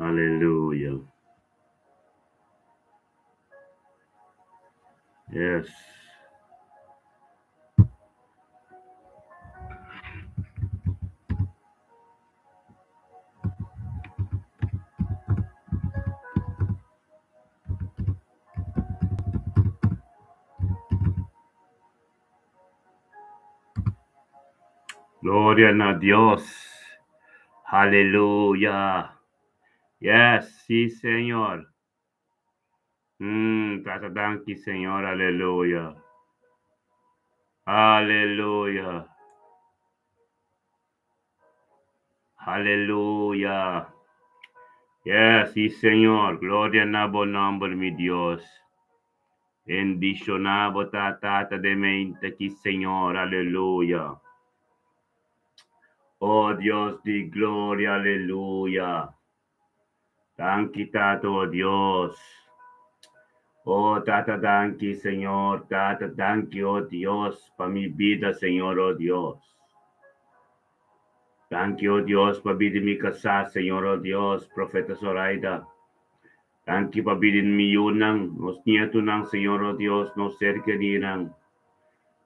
Aleluya. Yes. Gloria na Dios. Aleluya. Yes, sí, Señor. Tata, danki, Señor. Aleluya. Aleluya. Aleluya. Yes, sí, Señor. Gloria na bo nomber, mi Dios. Bendiciona bo ta, Tata, de mente aquí, Señor. Aleluya. Oh Dios di gloria, aleluya. Danki, Tata, oh Dios. Oh Tata, danki, Señor. Tata, danki, oh Dios, pa mi bida, Señor, oh Dios. Danki, oh Dios, pa bida mi kasá, Señor, oh Dios, Profeta Zoraida. Danki pa bida mi yunan, nos nietunan, Señor, oh Dios, nos ser kerinan.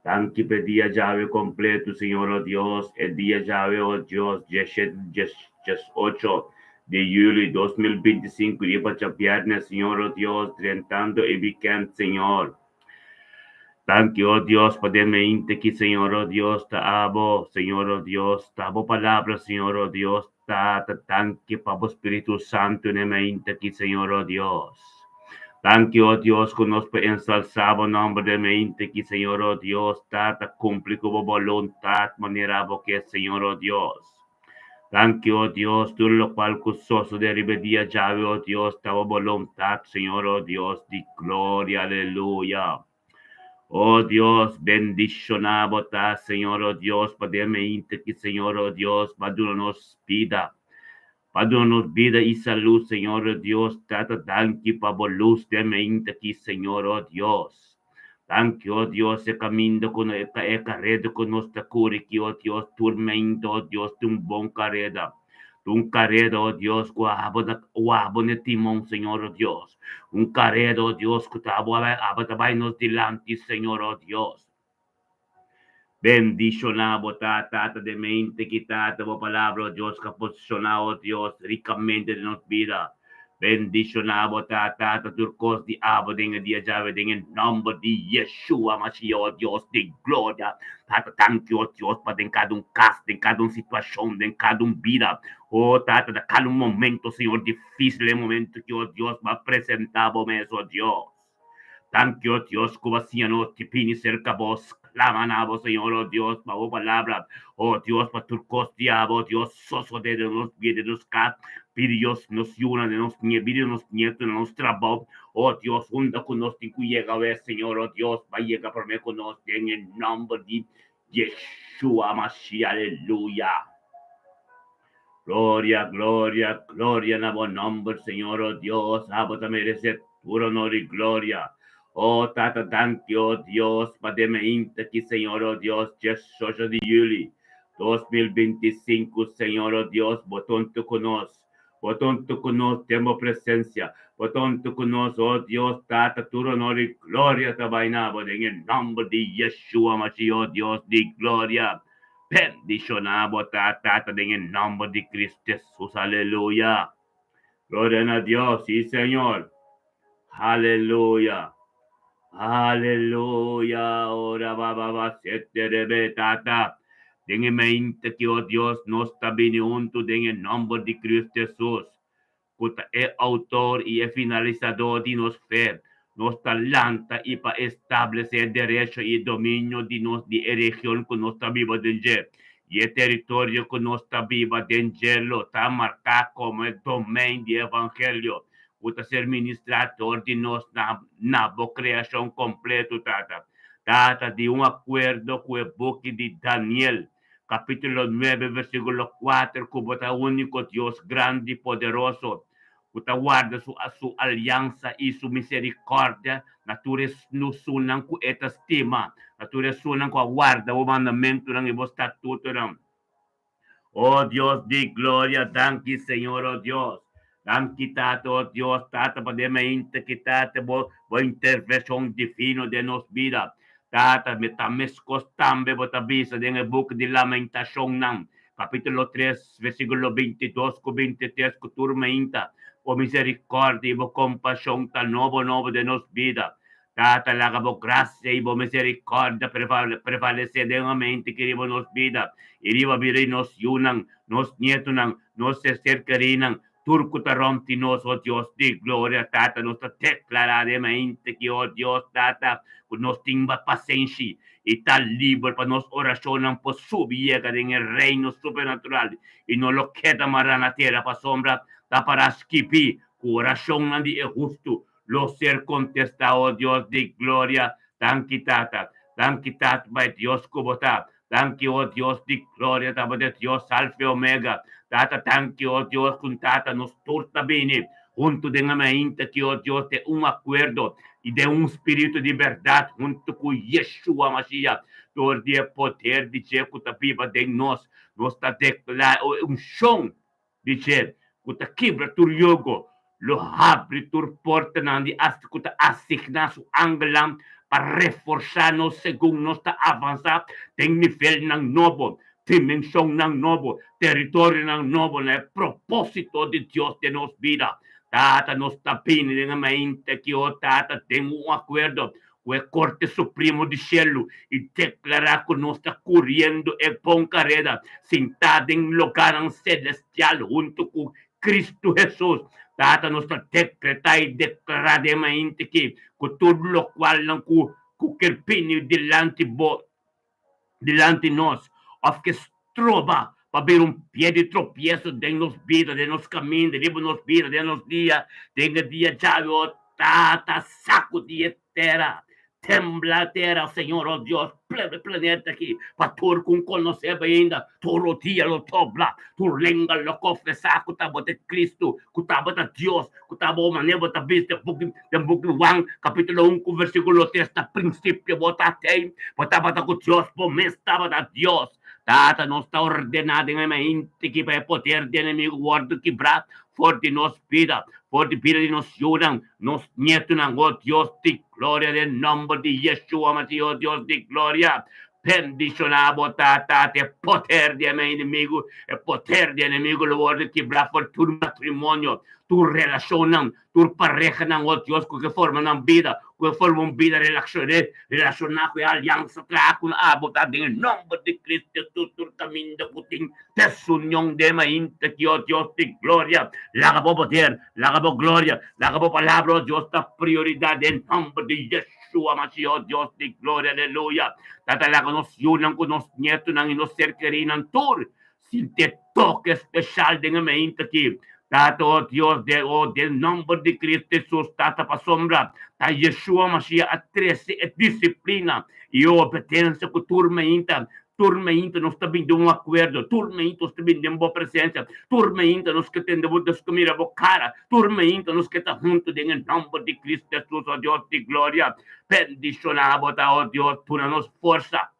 Danki pa e dia djawe kompletu, Señor, oh Dios, e dia djawe, oh Dios, 18 di yüli 2025, riba djabièrnè, Señor, oh Dios, drentando e wikènt, Señor. Danki, oh Dios, pa den mente ki, Señor, oh Dios, ta abo, Señor, oh Dios, ta bo palabra, Señor, oh Dios, Tata, danki pa bo Spiritu Santu n'e mainta aki, Señor, oh Dios. Danki, oh Dios, ku nos por ensalsá bo nòmber den mainta aki, Señor, oh Dios. Tata, kumpli ku bo boluntat manera bo ke, Señor, oh Dios. Danki, oh Dios, tur lokual ku sosodé riba e dia djawe, oh Dios, ta bo boluntat, Señor, oh Dios di gloria. Aleluya. Oh Dios, bendishoná bo ta, Señor, oh Dios, pa den mainta ki, Señor, oh Dios, pa duna nos bida, pa duna nos bida i salú, Señor, oh Dios. Tata, danki pa bo lus den mainta ki, Señor, oh Dios. Danki, oh Dios, e kaminda ku no, e kareda ku nos ta kuri ki, oh Dios, tur mainta, oh Dios, ta un bon kareda. Un kareda, oh Dios, ku abo ta ku abo n'e timon, Señor, oh Dios. Un kareda, oh Dios, ku ta abo abo ta bai nos dilanti, Señor, oh Dios. Bendishoná bo ta, Tata, den mente ki Tata, bo palabra, oh Dios, ka posishoná, oh Dios, rikamente den nos bida. Bendishoná bo ta, Tata, tur kos di abo den e dia djawe, den e nòmber di Yeshua Mashiach, o Dios di gloria. Tata, danki, o Dios, pa den kada un kas, den kada un situashon, den kada un bida, o Tata, na kada un momento, Señor, difísil, e momento ki, o Dios, bo a presentá bo mes, o Dios. Danki, o Dios, ku bo a siña nos di bini serka bo, sklama na bo, Señor, o Dios, pa bo palabra, o Dios, pa tur kos di abo, o Dios, sosodé den nos bida, den nos kas, bida Dios, nos yunan, den nos nie, bida nos nietonan, nos trabou, o Dios, unda ku nos tin ku yega awe, Señor, o Dios, bai yega promé ku nos, den e nòmber di Yeshua Mashiach, aleluya. Gloria, gloria, gloria na bo nòmber, Señor, o Dios, abo ta meresé tur honor i gloria. O Tata, danki, o Dios, pa den mainta aki, Señor, o Dios, 18 di yüli 2025, Señor, o Dios, bo tonto ku nos, bo tonto ku nos den bo presensia, bo tonto ku nos, o Dios, Tata, tur honor i gloria ta bai na bo den e nòmber di Yeshua Mashiach, o Dios di gloria. Bendishoná bo ta, Tata, den e nòmber di Cristo Jesus. Aleluya! Gloria na Dios! Sí, Señor! Aleluya! Aleluya! Ora ba ba ba sete rebe, Tata. Den e mente ki, o Dios, nos ta bini huntu den e nòmber di Cristo Jesus, ku ta e outor i e finalisadó di nos fe, nos ta lanta i pa establesé e derecho i dominio di nos di e region ku nos ta biba den dje, i e teritorio ku nos ta biba den dje lo ta marká komo e domein di evangelio ku ta ser ministrá dor di nos na na bo kreashon kompletu, Tata. Tata, di un akuerdo ku e buki di Daniel, Capítulo 9, versículo 4, ku bo ta úniko Dios grandi i poderoso, ku ta warda su su aliansa i su miserikòrdia na tur esunnan ku e ta stima, na tur esunnan ku a warda bo mandamentunan i bo statutonan. O Dios di gloria, danki Señor, o Dios. Danki Tata, oh Dios, Tata, pa den mainta ki Tata bo bo intervenshon divino den nos bida. Tata, mi ta meskos tambe bo ta bisa den e buki di Lamentashonnan, kapítulo tres, versíkulo bintidos ku bintitres, ku tur mainta bo miserikòrdia i bo kompashon ta nobo nobo den nos bida. Tata, laga bo grasia i bo miserikòrdia prevalesé den mente ki riba nos bida i riba bida di nos yunan, nos nietunan, nos ser kerínan, tur ku ta rònt di nos, o Dios di gloria. Tata, nos ta deklará den mente ki, o Dios Tata, ku nos tin pasenshi i ta liber pa nos orashonnan por subi yega den e reino supernatural i no lo keda mará na tera, pasobra ta pará skibí ku orashonnan di e hustu lo ser contestá, oh Dios di gloria. Danki Tata, danki Tata pa e Dios cu bo ta. Danki, oh Dios di gloria, ta bo ta e Dios Alfa y Omega. Tata, danki, oh Dios, cu Tata nos tur ta bini hunto den e mainta aki, oh Dios, den un acuerdo y den un spiritu di berdad hunto cu Yeshua Mashiach, door di e poder di dje cu ta biba den nos. Nos ta declara e uncion di dje ku ta kibra tur yogo, lo habri tur portanan di asta ku ta asigná su angelnan pa reforsá nos segun nos ta avansá den nivelnan nobo, dimenshonnan nobo, teritorionan nobo na e propósito di Dios den nos bida. Tata, nos ta bini den e mainta aki, o Tata, den un akuerdo ku e Korte Supremo di Shelu i deklará ku nos ta kuriendo e bon kareda, sintá den logarnan selestial huntu ku Kristu Hesus. Tata, nos ta dekretá i deklará den e mainta aki ku tur lokualnan ku ku ker bini dilanti Bo, dilanti nos, òf ke stroba pa bira un pie di tropieso den nos bida, den nos kaminda, riba nos bida, den nos dia, den e dia djawe, o Tata, sakudi e tera, tembla tera, Señor, o Dios, plebe planeta aki, pa tur ku N konosé bo ainda, tur rodia lo dobla, tur lenga lo kofesá ku tabata e Kristu, ku tabata Dios, ku ta bo manera bo ta bisti buki den buki Juan kapitulo un ku versikulo tres na prinsipio bo ta tei bo tabata ku Dios bo mes tabata Dios. Tata nos ta ordená den e mainti ki pa e poder di enemigu wòrdu kibrá for di nos bida, for di bida di nos yunan, nos nietunan, o Dios di gloria den nòmber di Yeshua Masih o Dios di gloria. Bendishoná bo Tata te poder di e enemigu, e poder di enemigu lo wòrdu kibrá for tur matrimonio, tur relashonnan, tur parehanan, o Dios, ku ke forma nan bida, ku e forma un bida relashoná ku e aliansa traha ku abo ta den e nòmber di Cristo Jesus tur kaminda ku tin desunion den mainta ki, o Dios di gloria, laga bo poder, laga bo gloria, laga bo palabra, o Dios, ta prioridat den nòmber di Yeshua Mashiach, o Dios di gloria, aleluya. Tata, laga nos yunan ku nos nietunan i nos ser kerinan tur Sinti e toke special den e mainta aki, Tata, o Dios, den, o den nomber di Cristo Jesus, Tata, pasobra ta Yeshua Mashiach a trece e disciplina i e obedencia cu tur mainta, tur mainta nos ta bin den un acuerdo, tur mainta nos ta bin den Bo presencia, tur mainta nos ke tende Bo, nos ke mira Bo cara, tur mainta nos ke ta hunto den e nomber di Cristo Jesus, o Dios di gloria. Bendiciona Bo ta, o Dios, duna nos forsa.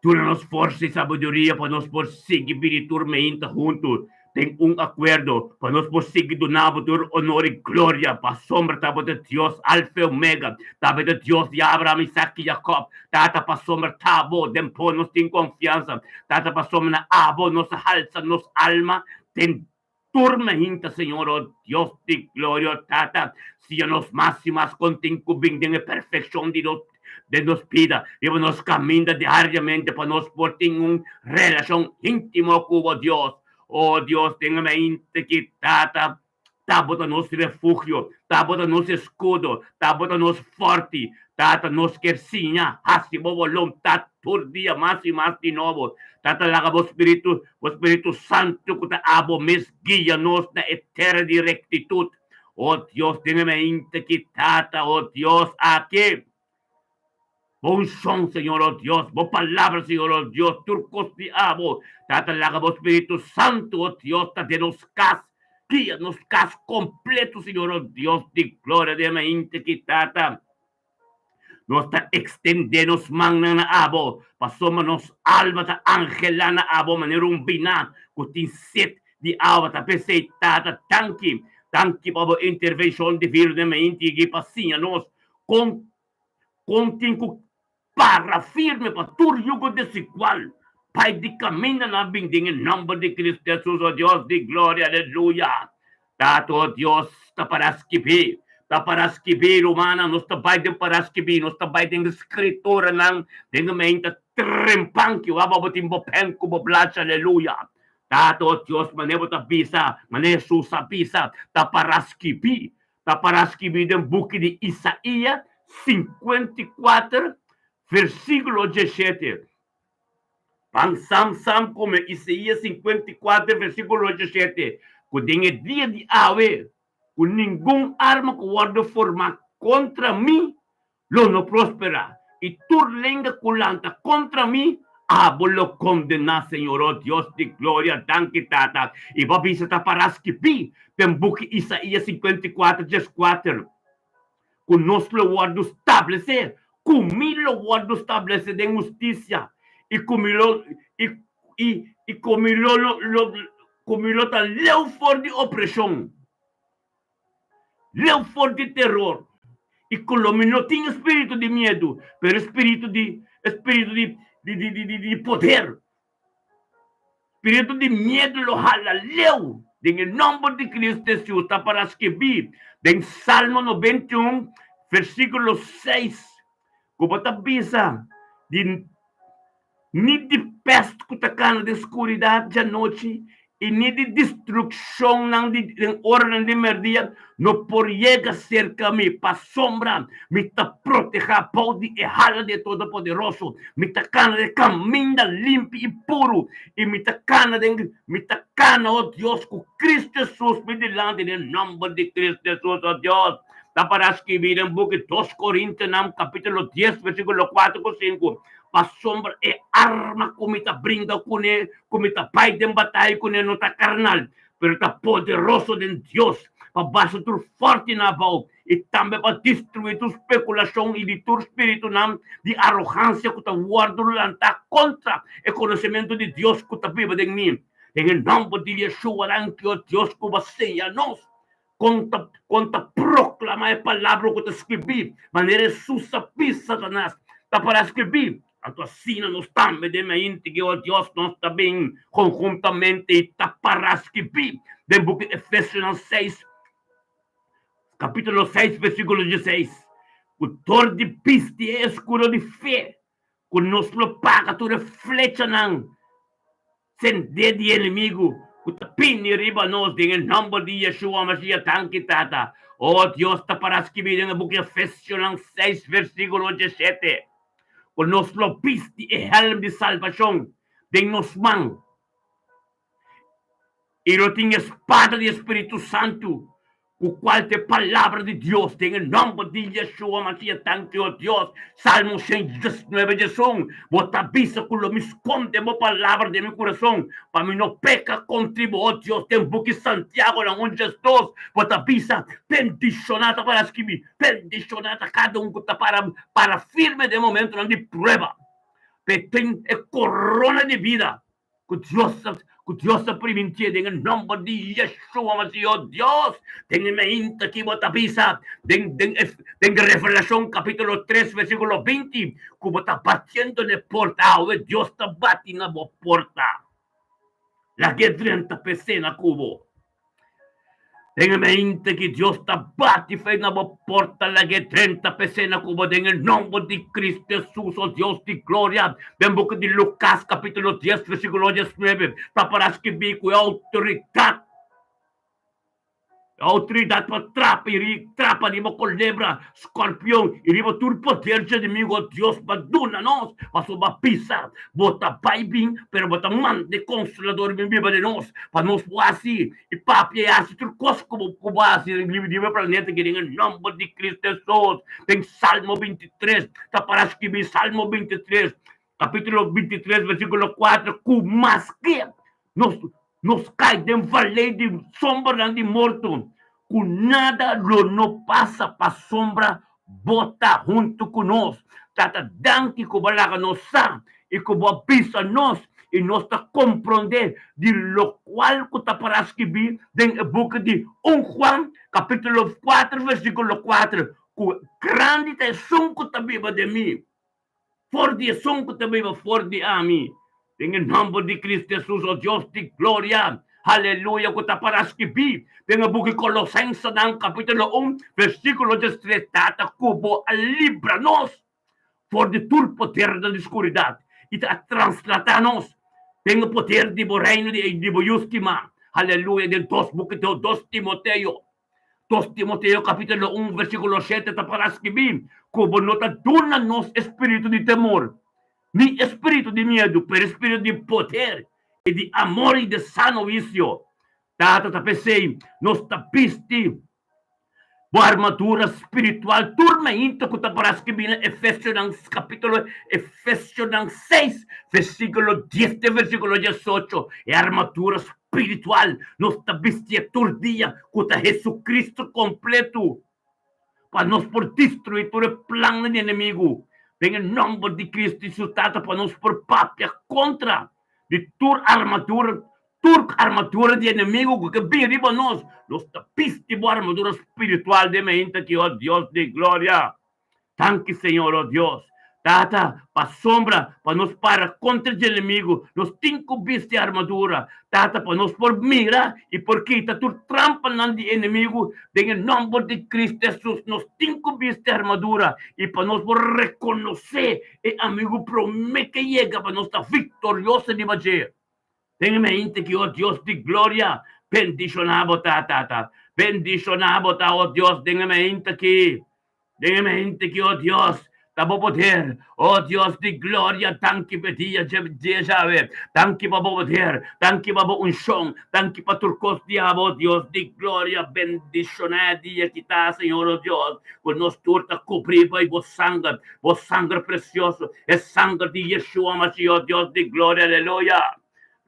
Duna nos forsa i sabiduria pa nos por sigui bini tur meinta huntu den un akuerdo, pa nos por sigui duna bo tur onor i gloria, pasobra ta bo ta Dios Alfa i Omega, ta bo ta Dios di Abraham, Isaac i Jacob. Tata, pasobra ta bo den bo nos tin konfiansa. Tata, pasobra na abo nos a halsa nos alma den tur meinta, Señor, o Dios di gloria, o Tata, siña nos mas i mas kon tin ku bin den e perfekshon di nos den nos bida, riba nos kaminda diariamente pa nos por tin un relashon íntimo ku bo, Dios. O Dios, den e meinta ki, Tata, ta bo ta nos refugio, ta bo ta nos eskudo, ta bo ta nos fòrti. Tata, nos kier siña hasi bo boluntat tur dia mas i mas di nobo. Tata, laga bo spiritu, bo spiritu santu ku ta abo mes guia nos na e tera di rektitut. O Dios, den e mainta ki, Tata, o Dios, aki Bo unshon, Señor, o Dios, bo palabra, Señor, o Dios, tur kos di abo. Tata, laga bo spiritu santu, o Dios, ta den nos kas. Guia nos kas kompleto, Señor, o Dios di gloria, den e mainta ki, Tata. Nos ta ekstendé nos mannan na abo, pasobra nos alma ta anhelá na abo manera un biná ku tin set. di awa. Ta p'esei, Tata, danki, danki pa bo intervenshon divino den mainti aki pa siña nos kon kon tin ku para firme pa tur yugo desigual bai di kaminda nan bin den e nòmber di Cristo Hesus, o Dios di gloria, aleluya. Tata, o Dios, ta para skibí, ta para skibí, rumannan, nos ta bai den para skibí, nos ta bai den Skrituranan den e mainta trempan ki wak bo tin bo pèn ku bo blachi, aleluya. Tata, o Dios, manera bo ta bisa, manera Hesus a bisa, ta para skibí, Ta para skibí den buki di Isaías 54, versíkulo 17. Pan sam sam kome Isaías 54, versíkulo 17, ku den e dia di awe, ku ningun arma ku wòrdu formá kontra mi lo no prosperá, i tur lenga ku lanta kontra mi, abo lo kondená, Señor, o Dios di gloria. Danki, Tata. I bo a bisa ta pará skibí den buki Isaías 54, 14, ku nos lo wòrdu stablesé, ku mi lo wòrdu stablesé den hustisia, i ku mi lo, i, i, i ku mi lo, lo, lo, ku mi lo ta leu for di opreshon. Leu for di teror i ku lo mi no tin spiritu di miedu, pero spiritu di spiritu di di di di di poder. Spiritu di miedu lo hala leu den e nomber di Cristo Hesus. Ta para skibí den Salmo 91 versíkulo 6 ku bo ta bisa di Ni di pest ku ta kana den skuridat djanochi i ni di destrukshonnan di den oranan di merdia no por yega serka mi, pasobra mi ta protehá bou di e hala di e Todopoderoso. Mi ta kana den kaminda limpi i puru, i mi ta kana den mi ta kana, o Dios, ku Kristu Hesus mi dilanti, den nòmber di Kristu Hesus, o Dios. Ta pará skibí den buki Dos Korintionan kapítulo dies versíkulo kuater ku sinku, Pasobra e arma ku mi ta bringa kuné, ku mi ta bai den bataya kuné no ta karnal, pero ta poderoso den Dios pa basa tur fòrti nan abou i tambe pa destruí tur spekulashon i di tur spiritunan di arogansia ku ta wòrdu lantá kontra e konosementu di Dios ku ta biba den mi. Den e nòmber di Yeshua, danki, o Dios, ku bo a siña nos Kon ta kon ta proklamá e palabra ku ta skribí, manera Hesus a bisa Satanas, ta pará skribí. Anto asina nos tambe den mainti ku o Dios nos ta bin konhuntamente i ta pará skribí den buki Efesionan 6, kapítulo 6, versíkulo 16, ku dor di bisti e eskudo di fe, ku nos lo paga tur e flechanan Sendé di enemigu ku ta bini riba nos den e nòmber di Yeshua Mashiach. Danki, Tata. O Dios, ta pará skibí den e buki Efesionan 6 versíkulo 17 ku nos lo bisti e hèlm di salbashon den nos man i lo tin e spada di e Spiritu Santu Ku kual ta e palabra di Dios den e nòmber di Yeshua Mashiach tanki o Dios. Salmo 119 11 Bo ta bisa ku lo mi skonde bo palabra den mi kurason pa mi no peka kontri bo o Dios. Den buki Santiago na un djes dos bo ta bisa bendishoná ta para skibi bendishoná ta kada un ku ta para para firme den momentunan di prueba p'e tin e korona di bida Ku Dios ta, ku Dios ta primintié den e nòmber di Yeshua Masih, o Dios, den e meinta ki bo ta bisa den, den e, den Revelashon kapítulo 3 versíkulo 20, ku bo ta batiendo na e porta, awe Dios ta bati na bo porta. Lag'é drenta p'e sena ku bo. Den e mente ki Dios ta bati fe na bo porta, lag'é drenta p'e sena ku bo den e nòmber di Cristo Hesus, o Dios di gloria. Den buki di Lukas kapítulo 10 versíkulo 19 ta para skibí ku e outoridat, e outoridat pa trapa i ri trapa riba kolebra, skorpion i riba tur poder dje enemigu, o Dios pa duna nos, pasobra bo a bisa bo ta bai bin, pero bo ta manda e Konsolador bin biba den nos, pa nos por hasi i papia i hasi tur kos ku bo ku bo hasi riba e planeta aki den e nòmber di Kristu Hesus. Den Salmo 23 ta para skibí, Salmo 23, kapítulo 23, versíkulo 4, ku maske nos nos kai den valei di sombranan di morto, ku nada lo no pasa pasobra bo ta huntu ku nos. Tata, danki ku bo a laga nos sa i ku bo a bisa nos. i nos ta komprondé di lokual ku ta pará skibí den e buki di un Juan kapítulo kuater versíkulo kuater, ku grandi ta esun ku ta biba den mi for di esun ku ta biba for di ami. Den e nòmber di Kristu Hesus, o Dios di gloria, aleluya, ku ta pará skibí den e buki Kolosensenan kapítulo un versíkulo diestres, Tata, ku bo a libra nos for di tur podernan di skuridat i ta translatá nos den e poder di bo Reino di bo Yu stimá. Aleluya! Den dos buki di dos Timoteo, dos Timoteo kapítulo un versíkulo shete ta pará skibí ku bo no ta duna nos e spiritu di temor, ni e spiritu di miedu, pero e spiritu di poder i di amor i di sano huisio. Tata, ta p'esei nos ta bisti Bo armadura spiritual tur mainta ku ta para skibí na Efesionan kapítulo Efesionan seis versíkulo dies te versíkulo diesocho. E armadura spiritual nos ta bistié tur dia ku ta Hesukristu kompletu pa nos por destruí tur e plannan di enemigu. Den e nòmber di Kristu Hesus Tata pa nos por papia kontra di tur armadura Tur armadura di enemigu ku ke bin riba nos, nos ta bisti bo armadura spiritual den mainta aki, o Dios di gloria. Danki, Señor, o Dios. Tata, pasobra pa nos para kontra di enemigu, nos tin ku bisti armadura. Tata, pa nos por mira i por kita tur trampanan di enemigu, den e nòmber di Kristu Hesus, nos tin ku bisti armadura i pa nos por rekonosé e amigu promé ke yega pa nos ta viktorioso riba dje. Den e mente ki, o Dios di gloria, bendishoná bo ta, Tata. Bendishoná bo ta, o Dios, den e mente aki. Den e mente ki, o Dios, ta bo poder. O Dios di gloria, danki p'e dia dje djawe. Danki pa bo poder. Danki pa bo unshon. Danki pa tur kos di abo, o Dios di gloria. Bendishoná e dia ki ta, Señor, o Dios, ku nos tur ta kubrí bai bo sanger. Bo sanger precioso, e sanger di Yeshua Mashiach, Dios di gloria, aleluya.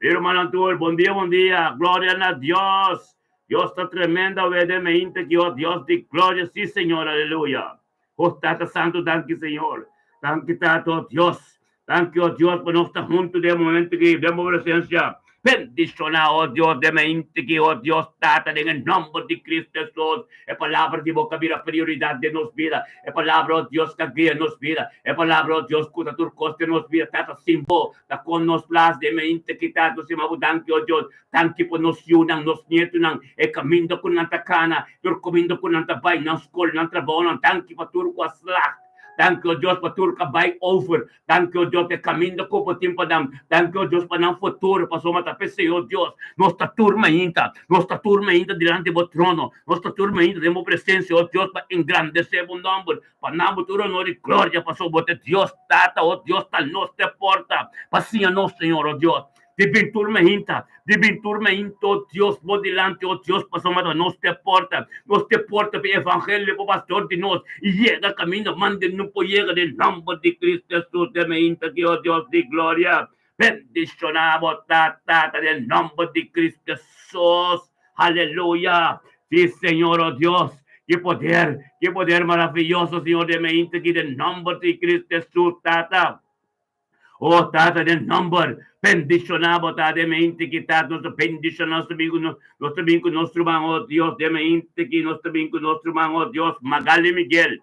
Mi rumannan tur, bon dia, bon dia, gloria na Dios. Dios ta tremendo awe den mainta aki, oh Dios di gloria, si Señor, aleluya. Oh Tata Santo, danki Señor. Danki Tata, oh Dios. Danki, oh Dios, pa nos ta huntu den e momento aki, den bo presencia. Bendiciona, oh Dios, den mainta aki, oh Dios Tata, den e nomber di Cristo Jesus. E palabra di bo ka bira prioridad den nos bida. E palabra, oh Dios, ka guia nos bida. E palabra, oh Dios, ku ta tur kos den nos bida. Tata, sin bo, ta kon nos plas den mainta aki, Tata. Nos yama bo danki, oh Dios. Danki pa nos yunan, nos nietunan, e kaminda ku nan ta kana, tur kaminda ku nan ta bai, nan skol, nan trabounan. Danki pa tur ku a slag. Danki, oh Dios, pa tur ku a bai over. Danki, o Dios, pa e kaminda ku bo tin pa nan. Danki, o Dios, pa nan futuro, pasobra ta p'esei, o Dios, nos ta tur mainta, nos ta tur mainta dilanti bo trono, nos ta tur mainta den bo presensia, o Dios, pa engrandesé bo nòmber, pa nan bo tur honor i gloria, pasobra bo ta e Dios Tata, o Dios, ta nos te porta pa siña nos, Señor, o Dios. Di bin tur mainta, di bin tur mainta, o Dios, bo dilanti, o Dios, pasobra ta nos te porta, nos te porta pa e evangelio pa pastor di nos i yega kaminda mande no por yega den nomber di Cristo Jesus den mainta aki, o Dios di gloria. Bendiciona bo ta, Tata, den nomber di Cristo Jesus. Aleluya! Si, Señor, o Dios, ki poder, ki poder maraviyoso, Señor, den mainta aki, den nomber di Cristo Jesus, Tata. O Tata den nomber, bendiciona bo ta den mente ki Tata nos ta bendiciona nos ta bin ku nos nos ta bin ku nos ruman o Dios den mente ki nos ta bin ku nos ruman o Dios Magali Miguel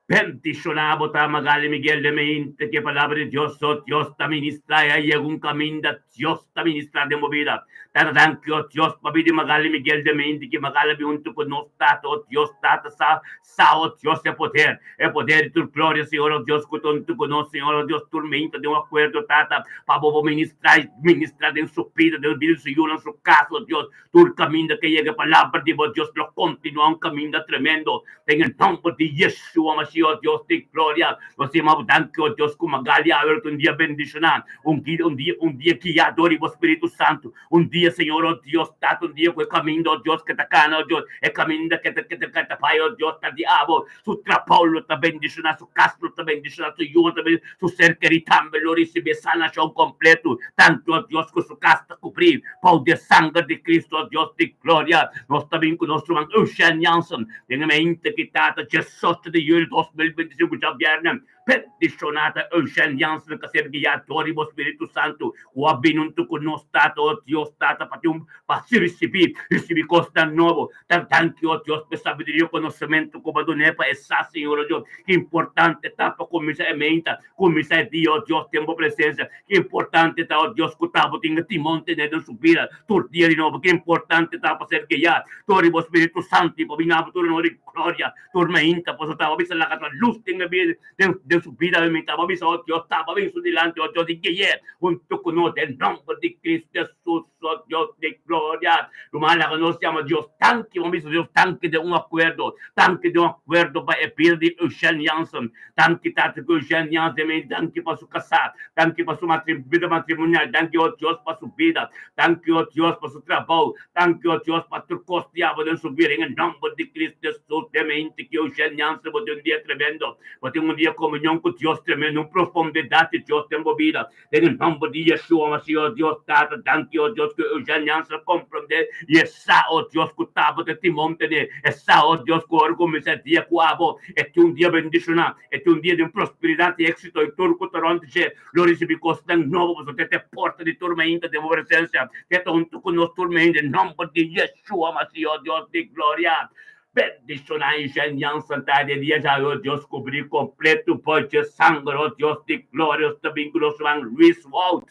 bendiciona bo ta Magali Miguel den mente ki e palabra di Dios o Dios ta ministra e a yega un caminda Dios ta ministra den bo bida Tata danki o Dios pa bida di Magali Miguel den mente ki Magali a bin hunto ku nos Tata o Dios Tata sa Sa, o Dios, e poder, e poder di tur gloria, Señor, o Dios, cu ta huntu cu nos, Señor, o Dios, tur meinta den un acuerdo, Tata, pa Bo bo ministra, ministra den su bida, den bida di su yunan, su cas, o Dios, tur caminda ke yega e palabra di Bo, Dios, lo continua un caminda tremendo, den e nomber di Yeshua Mashiach, o Dios di gloria, nos yama Bo danki, o Dios, cu Magali awe lo ta un dia bendiciona, un dia, un dia, un dia guia dor di Bo Spiritu Santo, Un dia, Señor, oh Dios, Tata, un dia ku e kaminda, oh Dios, ke ta kana, oh Dios, e kaminda ke ta, ke ta, ke ta bai, oh Dios, ta di abo. Su trabou lo ta bendishoná, su kas lo ta bendishoná, su yunan ta bendishoná, su ser kerí tambe lo risibí e sanashon kompletu. Danki, oh Dios, ku su kas ta kubrí bou di e sanger di Cristo, oh Dios di gloria. Nos ta bin ku nos ruman Eugène Jansen den e mente ki Tata, diesocho di juli 2025, djabièrnè. Bendishoná ta Eugène Jansen ka ser guiá dor di bo Spiritu Santu ku a bini huntu ku nos, Tata, o Dios Tata, pa tin un pa hasi risibí, risibí kosnan nobo. Ta danki, o Dios, pa e sabiduria i konosementu ku bo a dun'é pa e sa, Señor, o Dios, ki importante ta pa kuminsá e meinta, kuminsá e dia, o Dios, den bo presensia. Ki importante ta, o Dios, ku ta bo tin e timon tené den su bida tur dia di nobo. Ki importante ta pa ser guiá dor di bo Spiritu Santu i pa bini abo tur honor i gloria tur meinta. Pasobra ta bo bisa laga ta lus den e bida, den su bida mi ta bo bisa, o Dios, ta bo bin su dilanti, o Dios, i gui'é huntu ku nos den nomber di Cristo Jesus, o Dios di gloria. Ruman, laga nos yama Dios danki. Bo bisa Dios danki den un akuerdo, danki den un akuerdo pa e bida di Eugène Jansen. Danki Tata ku Eugène Jansen mi danki pa su kasá, danki pa su bida matrimonial, danki o Dios pa su bida, danki o Dios pa su trabou, danki o Dios pa tur kos di abo den su bida en e nòmber di Cristo Jesus den mi hinti ku Eugène Jansen bo tin un dia tremendo, bo tin un dia komunion ku Dios tremendo, un profondidat di Dios den bo bida. Den e nomber di Yeshua Mashiach, o Dios Tata, danki, o Dios, ku Eugène Jansen a komprondé i e sa, o Dios, ku ta bo ta timon tené. E sa, o Dios, ku ora kuminsá e dia ku abo, e tin un dia bendishoná, e tin un dia den prosperidat i éksito, i tur ku ta rònt dje lo risibí kosnan nobo, pasobra te ta e porta di tur mainta den bo presensia. Te ta huntu ku nos tur mainta, den nomber di Yeshua Mashiach, o Dios di gloria. Bendiciona Eugène Jansen ta de dia djawe o Dios cubri completo bo dje sanger o Dios di gloria os ta bin cu nos ruman Luis Wout.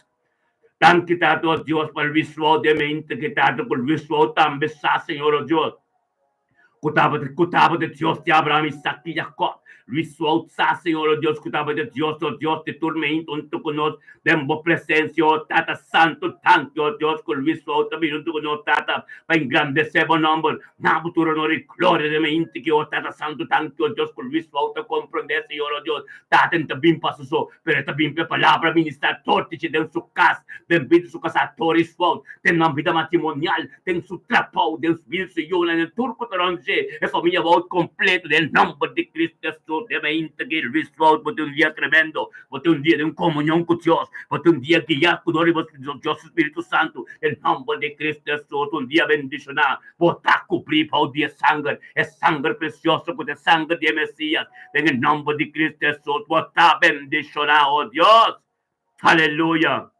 Danki Tata o Dios pa Luis Wout den mente ki Tata cu Luis Wout tambe sa Señor o Dios cu tabata cu tabata Dios di Abraham Isaac y Jacob. Luis Wout sa Señor o Dios cu tabata Dios o Dios di tur mente hunto cu nos Den bo presencia, o Tata Santo, danki, o Dios, cu Luis Wout ta bini hunto cu nos, Tata, pa engrandece bo nomber. Na bo tur honor y gloria den mente ki, o Tata Santo, danki, o Dios, cu Luis Wout ta comprende, Señor, o Dios, Tata, no ta bin pa su so, pero e ta bin pa e palabra ministra tur dichi den su cas, den bida di su casá, Doris Wout, den nan bida matrimonial, den su trabou, den su bida di su yunan, den tur cu ta rond dje, e famia Wout completo, den nomber di Cristo Jesus, den mente ki, Luis Wout, bo tin un dia tremendo. Bo tin un dia den komunion ku Dios. Bo tin un dia guiá ku dor di bo Dios su Spiritu Santu. Den nòmber di Kristu Hesus, un dia bendishoná. Bo ta kubrí bou di e sanger, e sanger presioso ku ta e sanger di e Mesias. Den e nòmber di Kristu Hesus, bo ta bendishoná, o Dios. Aleluya!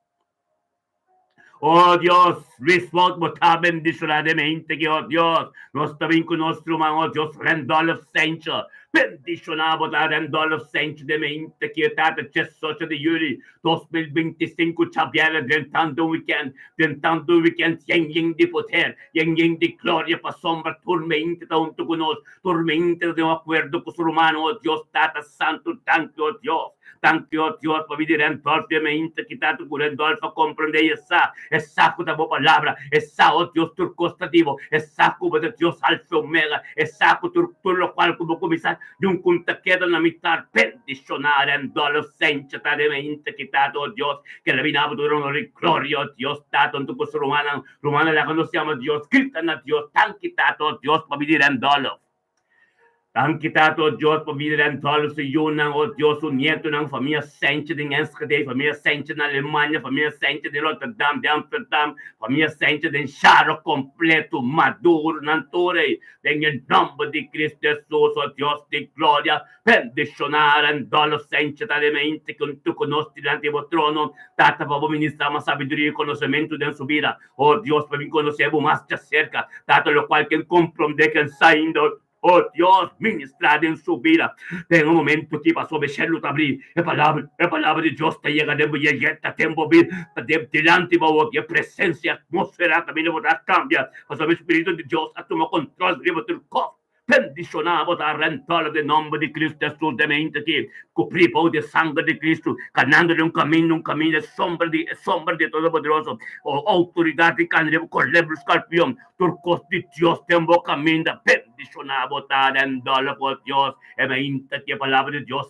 O Dios, Luis Wout, bo ta bendishoná den mente ki, o Dios, nos ta bin ku nos ruman, o Dios, Randolph Sancho. Bendishoná bo ta, Randolph Sancho, den mente ki e tata diesocho di yüli 2025 djabièrnè drentando un wikènt, drentando un wikènt yen yen di poder, yen yen di gloria, pasobra tur mente ta huntu ku nos, tur mente ta den un akuerdo ku su ruman, o Dios, Tata Santu, danki, o Dios. Danki, o Dios, pa bini Randolph den mi inta ki tantu ku Randolph a komprendé i e sa, e sa ku ta bo palabra, e sa, o Dios, tur kos ta di bo, e sa ku bo ta Dios Alfa i Omega, e sa ku tur tur lokual ku bo kuminsá nunka ta keda na mitar. Bendishoná Randolph Sencha ta den mi inta ki tantu, o Dios, ke el a bini abo tur honor i gloria, o Dios, Tata, huntu ku su rumannan, rumannan laga nos yama Dios, grita na Dios, Danki, Tata, o Dios, pa bini Randolph. Danki Tata, o Dios, pa bida di Antônio, su yunan, o Dios, su nietonan, famia Senche den Enschede, famia Senche na Alemania, famia Senche den Rotterdam, den Amsterdam, famia Senche den Charo completo, Maduro, nan tur ei, den e nomber di Cristo Jesus, o Dios di gloria, bendiciona Randolph Senche ta den mente cu tu conoce dilanti di bo trono, Tata, pa bo ministra mas sabiduria y conocemento den su bida, Oh Dios, pa mi konosé bo mas djaserka, Tata, lokual ken komprondé ken sa ainda, oh Dios, ministrá den su bida. Den e momento ki pasobra e shelu ta abrí, e palabra, e palabra di Dios ta yega den bo i e yeta den bo bida, ta den dilanti bo awor, i e presensia, e atmósfera kaminda bo ta kambia, pasobra e Spiritu di Dios a tuma kontrol riba tur kos. Bendishoná bo ta rentòlò den nòmber di Kristu Hesus den mente aki, kubrí bou di e sanger di Kristu, kanando den un kaminda, un kaminda e sombra di e sombra di e Todopoderoso. O outoridat di kana riba kolebra i skarpion, tur kos di Dios den bo kaminda. Bendishoná bo ta rentòlò por Dios e mente aki, e palabra di Dios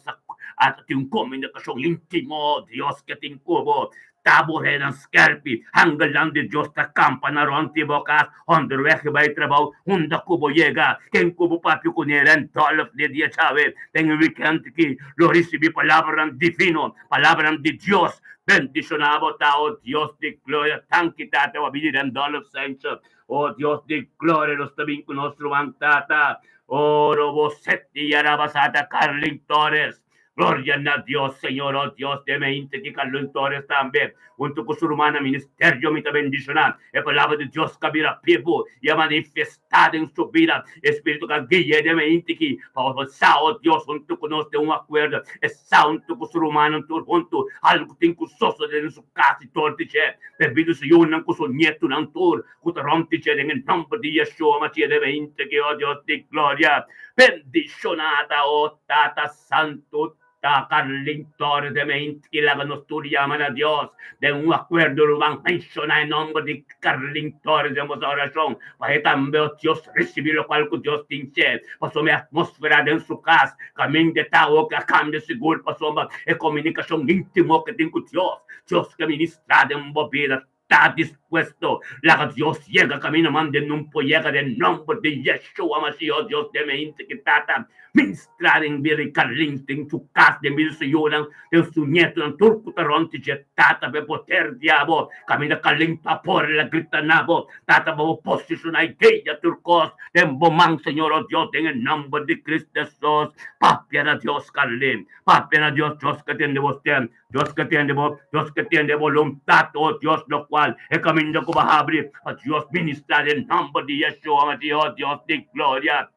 a tin un komunikashon íntimo, Dios ke tin ku bo. Ta bo renan skerpi, angelnan di Dios ta kampa na rònt di bo kas, onderweg bai trabou, unda ku bo yega, ken ku bo papia kuné ren dòlf di dia djawe. Den e wikènt aki lo risibí palabranan divino, palabranan di Dios. Bendishoná bo ta, o Dios di gloria. Danki, Tata, bo a bini ren dòlf Sencho. O Dios di gloria, nos ta bin ku nos ruman Tata. Oro bo seti yarabasata Carlin Torres. Gloria na Dios, Señor, oh Dios, den e inte ki Carlin Torres tambe, hunto cu su rumannan ministerio mi ta bendiciona. E palabra di Dios ka bira bibu y a manifesta den su bida. E Spiritu ka gui'e den e inte ki pa bo sa, oh Dios, hunto cu nos den un acuerdo, e sa hunto cu su rumannan tur hunto algo tin cu sosode den su cas y dor di dje, debido su yunan cu su nietunan tur cu ta rond di dje den e nomber di Yeshua Mashiach den e inte ki, oh Dios di gloria, bendiciona ta, oh Tata Santu ta Carlin Torres de Meint i laga nos tur yama na Dios den un akuerdo ruman menshoná e nomber di Carlin Torres den boso orashon pa e tambe o Dios risibí lokual ku Dios tin che pasobra e atmosfera den su kas kaminda e ta awo ke a kambia sigur pasobra e komunikashon íntimo ke tin ku Dios Dios ke ministrá den bo bida. Ta dispuesto, laga Dios yega camino mande nun por yega den nomber di Yeshua Mashiach Dios den e hende ki tata ministra den bida di Carlin den su cas den bida di su yunan den su nietonan tur cu ta rond di dje tata pa e poder di abo caminda Carlin ta por el a grita na bo tata pa bo posiciona y guia tur cos den bo man Señor oh Dios den e nomber di Cristo Jesus papia na Dios Carlin papia na Dios Dios ka tende bo stem Dios ke tende bo, Dios ke tende e boluntat, o Dios, lokual e kaminda ku bo a habri pa Dios ministrá den nòmber di Yeshua Mashiach, o Dios di gloria.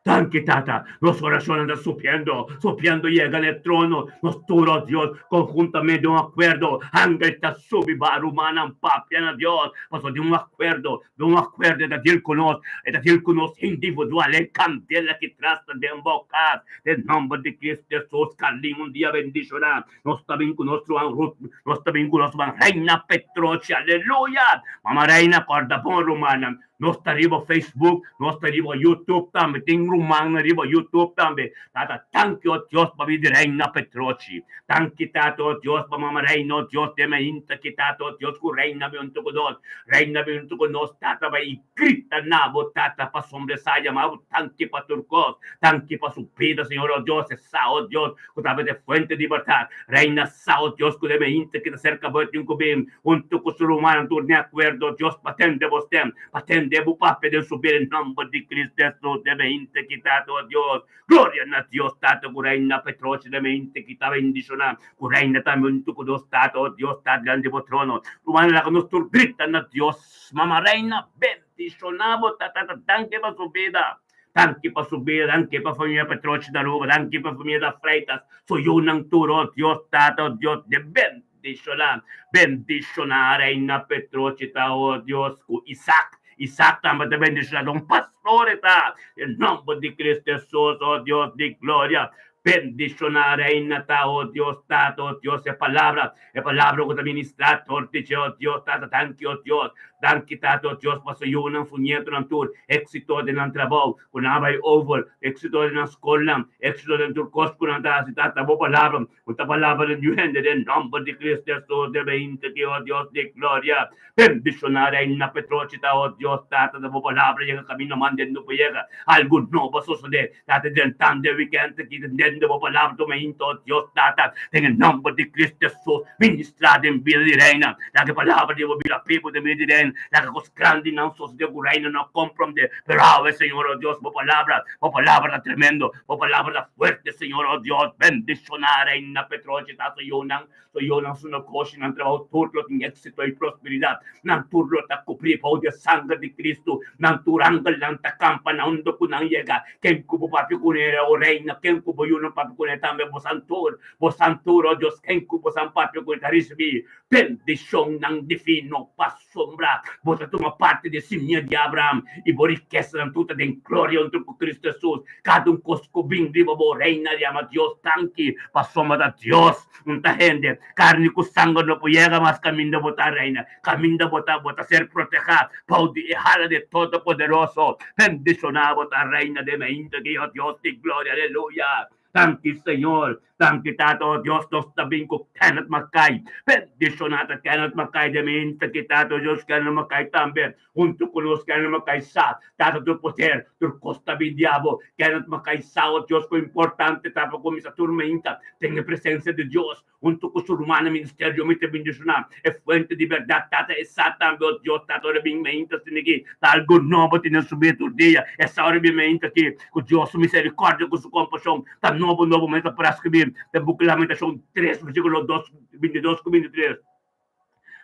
Danki, Tata, nos orashonnan ta subiendo, subiendo yega na e trono. Nos tur, o Dios, konhuntamente den un akuerdo, angel ta subi ba rumannan papia na Dios, pasobra den un akuerdo, den un akuerdo e ta deal ku nos, e ta deal ku nos individual, e kandela ki tras ta den bo kas. Den nomber di Cristo Jesus, Carlin un dia bendiciona. Nos ta bin cu nos ruman Ruth, nos ta bin cu nos ruman Reina Petrochi, aleluya! Mama Reina, corda bon rumannan, nos ta riba Facebook, nos ta riba YouTube tambe, tin rumannan riba YouTube tambe. Tata, tanki o Dios pa bida di Reina Petrochi. Tanki Tata o Dios pa Mama Reina o Dios den mainta ki Tata o Dios cu Reina bin hunto cu nos. Reina bin hunto cu nos, Tata bay. Grita na bo Tata pasobra e sa yama bo tanki pa tur kos, tanki pa su bida, Señor, o Dios, e sa, o Dios, ku ta bete fuente di libertat. Reina sa, o Dios, ku debe hinter ki ta serka bo e tin ku bin huntu ku su rumannan tur den akuerdo, o Dios, pa tende bo stem, pa tende bo papia den su bida, en nomber di Cristo Hesus, debe hinter ki Tata, o Dios. Gloria na Dios Tata ku Reina Petrochi debe hinter ki ta bendishoná, ku Reina tambe huntu ku nos Tata, o Dios, ta dilanti bo trono. Rumannan, laga nos tur grita na Dios. Mama Reina bendiciona bo tata ta danki pa su bida danki pa su bida danki pa familia Petrochi di Aruba danki pa familia da Freitas su yunan tur oh Dios tata oh Dios de bendiciona bendiciona Reina Petrochi ta oh Dios cu Isaac Isaac tambe ta bendiciona ta un pastor e ta den nomber di Cristo Jesus oh Dios di gloria Bendishoná Reina ta, o Dios Tata, o Dios, e palabra, e palabra ku ta ministrá tor di dje, o Dios Tata, danki, o Dios, danki Tata, o Dios, pa su yunan, su nietonan tur, éksito den nan trabou, ku nan a bai over, éksito den nan skolnan, éksito den tur kos ku nan ta hasi, Tata, bo palabra, ku ta palabra den yu hende, den nòmber di Cristo Hesus, debe hinta ki, o Dios di gloria. Bendishoná Reina Petrochi ta, o Dios Tata, ta bo palabra yega kaminda mandendo pa yega, algu nobo a sosodé, Tata drentando e weekend aki tendendo bo palabra tuma hinta o Dios Tata den e nomber di Cristo Jesus ministra den bida di Reina laga e palabra di bo bira bibu den bida di Reina laga cos grandinan sosode cu Reina no comprende pero awe Señor o Dios bo palabra bo palabra ta tremendo bo palabra ta fuerte Señor o Dios bendiciona Reina Petrochi ta su yunan su yunan su negoshi nan trabao tur lo tin exito y prosperidad Nan tur lo ta cubrí bou di e sanger di Cristo. Nan tur angelnan ta campa na unda cu nan yega. Ken cu bo papia cune, o Reina, ken cu bo yunan papia cune tambe, bosan tur, bosan tur, o Dios, ken cu bosan papia cune ta ricibí bendicionnan divino pasobra bo ta tuma parti di e simia di Abraham i bo rikesanan tur ta den gloria hunto cu Cristo Jesus. Cada un cos cu bin riba bo, Reina, yama Dios danki pasobra ta Dios. Un ta hende, karni ku sanger no por yega mas kaminda bo ta, Reina. Kaminda bo ta, bo ta ser protehá bou di e hala di e Todopoderoso. Bendishoná bo ta, Reina den mainta di o Dios di gloria. Aleluya! Danki, Señor. Danki, Tata, o Dios. Nos ta bin ku Kenneth Mackay. Bendishoná ta Kenneth Mackay den mainta ki, Tata, o Dios, Kenneth Mackay tambe. Huntu ku nos Kenneth Mackay sa, Tata tur poder, tur kos ta bin di abo. Kenneth Mackay sa, o Dios, ku importante ta pa kuminsá tur mainta den e presensia di Dios. Huntu ku su rumannan ministerio mi ta bendishoná e fuente di bèrdat Tata e sa tambe o Dios Tata ora bin meinta asina aki ta algu nobo tin den su bida tur dia e sa ora bin meinta aki ku Dios su miserikòrdia ku su kompashon ta nobo nobo mi ta por skibí den buki Lamentashon tres versíkulo dos 22 ku 23.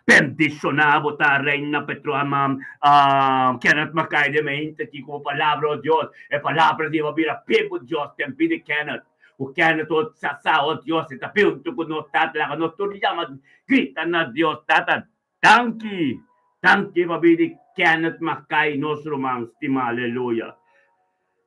Bendishoná bo ta Reina Petroama Kenneth Mackay den mente aki ku bo palabra o Dios e palabra di bo bira bibu Dios den bida di Kenneth ku Kenneth o sa sa o Dios e ta huntu ku nos Tata laga nos tur yama grita na Dios Tata danki danki pa bida di Kenneth Mackay nos ruman stima aleluya.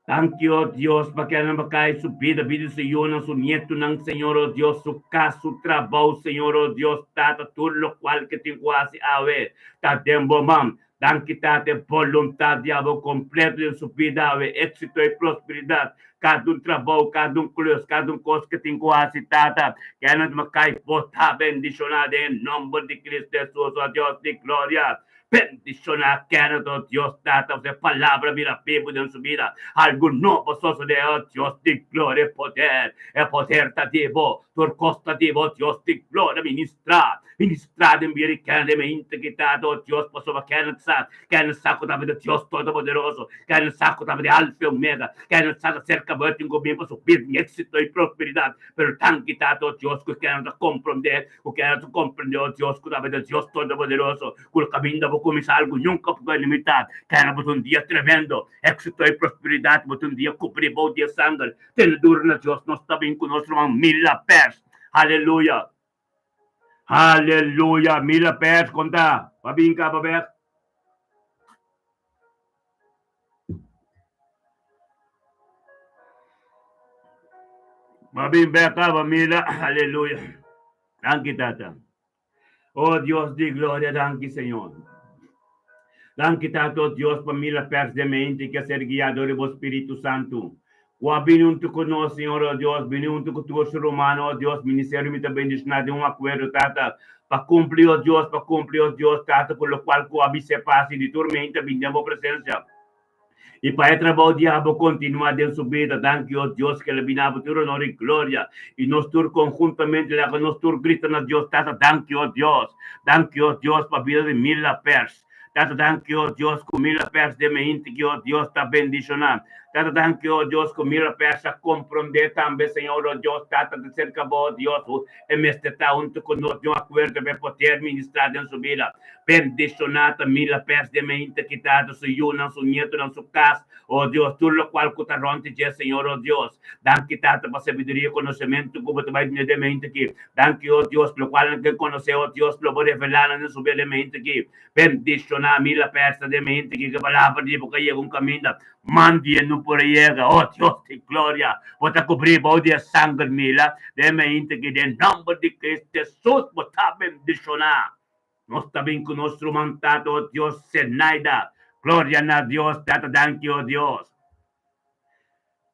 Danki, o Dios, pa keda nan kai su bida, bida di su yunan, su nietunan, Señor, o Dios, su kas, su trabou, Señor, o Dios, Tata, tur lokual ke tin ku hasi awe ta den bo man. Danki, Tata, e boluntat di abo kompleto den su bida awe, éksito i prosperidat, kada un trabou, kada un klus, kada un kos ke tin ku hasi, Tata, keda nan kai bo ta bendishoná den e nòmber di Kristu Hesus, o Dios di gloria. Bendiciona Kenneth, oh Dios Tata, su palabra bira bibu den su bida. Algu nobo sosode, oh Dios di gloria, e poder, e poder ta di bo, tur cos ta di bo, Dios di gloria, ministra, ministra den bida di Kenneth, e mente ki Tata, oh Dios, pasobra Kenneth sa, Kenneth sa cu ta di Dios Todopoderoso, Kenneth sa cu ta di Alfa y Omega, Kenneth sa ta cerca bo, e tin cu bin pa su bida den exito y prosperidad, pero tanki Tata, oh Dios, cu Kenneth ta comprende, Ku keda ta komprendé, o Dios, ku tabata Dios Todopoderoso, ku el kaminda bo kuminsá algu nunka por limitá. Keda bo ta un dia tremendo, éksito i prosperidat, bo ta un dia kubrí bou di e sanger. Tene duru na Dios, nos ta bin ku nos ruman Mila Pers. Aleluya! Aleluya! Mila Pers, konta, pa bin kaba bèk. Ma bin bek aba mira, aleluya. Danki Tata. Oh Dios di gloria, danki Señor. Danki Tata, oh Dios, pa mira pers de mente que ser guiado de bo Spiritu Santo. Ku a bini huntu ku nos, Señor, oh Dios, bini huntu ku tur su ruman, oh Dios, ministerio mi ta bendiciona den un akuerdo, Tata, pa kumpli, oh Dios, pa kumpli, oh Dios, Tata, ku lokual ku a bis'é pa hasi di tur mente a bini den bo presensia. I pa e trabou di abo kontinuá den su bida. Danki, oh Dios, ke lo bini abo tur honor i gloria. I nos tur konhuntamente laga nos tur grita na Dios, Tata, danki, oh Dios. Danki, oh Dios, pa bida di Mila Pers. Tata, danki, oh Dios, ku Mila Pers den mi hinte ki, oh Dios, ta bendishoná. Tata, danki, oh Dios, ku Mila Pers a komprondé tambe, Señor, oh Dios, Tata, ta serka bo, oh Dios, ku e mester ta huntu ku nos den un akuerdo pa e poder ministrá den su bida. Bendishoná ta Mila Pers den mi hinte ki, Tata, su yunan, su nietonan, su kas, oh Dios, tur lokual ku ta rònt di dje, Señor, oh Dios. Danki, Tata, pa sabiduria i konosementu ku bo ta bai duna den mi hinte ki. Danki, oh Dios, lokual nan ke konosé, oh Dios, lo bo revelá nan den su bida den mi hinte ki. Bendishoná mi la persa den mi hinte ki ke palabra di bo ka yega un kaminda mandi e no por a yega. Oh Dios di gloria, bo ta kubrí bou di e sanger mi la den mi hinte ki den nomber di Cristo Jesus bo ta bendishoná. Nos ta bin ku nos ruman Tata, oh Dios, Zenaida. Gloria na Dios, Tata, danki, oh Dios.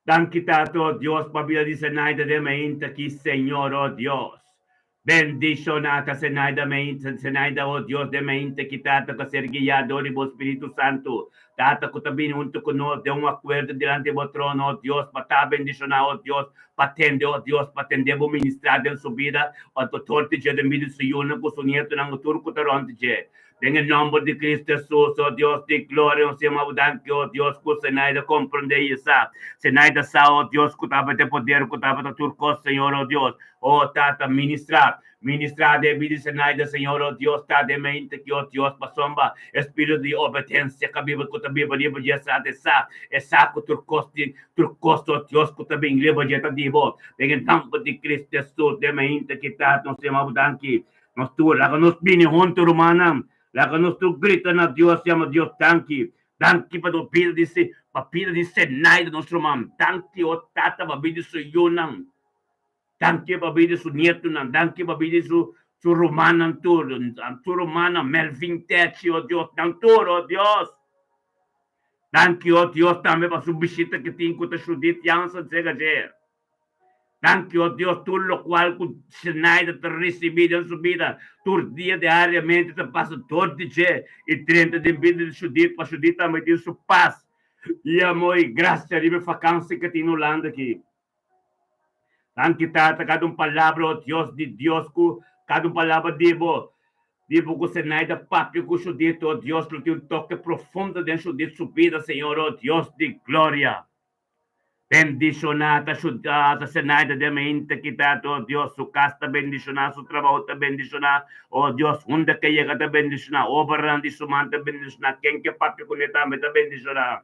Danki Tata, oh Dios, pa bida di Zenaida den mi hinte ki, Señor, oh Dios. Bendiciona ta Zenaida Meinte, Zenaida, oh Dios den Meinte ki Tata ku a ser guiá dor di bo Spiritu Santu. Tata ku ta bini huntu ku nos den un akuerdo dilanti bo trono, oh Dios, pa ta bendiciona, oh Dios, pa tende, oh Dios, pa tende bo ministrá den su bida, anto tur di dje den bida di su yunan ku su nietonan ku tur ku ta rònt di dje. Den e nòmber di Cristo Jesus, oh Dios di gloria, nos yama bo danki, oh Dios, ku Zenaida komprendé i sa. Zenaida sa, oh Dios, ku tabata e poder ku tabata tur kos, Señor, oh Dios. Oh Tata, ministrá, ministrá den bida di Zenaida, Señor, oh Dios, ta den mente ki, oh Dios, pasobra e spiritu di obedensia ka biba, ku ta biba riba dje sa, e sa, e sa ku tur kos di, tur kos, oh Dios, ku ta bin riba dje ta di bo. Den e nòmber di Cristo Jesus, den mente ki, Tata, nos yama bo danki. Nos tur, laga nos bini huntu, rumannan. Laga nos tur grita na Dios, yama Dios danki. Danki pa nos bida di se, pa bida di Zenaida, nos ruman. Danki, o Tata, pa bida di su yunan. Danki pa bida di su nietunan. Danki pa bida di su, su rumannan tur. Su rumannan, Melvin Techi, o Dios, nan tur, o Dios. Danki, o Dios, tambe pa su bishita ki tin ku ta Judith Jansen, sega dje. Danki, o Dios, tur lokual ku Zenaida ta risibí den su bida tur dia diariamente ta pasa dor di dje i drenta den bida di Judith pa Judith tambe tin su pas i amor i grasia riba e fakansi ke tin Hulanda aki. Danki Tata kada un palabra o Dios di Dios ku kada un palabra di bo di bo ku Zenaida papia ku Judith o Dios lo tin un toke profundo den Judith su bida Señor o Dios di gloria. Bendishoná ta ta Zenaida den mente ki Tata o Dios su kas ta bendishoná su trabou ta bendishoná o Dios unda ke yega ta bendishoná obranan di su man ta bendishoná ken ke papia kuné tambe ta bendishoná.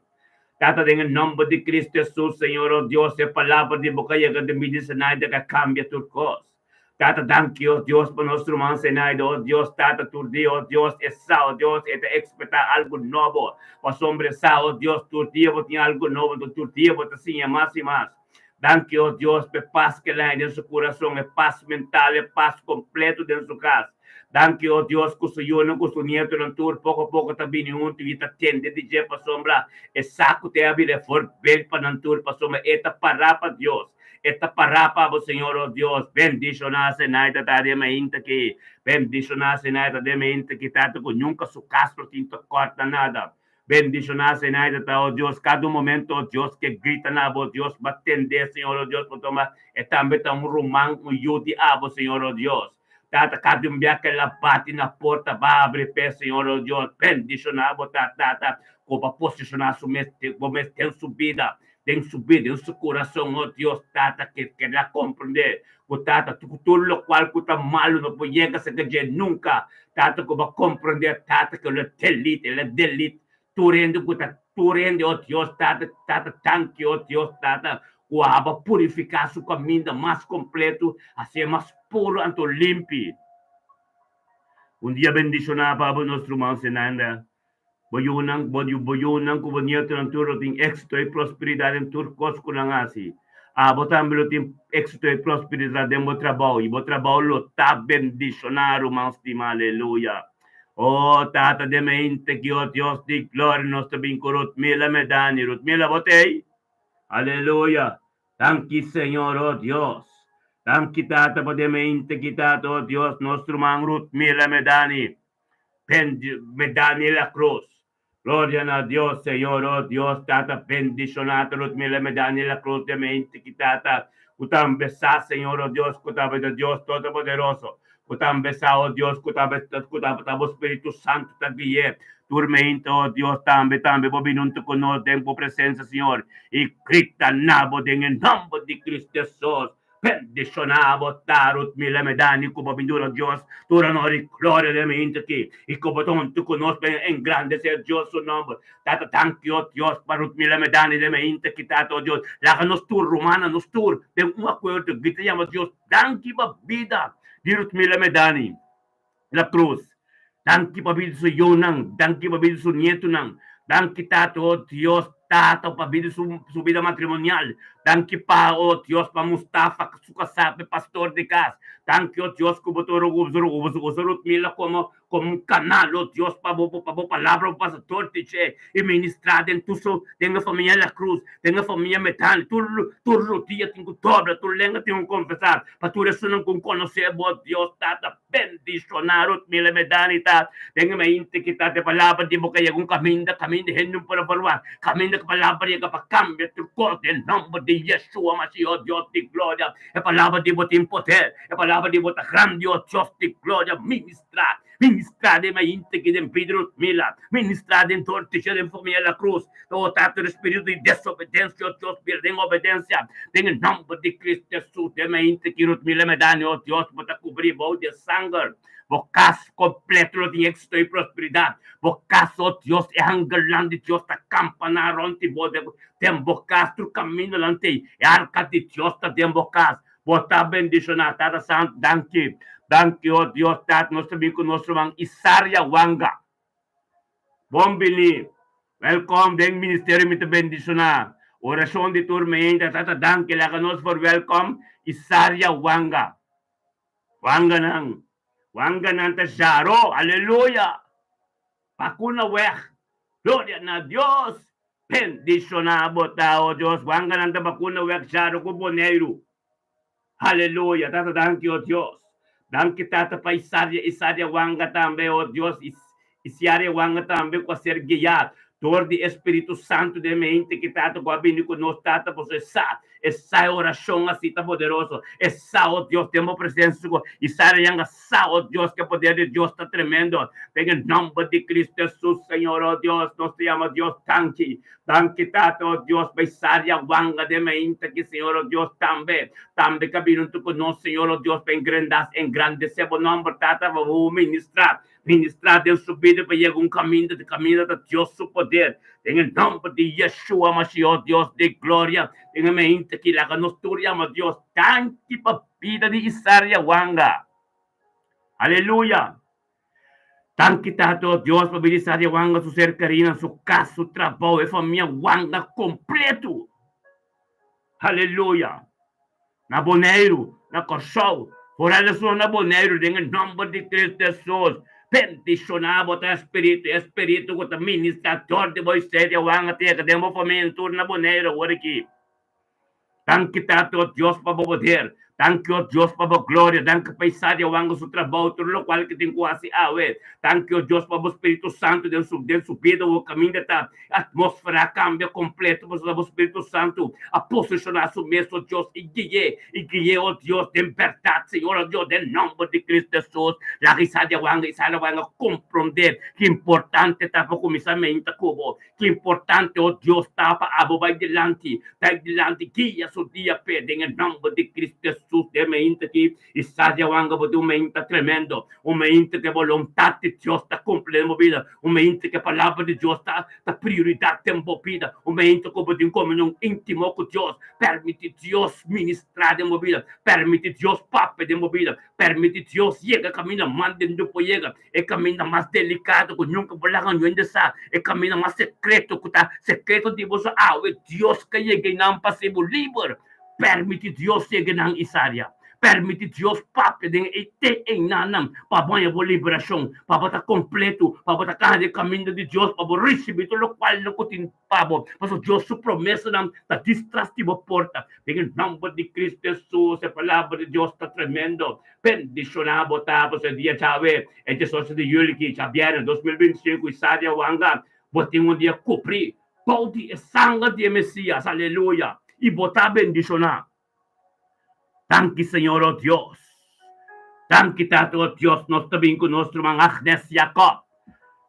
Tata, den e nomber di Cristo Jesus, Señor, oh Dios, e palabra di Bo ka yega den mi di Zenaida ka cambia tur cos. Tata, danki, oh Dios, pa nos ruman Zenaida, oh Dios, Tata, tur dia, oh Dios, e sa, oh Dios, e ta expecta algo nobo, pasobra e sa, oh Dios, tur dia Bo tin algo nobo, enton tur dia Bo ta siña mas y mas. Danki, oh Dios, pa e pas ke laña den su kurason, e pas mental, e pas kompleto den su kas. Danki, oh Dios, ku su yunan ku su nietonan tur poko poko ta bini huntu i ta tende di dje pasobra e sa ku ta e a bira e voorbeeld pa nan tur, pasobra e ta pará pa Dios. E ta pará pa bo, Señor, oh Dios. Bendishoná Zenaida ta den mainta aki. Bendishoná Zenaida den mainta aki, Tata, ku nunka su kas lo tin tekort na nada. Bendishoná Zenaida ta, oh Dios, kada un momento, oh Dios, ke grita na abo, oh Dios, ba tendé, Señor, oh Dios, pasobra e tambe ta un ruman, un yu di abo, Señor, oh Dios. Tata, kada un bia ke el a bati na porta, ba abri p'e, Señor, oh Dios. Bendishoná bo ta, Tata, ku bo a posishoná su mes, bo mes den su bida, den su bida, den su kurason, oh Dios, Tata, ke el a komprendé ku Tata, ku tur lokual ku ta malu no por yega serka dje nunka. Tata ku bo a komprendé, Tata, ku el a delete, el a delete tur hende ku ta tur hende, oh Dios, Tata, Tata, danki, oh Dios, Tata, ku abo a purifiká su kaminda mas kompleto, hasié mas puru anto limpi. Un dia bendishoná pa abo nos ruman Zenaida. Bo yunan, bo bo yunan ku bo nietonan tur lo tin éksito i prosperidat den tur kos ku nan hasi. Abo tambe lo tin éksito i prosperidat den bo trabou, i bo trabou lo ta bendishoná, ruman stimá. Aleluya! O Tata den mente ki, o Dios di gloria, nos ta bin ku Rutmila Medani. Rutmila, bo t'ei? Aleluya! Danki, Señor, o Dios. Danki, Tata, pa den mente ki, Tata, o Dios, nos ruman Rutmila Medani. Medani la Cruz. Gloria na Dios, Señor, oh Dios, Tata, bendiciona ta Ludmila Medani la Cruz de mente ki Tata, ku tambe sa, Señor, oh Dios, ku ta ta Dios Todopoderoso, ku tambe sa, oh Dios, ku ta ku ta ta bo Spiritu Santu ta gui'é tur mente, oh Dios, tambe, tambe bo bini huntu ku nos den bo presencia, Señor, i grita na bo den e nomber di Cristo Jesus. Bendishoná bo ta Ruth Mila Medani ku bo bindura Dios tur honor i gloria den mente aki i ku bo ta huntu ku nos pa engrandesé Dios su nomber. Tata danki o Dios pa Ruth Mila Medani den mente aki Tata o Dios laga nos tur rumannan nos tur den un akuerdo grita yama Dios danki pa bida di Ruth Mila Medani la cruz danki pa bida di su yunan danki pa bida di su nietunan danki Tata o Dios Tata pa bida su su bida matrimonial danki pa o Dios pa Mustafa su kasá pa e pastor di kas danki o Dios ku bo ta usa Rutmila komo komo un kanal o Dios pa bo pa bo palabra bo pasa tur di dje i ministrá den tur su den e famia la cruz den e famia Medan tur tur rodia tin ku dobla tur lenga tin ku konfesá Pa tur esunnan ku konosé bo, Dios Tata, bendishoná Rutmila Medani ta den e mente ki ta de palabra di bo ka yega un kaminda, kaminda hende no por a verwagt, kaminda ku palabra yega pa kambia tur kos den nòmber di Yeshua Mashiach, Dios di gloria. E palabra di bo tin poder, e palabra di bo ta grandi, o Dios di gloria, ministrá. Ministrá den mainta ki den bida Rutmila, ministrá den tortisha den famia La Cruz, ta botá tur espiritu di desobedensia, o Dios, bira den obedensia, den e nomber di Cristo Jesus, den mainta ki Rutmila Medani, o Dios, bo ta cubrí bou di e sanger, bo cas completo lo tin éxito y prosperidad, bo cas, o Dios, e angelnan di Dios ta campaná rond di bo, den bo cas, tur camindanan tei, e arca di Dios ta den bo cas, Bo ta bendishoná, Tata Santu. Danki. Danki, o Dios Tata. Nos ta bin ku nos ruman Isaria Wanga. Bon bini. Wèlkòm den ministerio Mi Ta Bendishoná. Orashon di tur meinta. Tata, danki. Laga nos por wèlkòm Isaria Wanga. Wanganan. Wanganan ta sharo. Aleluya. Bakuna wèg. Gloria na Dios! Bendishoná bo ta, o Dios. Wanganan ta bakuna wèg sharo ku Boneiru. Aleluya! Tata danki, o Dios. Danki, Tata, pa Isaria, Isaria wanga tambe, o Dios, Isiaria wanga tambe ku a ser guiá dor di e Spiritu Santu den mente ki Tata ku a bini ku nos, Tata, pasobra e sa. E sa e orashon asi ta poderoso. E sa, o Dios, den bo presensia ku i sa yanga sa, o Dios, ku e poder di Dios ta tremendo. Den e nòmber di Kristu Hesus, Señor, o Dios, nos ta yama Dios danki. Danki, Tata, o Dios, pa e saria wanga den mainta aki, Señor, o Dios, tambe, tambe ku a bini huntu ku nos, Señor, o Dios, pa engrendas, engrandesé bo nòmber, Tata, pa bo ministrá, ministrá den su bida pa yega un kaminda, di kaminda ta Dios su poder. Den e nòmber di Yeshua Mashiach, o Dios di gloria, den e mainta aki, laga nos tur yama Dios danki pa bida di Isaria Wanga. Aleluya! Danki Tata o Dios pa bida Isaria Wanga, su ser kerinan, su kas, su trabou, e famia Wanga kompletu. Aleluya! Na Boneiru, na Kòrsou, foral esun na Boneiru, den e nòmber di Kristu Hesus, bendishoná bo ta Espíritu, e Espíritu ku ta ministrá dor di bo Isaria Wanga ta yega den bo famia tur na Boneiru awor aki. Danki Tata o Dios pa bo poder. Danki o Dios pa bo gloria. Danki pa Isaria Wanga su trabou, tur lokual ke tin ku hasi awe. Danki o Dios pa bo Spiritu Santu den su den su bida o kaminda ta atmosfera a kambia kompleto pasobra bo Spiritu Santu a posishoná su mes o Dios i gui'é i gui'é o Dios den bèrdat Señor o Dios den nòmber di Kristu Hesus. Laga Isaria Wanga Isaria Wanga komprondé ki importante ta pa kuminsá meinta ku bo. Ki importante, o Dios, ta pa abo bai dilanti, bai dilanti, guia su dia p'e den e nomber di Cristo Jesus. Den meinta aki, i sa dja wanga bo tin un meinta tremendo, un meinta ku e boluntat di Dios ta kumpli den bo bida, un meinta ku e palabra di Dios ta ta prioridat den bo bida, un meinta ku bo tin komunion íntimo ku Dios. Permiti Dios ministrá den bo bida, permiti Dios papia den bo bida, permiti Dios yega kaminda mas den bo por yega. E kaminda mas delikado ku nunka bo laga un hende sa, e kaminda mas sekreto ku ta sekreto di boso awe, Dios ka yega einan pa hasi bo liber. Permiti Dios yega einan, Isaria. Permiti Dios papia den e te einannan pa bo haña bo liberashon, pa bo ta kompleto, pa bo ta kana den kaminda di Dios, pa bo risibí tur lokual ku tin pa bo, pasobra Dios su promesanan ta distras di bo porta. Den e nòmber di Cristo Hesus, e palabra di Dios ta tremendo. Bendishoná bo ta pasobra e dia djawe, e diesocho di yuli ki djabièrnè 2025, i Sadia Wanga, bo tin un dia kuprí bou di e sanger di e Mesias, aleluya, i bo ta bendishoná. Danki Señor, o Dios. Danki Tata, o Dios, nos ta bin ku nos ruman Agnes Jacob.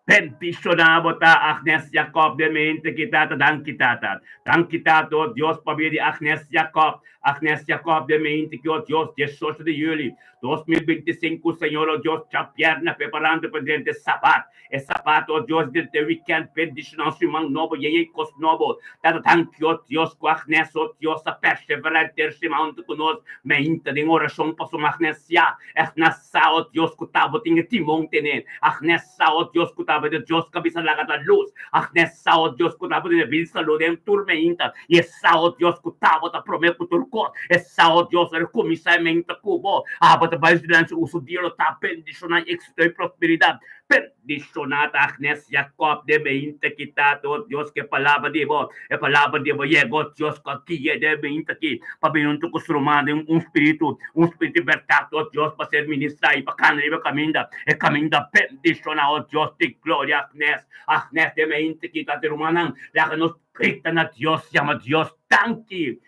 Bendishoná bo ta, Agnes Jacob, den mente ki Tata. Danki Tata. Danki Tata, o Dios, pabia di Agnes Jacob. Agnes Jacob, den mente ki, o Dios, 18 di yuli 2025, Señor, o Dios, djabièrnè preparando pa drenta e Sabat. E Sabat, o Dios, drenta e wikènt, bendishoná su man nobo, yen e kos nobo. Tata, danki, o Dios, ku Agnes, o Dios, a perseverá henter siman huntu ku nos, meinta den orashon pasobra Agnes ya. Agnes sa, o Dios, ku ta bo tin e timon tene. Agnes sa, o Dios, ku tabata Dios ku a bisa laga ta lus. Agnes sa, o Dios, ku tabata den bin salú den tur meinta. I e sa, o Dios, ku tabata promé ku tur kos. E sa, o Dios, ora kuminsá e meinta ku bo, abo ta bai dilanti uso dia lo ta bendishoná éksito i prosperidat. Bendishoná ta Agnes Jacob den meinta ki ta, o Dios, ku e palabra di bo, e palabra di bo yega, o Dios, ku a guia den meinta aki pa bini huntu ku su ruman den un spiritu. Un spiritu di bèrdat, o Dios, pa ser ministrá i pa kana riba e kaminda, e kaminda bendishoná, o Dios di gloria. Agnes, Agnes den mente kita di rumannan, laga nos grita na Dios, yama Dios danki,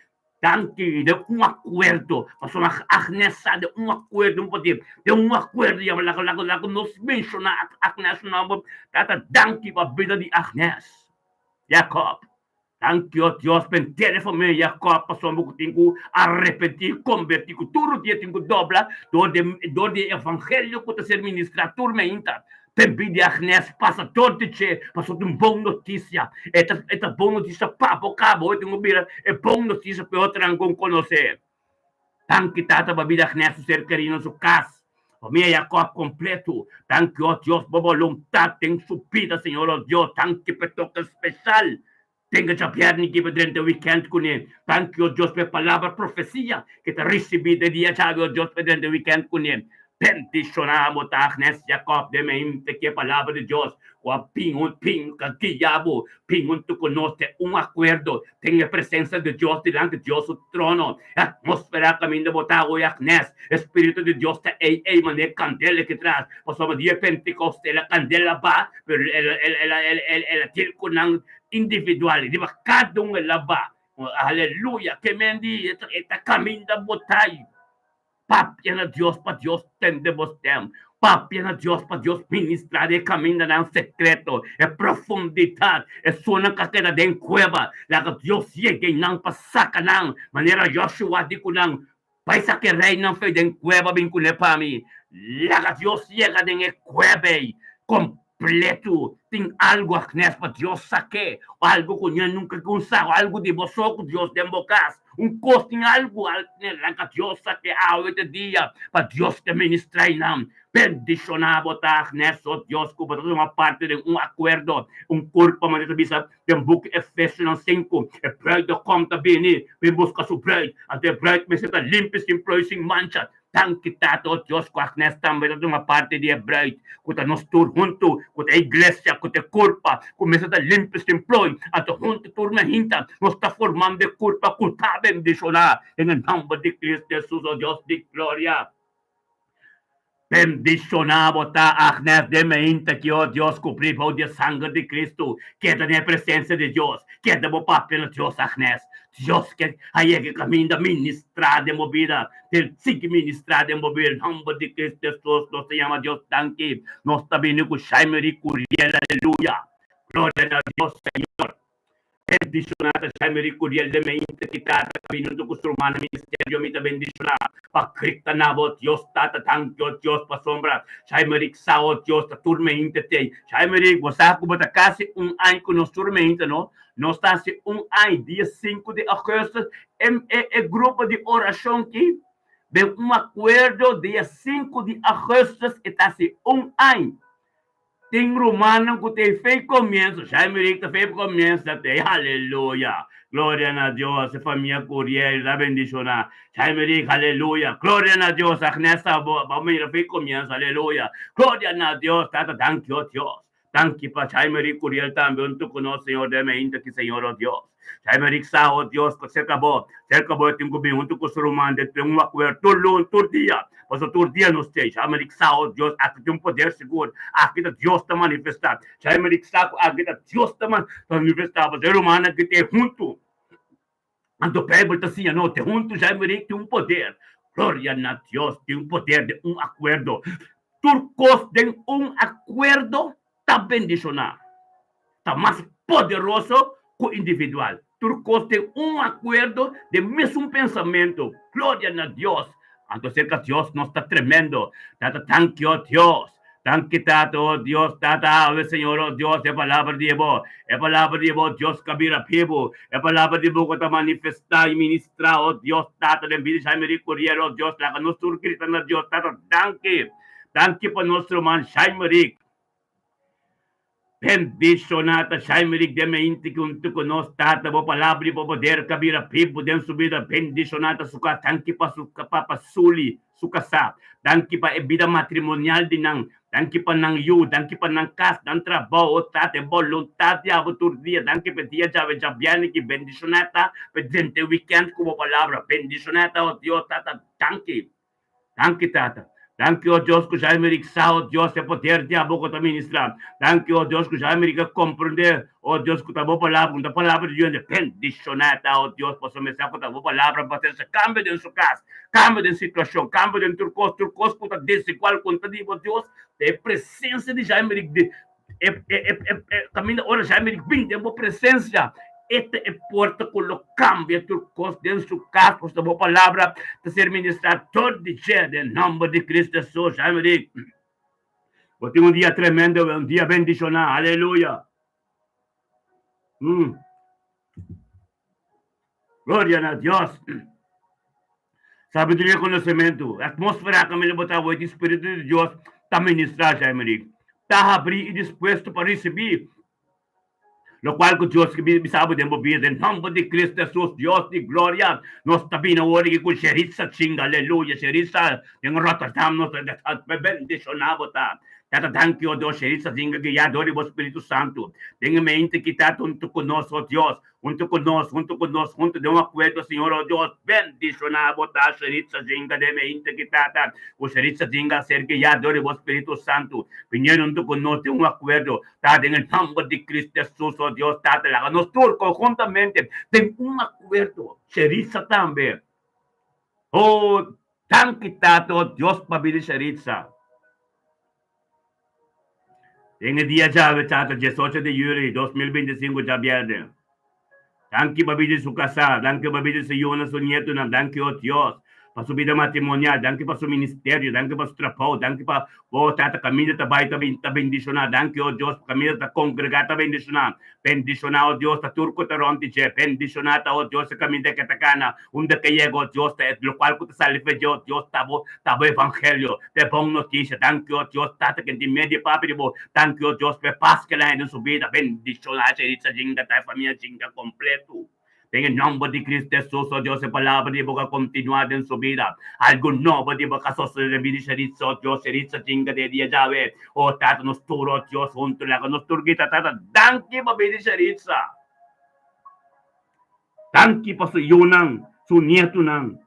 danki, den un akuerdo, pasobra Agnes sa den un akuerdo, un por di, den un akuerdo yama, laga, laga, laga nos menshoná Agnes su nòmber, Tata, danki pa bida di Agnes. Jacob. Danki, o Dios, pa henter e famia Jacob, pasobra ku tin ku arepentí i kombertí, ku tur dia tin ku dobla dor di dor di e evangelio ku ta ser ministrá tur meinta. P'e di Agnes pasa dor di dje, pasobra tin bon notisia. E ta e ta bon notisia pa bo kaba, oi tin ku bira e bon notisia pa e otronan ku konosé. Danki, Tata, pa bida Agnes su ser kerí na su kas. Famia Jacob kompleto. Danki, o Dios, pa bo boluntat den su bida, Señor, o Dios. Danki pa e toke speshal den e djabièrnè ki bo drenta e wikènt kuné. Danki, o Dios, pa e palabra profesia ke ta risibí den dia djawe, o Dios, pa e drenta e wikènt kuné. Bendishoná bo ta Agnes Jacob den mente ki e palabra di Dios ku a bin un bin ka guia bo bin huntu ku nos den un akuerdo den e presensia di Dios dilanti Dios su trono. E atmósfera kaminda bo ta awe Agnes, e spiritu di Dios ta ei ei manera e kandela ki tras pasobra dia Pentekoste el a kandela ba pero el el el el el a dil ku nan individual riba kada un el a ba. Aleluya! Ke men di e ta kaminda bo tai. Papia na Dios pa Dios tende bo stem. Papia na Dios pa Dios ministra den e kamindanan sekreto, e profundidat, esunnan ku a keda den kueba. Laga Dios yega einan pa saka nan, manera Joshua di ku nan, Bai saka e reinan fo'i den kueba bin kuné pa mi. Laga Dios yega den e kueba ei kompletu. Tin algu Agnes pa Dios sak'é, o algu ku ña nunka ku sa, o algu di bo so ku Dios den bo kas. Un kos tin algu Agnes, laga Dios sak'é awe te dia pa Dios ke ministra einan. Bendishoná bo ta Agnes, o Dios ku bo ta tuma parti den un akuerdo, un kurpa manera ta bisa Den buki Efesionan sinku, e bruidegom ta bini bin buska su bruid. Anto e bruid mester ta limpi, sin ploi, sin mancha. Danki Tata, o Dios, ku Agnes tambe ta tuma parti di e bruid, ku ta nos tur huntu, ku ta e iglesia, ku ta e kurpa, ku mester ta limpi, sin ploi. Anto huntu tur mehinta nos ta formando e kurpa ku ta bendishoná den e nòmber di Kristu Hesus, o Dios di gloria. Bendishoná bo ta, Agnes, den meinta ki, o Dios, kubrí bou di e sanger di Kristu. Keda den e presensia di Dios. Keda bo papia na Dios, Agnes. Dios ke a yega e kaminda ministrá den bo bida. El sigui ministrá den bo bida. Nòmber di Kristu Hesus, nos ta yama Dios danki. Nos ta bini ku Shaimeri Curiel, aleluya. Gloria na Dios, Señor. Bendishoná ta Jaime Ricuriel de Meinte ki tata ta bini huntu ku su rumannan ministerio mi ta bendishoná pa grita na bo Dios tata danki o Dios pasobra Jaime Ric sa o Dios ta tur Meinte tei Jaime Ric bo sa ku bo ta kasi un aña ku nos tur Meinte no nos ta hasi un aña dia sinku di augustus e e grupo di orashon ki den un akuerdo dia sinku di augustus e ta hasi un aña. Tin rumannan ku ta fei komienso. Jaime Rick ta fei komienso ta tei. Aleluya! Gloria na Dios. E famia Curiel ta bendishoná. Jaime Rick, aleluya. Gloria na Dios. Agnes ta bo mira fei komienso. Aleluya. Gloria na Dios. Tata, danki, o Dios. Danki pa Jaime Rick Curiel tambe huntu ku nos, Señor, den meinta ki, Señor, o Dios. Jaime Rick sa, o Dios, ku serka bo, serka bo e tin ku bin huntu ku su ruman den un akuerdo tur lun, tur dia. Pasobra tur dia nos tei. Jaime Rick sa, o Dios, aki tin un poder sigur. Aki ta Dios ta manifestá. Jaime Rick sa ku aki ta Dios ta manifestá. Pasobra e rumannan aki ta huntu. Anto Bijbel ta siña nos, te huntu Jaime Rick tin un poder. Gloria na Dios, tin un poder den un akuerdo. Tur kos den un akuerdo ta bendishoná. Ta mas poderoso ku individual. Tur kos den un akuerdo, den mesun pensamentu. Gloria na Dios! Anto serka Dios nos ta tremendo. Tata tanki o Dios. Tanki Tata o Dios. Tata awe Señor o Dios e palabra di bo. E palabra di bo Dios ka bira bibu. E palabra di bo ku ta manifestá i ministrá o Dios Tata den bida Jaime Rick Curiel o Dios laga nos tur grita na Dios Tata danki. Danki pa nos ruman Jaime Rick. Bendishoná ta Jaime den meinti ki huntu ku nos Tata bo palabra i bo poder ka bira bibu den su bida. Bendishoná ta su kas. Danki pa su papa Sully, su kasá. Danki pa e bida matrimonial di nan. Danki pa nan yu. Danki pa nan kas, nan trabou. O Tata, e boluntat di abo tur dia. Danki pa e dia djawe djabièrnè ki bendishoná ta pa e drenta e wikènt ku bo palabra. Bendishoná ta, o Dios Tata. Danki. Danki Tata. Danki o Dios ku Jaime Rick sa o Dios e poder di abo ku ta ministra. Danki o Dios ku Jaime Rick a komprende o Dios ku ta bo palabra ku ta palabra di Dios e bendishona ta o Dios pasobra mi sa ku ta bo palabra pa trese kambio den su kas, kambio den situashon, kambio den tur kos, tur kos ku ta desigual ku ta di bo Dios ta e presensia di Jaime Rick di E kaminda ora Jaime di bin den bo presensia, e ta e porta ku lo kambia tur kos den su kas, pasobra bo palabra ta ser ministrá tur di dje den nòmber di Kristu Hesus. Jaime di, Bo tin un dia tremendo, un dia bendishoná. Aleluya! Gloria na Dios! Sabiduria i konosementu. E atmósfera kaminda bo ta wei di spiritu di Dios ta ministrá, Jaime di. Ta habrí i dispuesto pa risibí lokual ku Dios ke bisa bo den bo bida. Den nòmber di Kristu Hesus, Dios di gloria, nos ta bini awor aki ku Sheritsa Chinga, aleluya, Sheritsa den Rotterdam, nos ta bendishoná bo ta. Tata danki, o Dios, Sheritza zinga guiá dor di bo Spiritu Santu. Den e mente ki ta huntu ku nos, o Dios, huntu ku nos, huntu ku nos, huntu den un akuerdo, Señor, o Dios, bendishoná bo ta Sheritza zinga den e mente ki Tata, ku Sheritza zinga a ser guiá dor di bo Spiritu Santu, biniendo huntu ku nos den un akuerdo, Ta den e nòmber di Cristo Jesus, o Dios Tata, laga nos tur konhuntamente den un akuerdo. Sheritza tambe. O, danki Tata, o Dios pa bida Sheritza. Den e dia djawe, Tata, diesocho di yüli 2025, djabièrnè. Danki pa bida di su kasá, danki pa bida di su yunan, su nietunan, danki o Dios pa su bida matrimonial, danki pa su ministerio, danki pa su trabou, danki pa bo Tata kaminda ta bai ta ta bendishoná, danki o Dios pa kaminda ta kongregá ta bendishoná, bendishoná o Dios ta tur ku ta rònt di dje, bendishoná ta o Dios e kaminda ke ta kana, unda ke yega o Dios ta e lokual ku ta sali fe dje o Dios ta bo ta bo evangelio, ta e bon notisia, danki o Dios Tata ken tin miedu di papia di bo, Danki o Dios pa e pas ke la den su bida. Bendiciona Sheritza Jinga ta e famia Jinga completo. Den e nomber di Cristo Jesus, o Dios, e palabra di bo ka continua den su bida. Algo nobo di bo ka sosode den bida di Sheritza, o Dios, Sheritza Jinga den e dia djawe. O Tata, nos tur, o Dios, hunto laga nos tur grita, Tata, danki pa bida di Sheritza. Danki pa su yunan, su nietunan.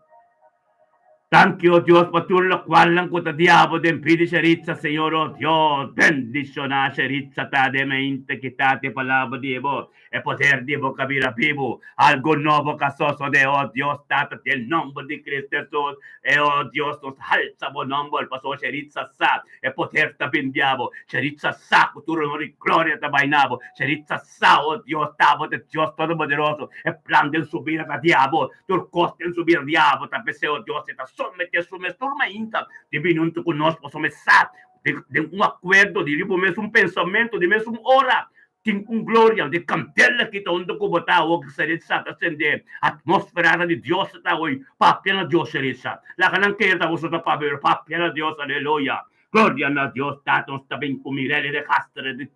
Danki, o Dios, pa tur lokualnan ku ta diabo den pidi Sheritza, Señor, o Dios, bendishoná Sheritza ta den mente kita te palabra di bo, e poder di bo ka bira bibu, algu nobo ka sosodé, o Dios, Tata, den nomber di Cristo Jesus, e o Dios, nos halsa bo nomber, pasobra Sheritza sa e poder ta bin diabo, Sheritza sa ku tur honor i gloria ta bai na bo, Sheritza Sa, o Dios, tabata Dios Todopoderoso, e plan den su bida ta diabo, tur kos den su bida diabo ta p'esei, o Dios, e ta someté su mes tur mainta di bini huntu ku nos, pasobra e sa den un akuerdo di riba mesun pensamentu, di mesun ora, tin un gloria di kandela ki ta huntu ku bo ta awor ki Seritsa ta sende atmósfera di Dios ta awor papia na Dios Seritsa laga nan kere ta boso ta papia pero papia na Dios aleluya gloria na Dios tata nos ta bin ku Mirelli de Castro di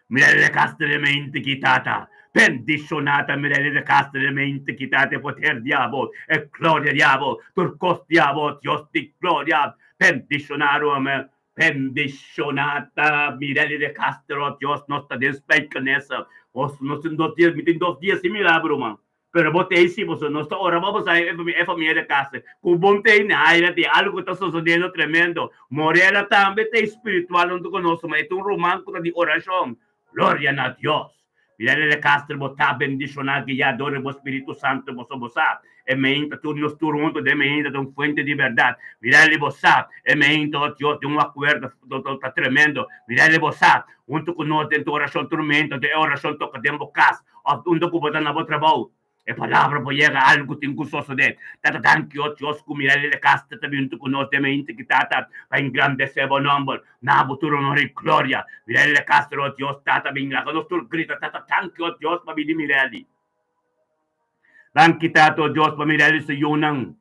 Mirelle castremente chitata, bendishonata Mirelle de castremente chitata e poter di abo, e gloria di abo, tur cos di abo, Dios di gloria, bendishonado ame, bendishonata Mirelle de Castro, Dios nos ta den spijkenisse, nos nos tin dos dia, mi tin dos dia sin mira bo ruman. Pero bo t'ei si boso nos ta ora pa bo sa e famia de casa cu bon t'ei na tin algo ta sosodiendo tremendo. Morela tambe t'ei spiritual hunto cu nos ma e ta un ruman cu ta di oracion. Gloria na Dios. Mirele de Castro bo ta bendiciona guia dor di bo Spiritu Santo boso bo sa e meinta tur nos tur hunto den meinta ta un fuente di berdad. Mirele bo sa e meinta oh Dios den un acuerdo ta tremendo. Mirele bo sa hunto cu nos den tu oracion tur meinta e oracion toca den bo cas Of unda ku bo ta na bo trabou, e palabra por yega algu tin ku sosodé. Tata danki o Dios ku mira lele kas ta ta bin huntu ku nos den mente ki Tata pa engrandesé bo nòmber. Na bo tur honor i gloria. Mira lele kas o Dios Tata bin laga nos tur grita Tata danki o Dios pa bini Mireli. Danki Tata o Dios pa Mireli su yunan.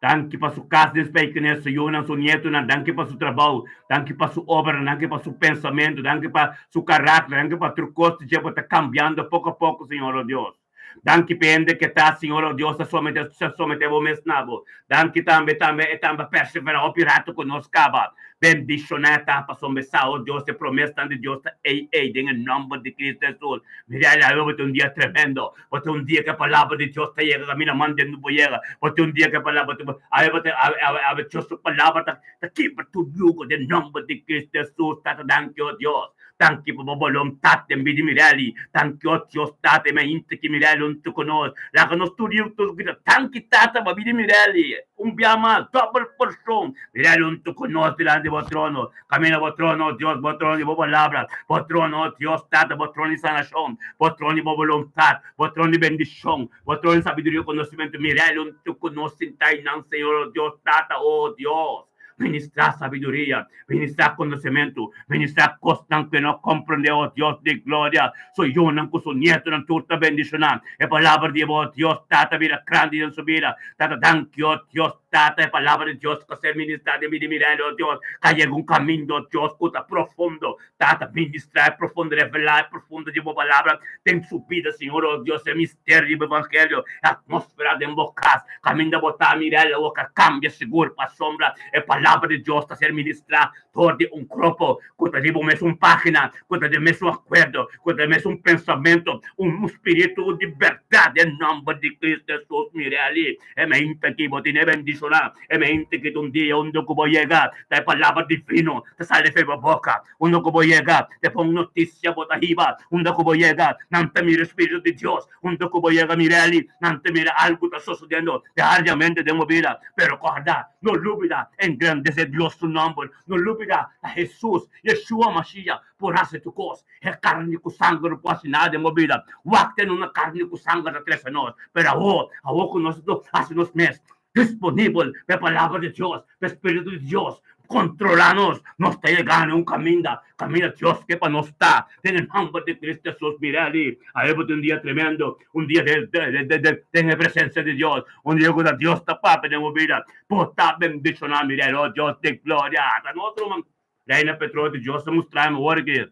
Danki pa su kas den Spijkenisse, su yunan, su nietunan, danki pa su trabou, danki pa su obranan, danki pa su pensamentu, danki pa su karakter, danki pa tur kos di dje bo ta kambiando poko a poko, Señor o Dios. Danki pa e hende ke ta, Señor o Dios, ta somete, ta somete bo mes na bo. Danki tambe, tambe e tambe a perseverá hopi rato ku nos kaba. Bendishoná e ta pasobra sa, o Dios, e promesnan di Dios ta ei ei den e nòmber di Cristo Hesus. Mira, awe bo ta un dia tremendo. Bo ta un dia ku e palabra di Dios ta yega kaminda manda no por yega. Bo ta un dia ku e palabra ta awe bo ta awe awe awe Dios su palabra ta ta kibra tur yugo den nomber di Cristo Hesus. Tata danki o Dios. Danki pa bo boluntat den bida Mirelli. Danki o Dios Tata e mainta ki Mirelli huntu ku nos. Laga nos tur yu tur grita danki Tata pa bida Mirelli. Un bia mas dobel porshon. Mirelli huntu ku nos dilanti bo trono. Camina bo trono, oh Dios, bo trono di bo palabra, bo trono, oh Dios Tata, bo trono di sanacion, bo trono di bo boluntad, bo trono di bendicion, bo trono di sabiduria y conocimento. Mira el un tu cu nos sinta eynan, Señor, oh Dios Tata, oh Dios. Ministra sabiduria, ministra conocimento, ministra cosnan cu e no comprende, oh Dios di gloria. Su yunan cu su nietonan tur ta bendiciona. E palabra di bo, oh Dios Tata, bira grandi den su bida. Tata, danki, oh Dios. Tata, e palabra di Dios ku ser ministrá den mi di mirel, o Dios, ka yega un kaminda, o Dios, ku ta profundo. Tata, ministrá e profundo, revelá e profundo di bo palabra den su bida, Señor, o Dios, e misterio di bo evangelio, e atmósfera den bo kas, kaminda bo ta, mirel, awor ka kambia sigur pasobra e palabra. palabra di Dios ta ser ministrá dor di un grupo ku ta riba un mesun página, ku ta den mesun akuerdo, ku ta den mesun pensamentu, un spiritu di bèrdat den nòmber di Cristo Hesus. Mireli, e mente aki bo tene bendishoná, e mente ki ta un dia unda ku bo yega ta e palabra divino ta sali for bo boka, unda ku bo yega ta e bon notisia bo ta hiba, unda ku bo yega nan ta mira e spiritu di Dios. Hunto ku bo yega Mireli, nan ta mira algu ta sosodiendo diariamente den bo bida. Pero kòrda, no lubida engrandesé Dios su nòmber. No lubida ta Hesus, Yeshua Mashiach, por hasi tur kos. E karni ku sanger no por hasi nada den bo bida. Wak te nuna karni ku sanger ta trese nos. Pero awor, awor ku nos ta hasi nos mes disponibel pa e Palabra di Dios, pa e Spiritu di Dios kontrolá nos, nos ta yega na un kaminda, kaminda Dios ke pa nos ta. Den e nòmber di Cristo Hesus, mira ali, awe bo tin un dia tremendo, un dia den e presensia di Dios, un dia ku ta Dios ta papia den bo bida. Bo ta bendishoná, mira, oh Dios di gloria. Ta nos ruman Reina Petrochi, Dios ta mustra mi ora ki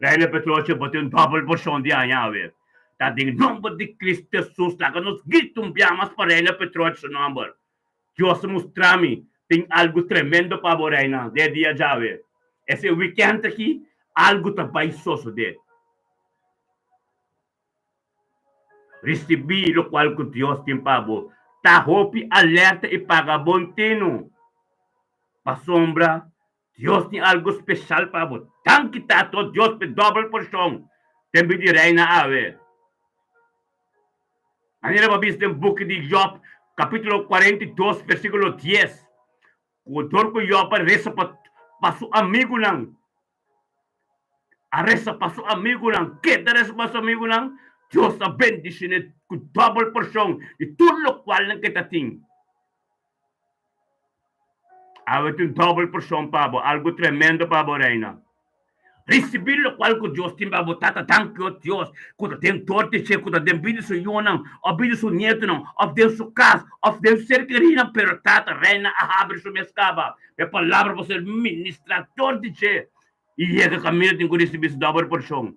Reina Petrochi bo tin un dòbel porshon di aña awe. Ta den nòmber di Cristo Hesus laga nos grita un bia mas pa Reina Petrochi su nòmber. Dios a mustra mi tin algu tremendo pa bo Reina den e dia djawe. Ese wikènt aki algu ta bai sosodé. Risibí lokual ku Dios tin pa bo. Ta hopi alerta i paga bon tinu. Pasobra Dios tin algu speshal pa bo. Danki Tato Dios p'e dòbel porshon den bida di Reina awe. Manera bo a bisa den buki di Jòb kapítulo 42 versíkulo 10, ku dor ku Jòb a resa pa pa su amigunan, a resa pa su amigunan, keda resa pa su amigunan, Dios a bendishon'é ku dòbel porshon di tur lokualnan ke ta tin. Awe tin dòbel porshon pa bo, algu tremendo pa bo, Reina. Risibí lokual ku Dios tin pa bo. Tata, danki, o Dios, ku ta den dor di dje, ku ta den bida di su yunan, òf bida di su nietunan, òf den su kas, òf den su ser kerinan. Pero, Tata, Reina a habri su mes kaba pa e palabra por ser ministrá dor di dje i yega kaminda tin ku risibí su dòbel porshon.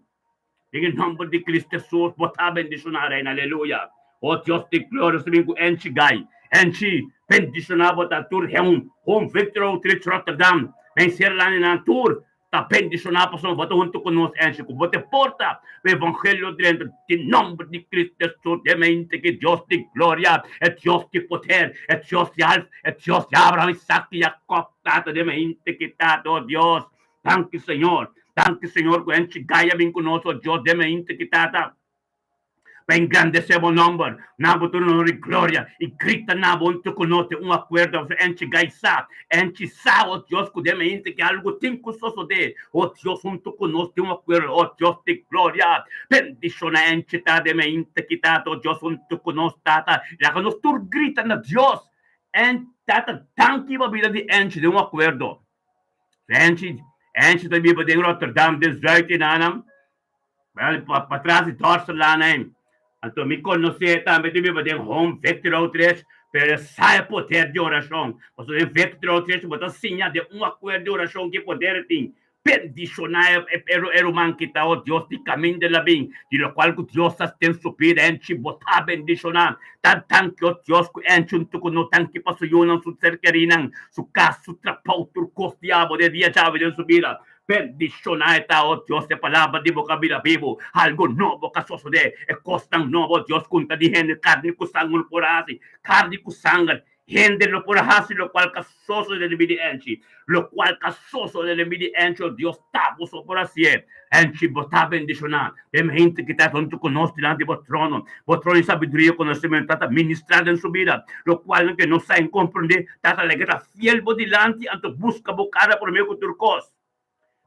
Den e nomber di Cristo Jesus bo ta bendiciona Reina aleluya oh Dios di gloria nos ta bin cu Enchi Gai Enchi bendiciona bo ta tur hen Home Victory Outreach Rotterdam den Sierra nan tur ta bendiciona pasobra bo ta hunto cu nos Enchi cu bo te porta pa evangelio drenta den nomber di Cristo Jesus den mente ki Dios di gloria e Dios di poder e Dios di Alf e Dios di Abraham Isaac y Jacob tata den mente ki tata oh Dios Danki Señor. Danki Señor ku enchi gaya bin ku nos, o Dios den mainta ki Tata, pa engrandesé bo nomber. Na bo tur honor i gloria, i grita na bo huntu ku nos den un akuerdo, pasobra enchi gai sa, enchi sa, o Dios, ku den mainta ki algu tin ku sosodé, o Dios, huntu ku nos den un akuerdo, o Dios di gloria. Bendishona enchi ta den mainta ki Tata, o Dios, huntu ku nos, Tata. Laga nos tur grita na Dios, en Tata, danki pa bida di enchi den un akuerdo. Enchi, Enchi ta biba den Rotterdam, den Zuid enanan, patras di Dorsterlaan ei. Anto mi konosé tambe ta biba den Home Victory Outreach, pero e sa e poder di orashon. Pasobra den Victory Outreach bo ta siña den un akuerdo di orashon ki poder e tin. Bendishoná e ruman ki ta, oh Dios, di kaminda el a bin, di lokual ku Dios a den su bida. Enchi, bo ta bendishoná. Ta danki, oh Dios, ku Enchi huntu ku nos. Danki pa su yunan, su ser kerinan, su kas, su trabou, tur kos di abo den dia djawe den su bida. Bendishoná e ta, oh Dios, e palabra di bo ka bira bibu. Algu nobo ka sosodé, e kosnan nobo, oh Dios, ku ta di hende karni ku sanger no por hasi, karni ku sanger. Hende lo por hasi lokual ka sosodé den bida di Enchi, lokual ka sosodé den bida di Enchi, o Dios, ta boso por hasié. Enchi, bo ta bendishoná den hende ki ta huntu ku nos dilanti bo trono. Bo trono di sabiduria i konosementu ta ta ministrá den su bida. Lokualnan ke no sa i komprondé, ta ta laga ta fiel bo dilanti, anto buska bo kara promé ku tur kos.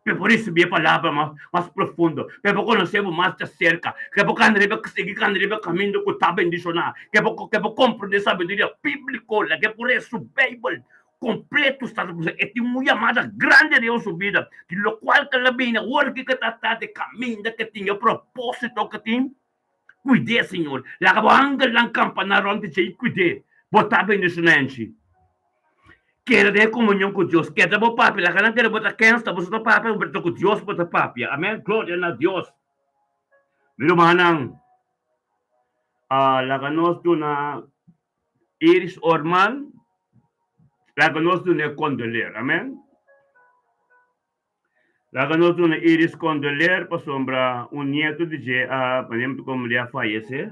Pe por risibi e palabra mas mas profundo, pe por konosé bo mas djaserka, ke por kanda riba sigui kanda riba e kaminda ku ta bendishoná, ke por ke por komprondé sabiduria bíbliko, la ke por lesa su Beibel kompleto sta ta bisa e tin un yamada grandi riba su bida, di lokual ke el a bini awor ke ta ta di kaminda ke tin e propósito ke tin. Kuid'é, Señor. Laga bo angelnan kampaná rònt di dje i kuid'é. Bo ta bendishoná enchi. Keda den e komunion ku Dios. Keda bo papia. Laga nan kere bo ta kensa. Boso ta papia, pero ta ku Dios bo ta papia. Amèn. Gloria na Dios. Mi rumannan, laga nos duna Iris Orman. Laga nos dun'é kondoler. Amèn. Laga nos duna Iris kondoler pasobra un nieto di dje a, manera komo di a fayesé.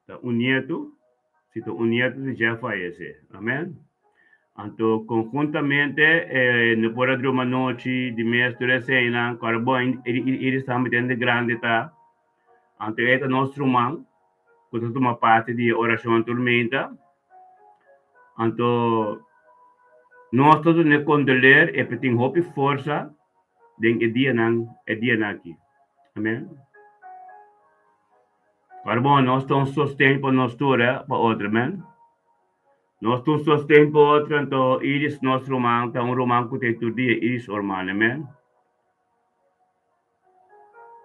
Ta un nieto, si ta un nieto di dje a fayesé. Amèn. Anto konhuntamente e no por a druma anochi di mes tur eseinan, kòrda bon Iris tambe ta hende grandi ta. Anto e ta nos ruman ku ta tuma parti di e orashon tur meinta. Anto nos ta dun'é kondoler e por tin hopi forsa den e dianan e dianan aki. Amen. Ora bon nos ta un sosten pa nos tur pa otro amen. Nos ta un sosten pa otro anto Iris nos ruman ta un ruman ku ta e tur dia Iris Orman amen.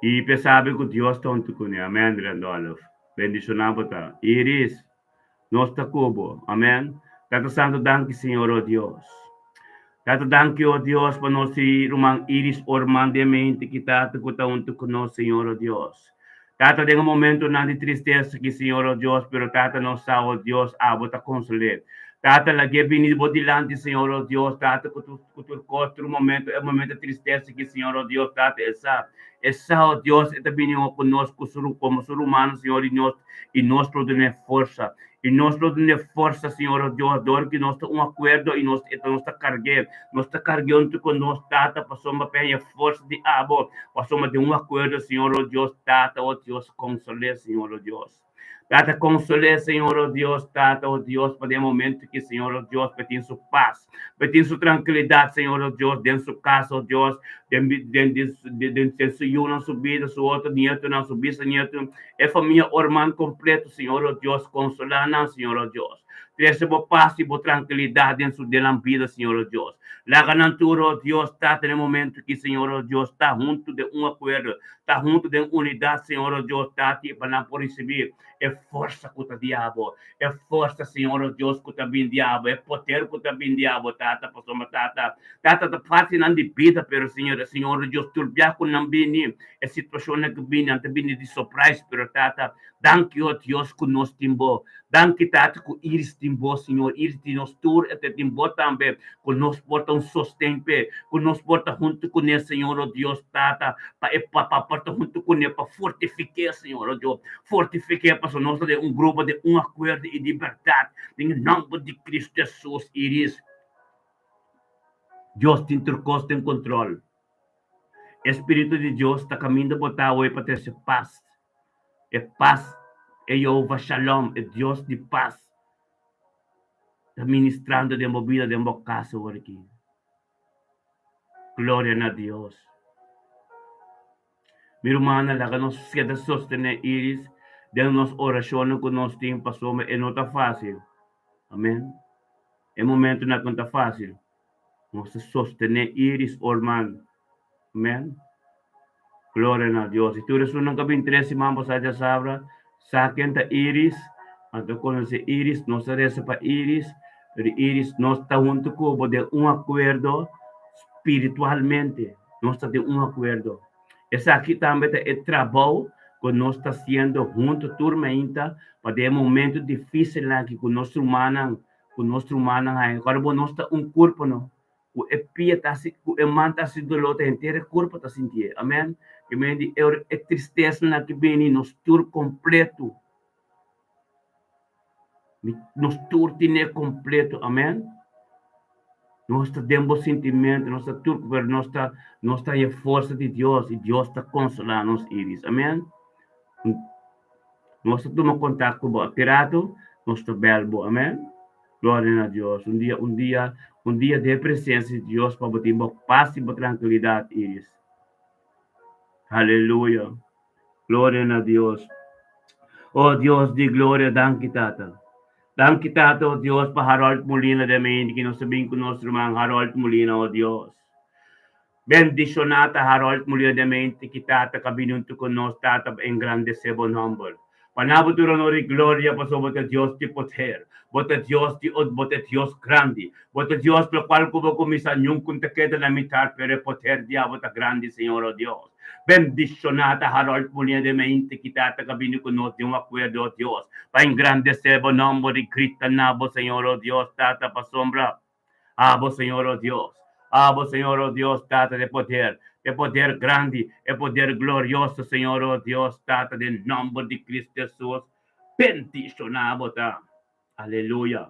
I p'e sabi ku Dios ta huntu kuné. Amèn, Randolph. Bendishoná bo ta. Iris, nos ta ku bo. Amèn. Tata Santu, danki Señor, o Dios. Tata, danki, o Dios, pa nos ruman Iris Orman den mente ki Tata ku ta huntu ku nos, Señor, o Dios. Tata, den e momentonan di tristesa ki, Señor, o Dios, pero Tata, nos sa, o Dios, abo ta konsol'é. Tata, lag'é bini bo dilanti, Señor, o Dios, Tata, ku tur, ku tur kos, tur momento, e momento di tristesa ki, Señor, o Dios, Tata, e sa, e sa, o Dios, e ta bini ku nos, ku su, komo su rumannan, Señor, i nos, i nos lo dun'é forsa. I nos lo dun'é forsa, Señor, o Dios, dor ki nos ta un akuerdo i nos, nos ta karg'é, nos ta karg'é huntu ku nos, Tata, pasobra pa haña forsa di abo, pasobra den un akuerdo, Señor, o Dios, Tata, o Dios, konsol'é, Señor, o Dios. Tata, konsol'é, Señor, o Dios, Tata, o Dios, pa den momento ki, Señor, o Dios, pa e tin su pas, pa e tin su trankilidat, Señor, o Dios, den su kas, o Dios, den, den, den, den su yunan, su bida, su otro nietonan, su bisanieto, E famia Orman kompleto, Señor o Dios, konsolá nan, Señor o Dios. Trese bo pas i bo trankilidat den su den nan bida, Señor o Dios. Laga nan tur, o Dios, ta den e momento aki, Señor o Dios, ta huntu den un akuerdo, ta huntu den unidat, Señor o Dios, Tata, i pa nan por risibí e forsa ku ta di abo, e forsa, Señor o Dios, ku ta bin di abo, e poder ku ta bin di abo, Tata, pasobra, Tata, Tata, ta fásil nan di bida, pero, Señor, Señor o Dios, tur bia ku nan bini, E situacionnan cu bini, nan ta bini di surprise, pero Tata, danki oh Dios cu nos tin Bo. Danki Tata cu Iris tin Bo, Señor. Iris di nos tur, e ta tin Bo tambe, cu nos por ta un sosten p'e, cu nos por ta hunto cun'e, Señor, oh Dios, Tata, pa e pa pa por ta hunto cun'e, pa fortifiqu'e, Señor, oh Dios. Fortifiqu'e, pasobra nos ta den un grupo den un acuerdo y di berdad, den e nomber di Cristo Jesus, Iris. Dios tin tur cos den control. E Spiritu di Dios ta kaminda bo ta awe pa trese pas. E pas, e Jehová Shalom, e Dios di pas, ta ministrando den bo bida, den bo kas awor aki. Gloria na Dios. Mi rumannan, laga nos keda sostené Iris den nos orashonnan ku nos tin pasobra e no ta fásil. Amèn. E momentunan ku no ta fásil. Nos ta sostené Iris Orman. Amèn. Gloria na Dios. I tur esunnan ku a bin tres siman pasá djasabra, sa ken ta Iris, anto konosé Iris, nos ta resa pa Iris, pero Iris, nos ta huntu ku bo den un akuerdo spiritualmente. Nos ta den un akuerdo. Esaki tambe ta e trabou ku nos ta hasiendo huntu tur mainta pa den e momento difísilnan aki ku nos rumannan ku nos rumannan haña. Kòrda bo, nos ta un kurpo no. Ku e pia ta hasi, ku e man ta hasi doló, ta henter e kurpo ta sintié. Amèn. Ke men di e ora e tristesanan ki bini, nos tur kompletu. Nos tur tine kompletu. Amèn. Nos ta den bo sintimentu, nos ta tur, pero nos ta, nos ta haña forsa di Dios i Dios ta konsolá nos iris. Amèn. Nos ta tuma kontak ku bo ki ratu, nos ta bèl bo. Amèn. Gloria na Dios. Un dia, un dia, un dia den presensia di Dios pa bo tin bo pas i bo trankilidat, Iris. Aleluya. Gloria na Dios. Oh Dios di gloria, danki Tata. Danki Tata, oh Dios, pa Harold Molina den mente ki nos ta bin ku nos ruman Harold Molina, oh Dios. Bendishoná ta Harold Mulier de mente ki Tata ka bini huntu ku nos, Tata, pa engrandesé bo nòmber. Pa na bo tur honor i gloria, pasobra bo ta Dios di poder, bo ta Dios di bo ta Dios grandi, bo ta Dios lokual ku bo kuminsá nunka ta keda na mitar, pero e poder di abo ta grandi, Señor, o Dios. Bendishoná ta Harold Muñe de Meinte ki tata ka bini ku nos den un akuerdo, o Dios, pa engrandesé bo nòmber i grita na bo, Señor, o Dios, Tata, pasobra Abo, Señor, o Dios. Abo, Señor, o Dios, Tata de poder, e poder grandi, e poder glorioso, Señor, o Dios, Tata, den nòmber di Cristo Jesus, bendishoná bo ta. Aleluya.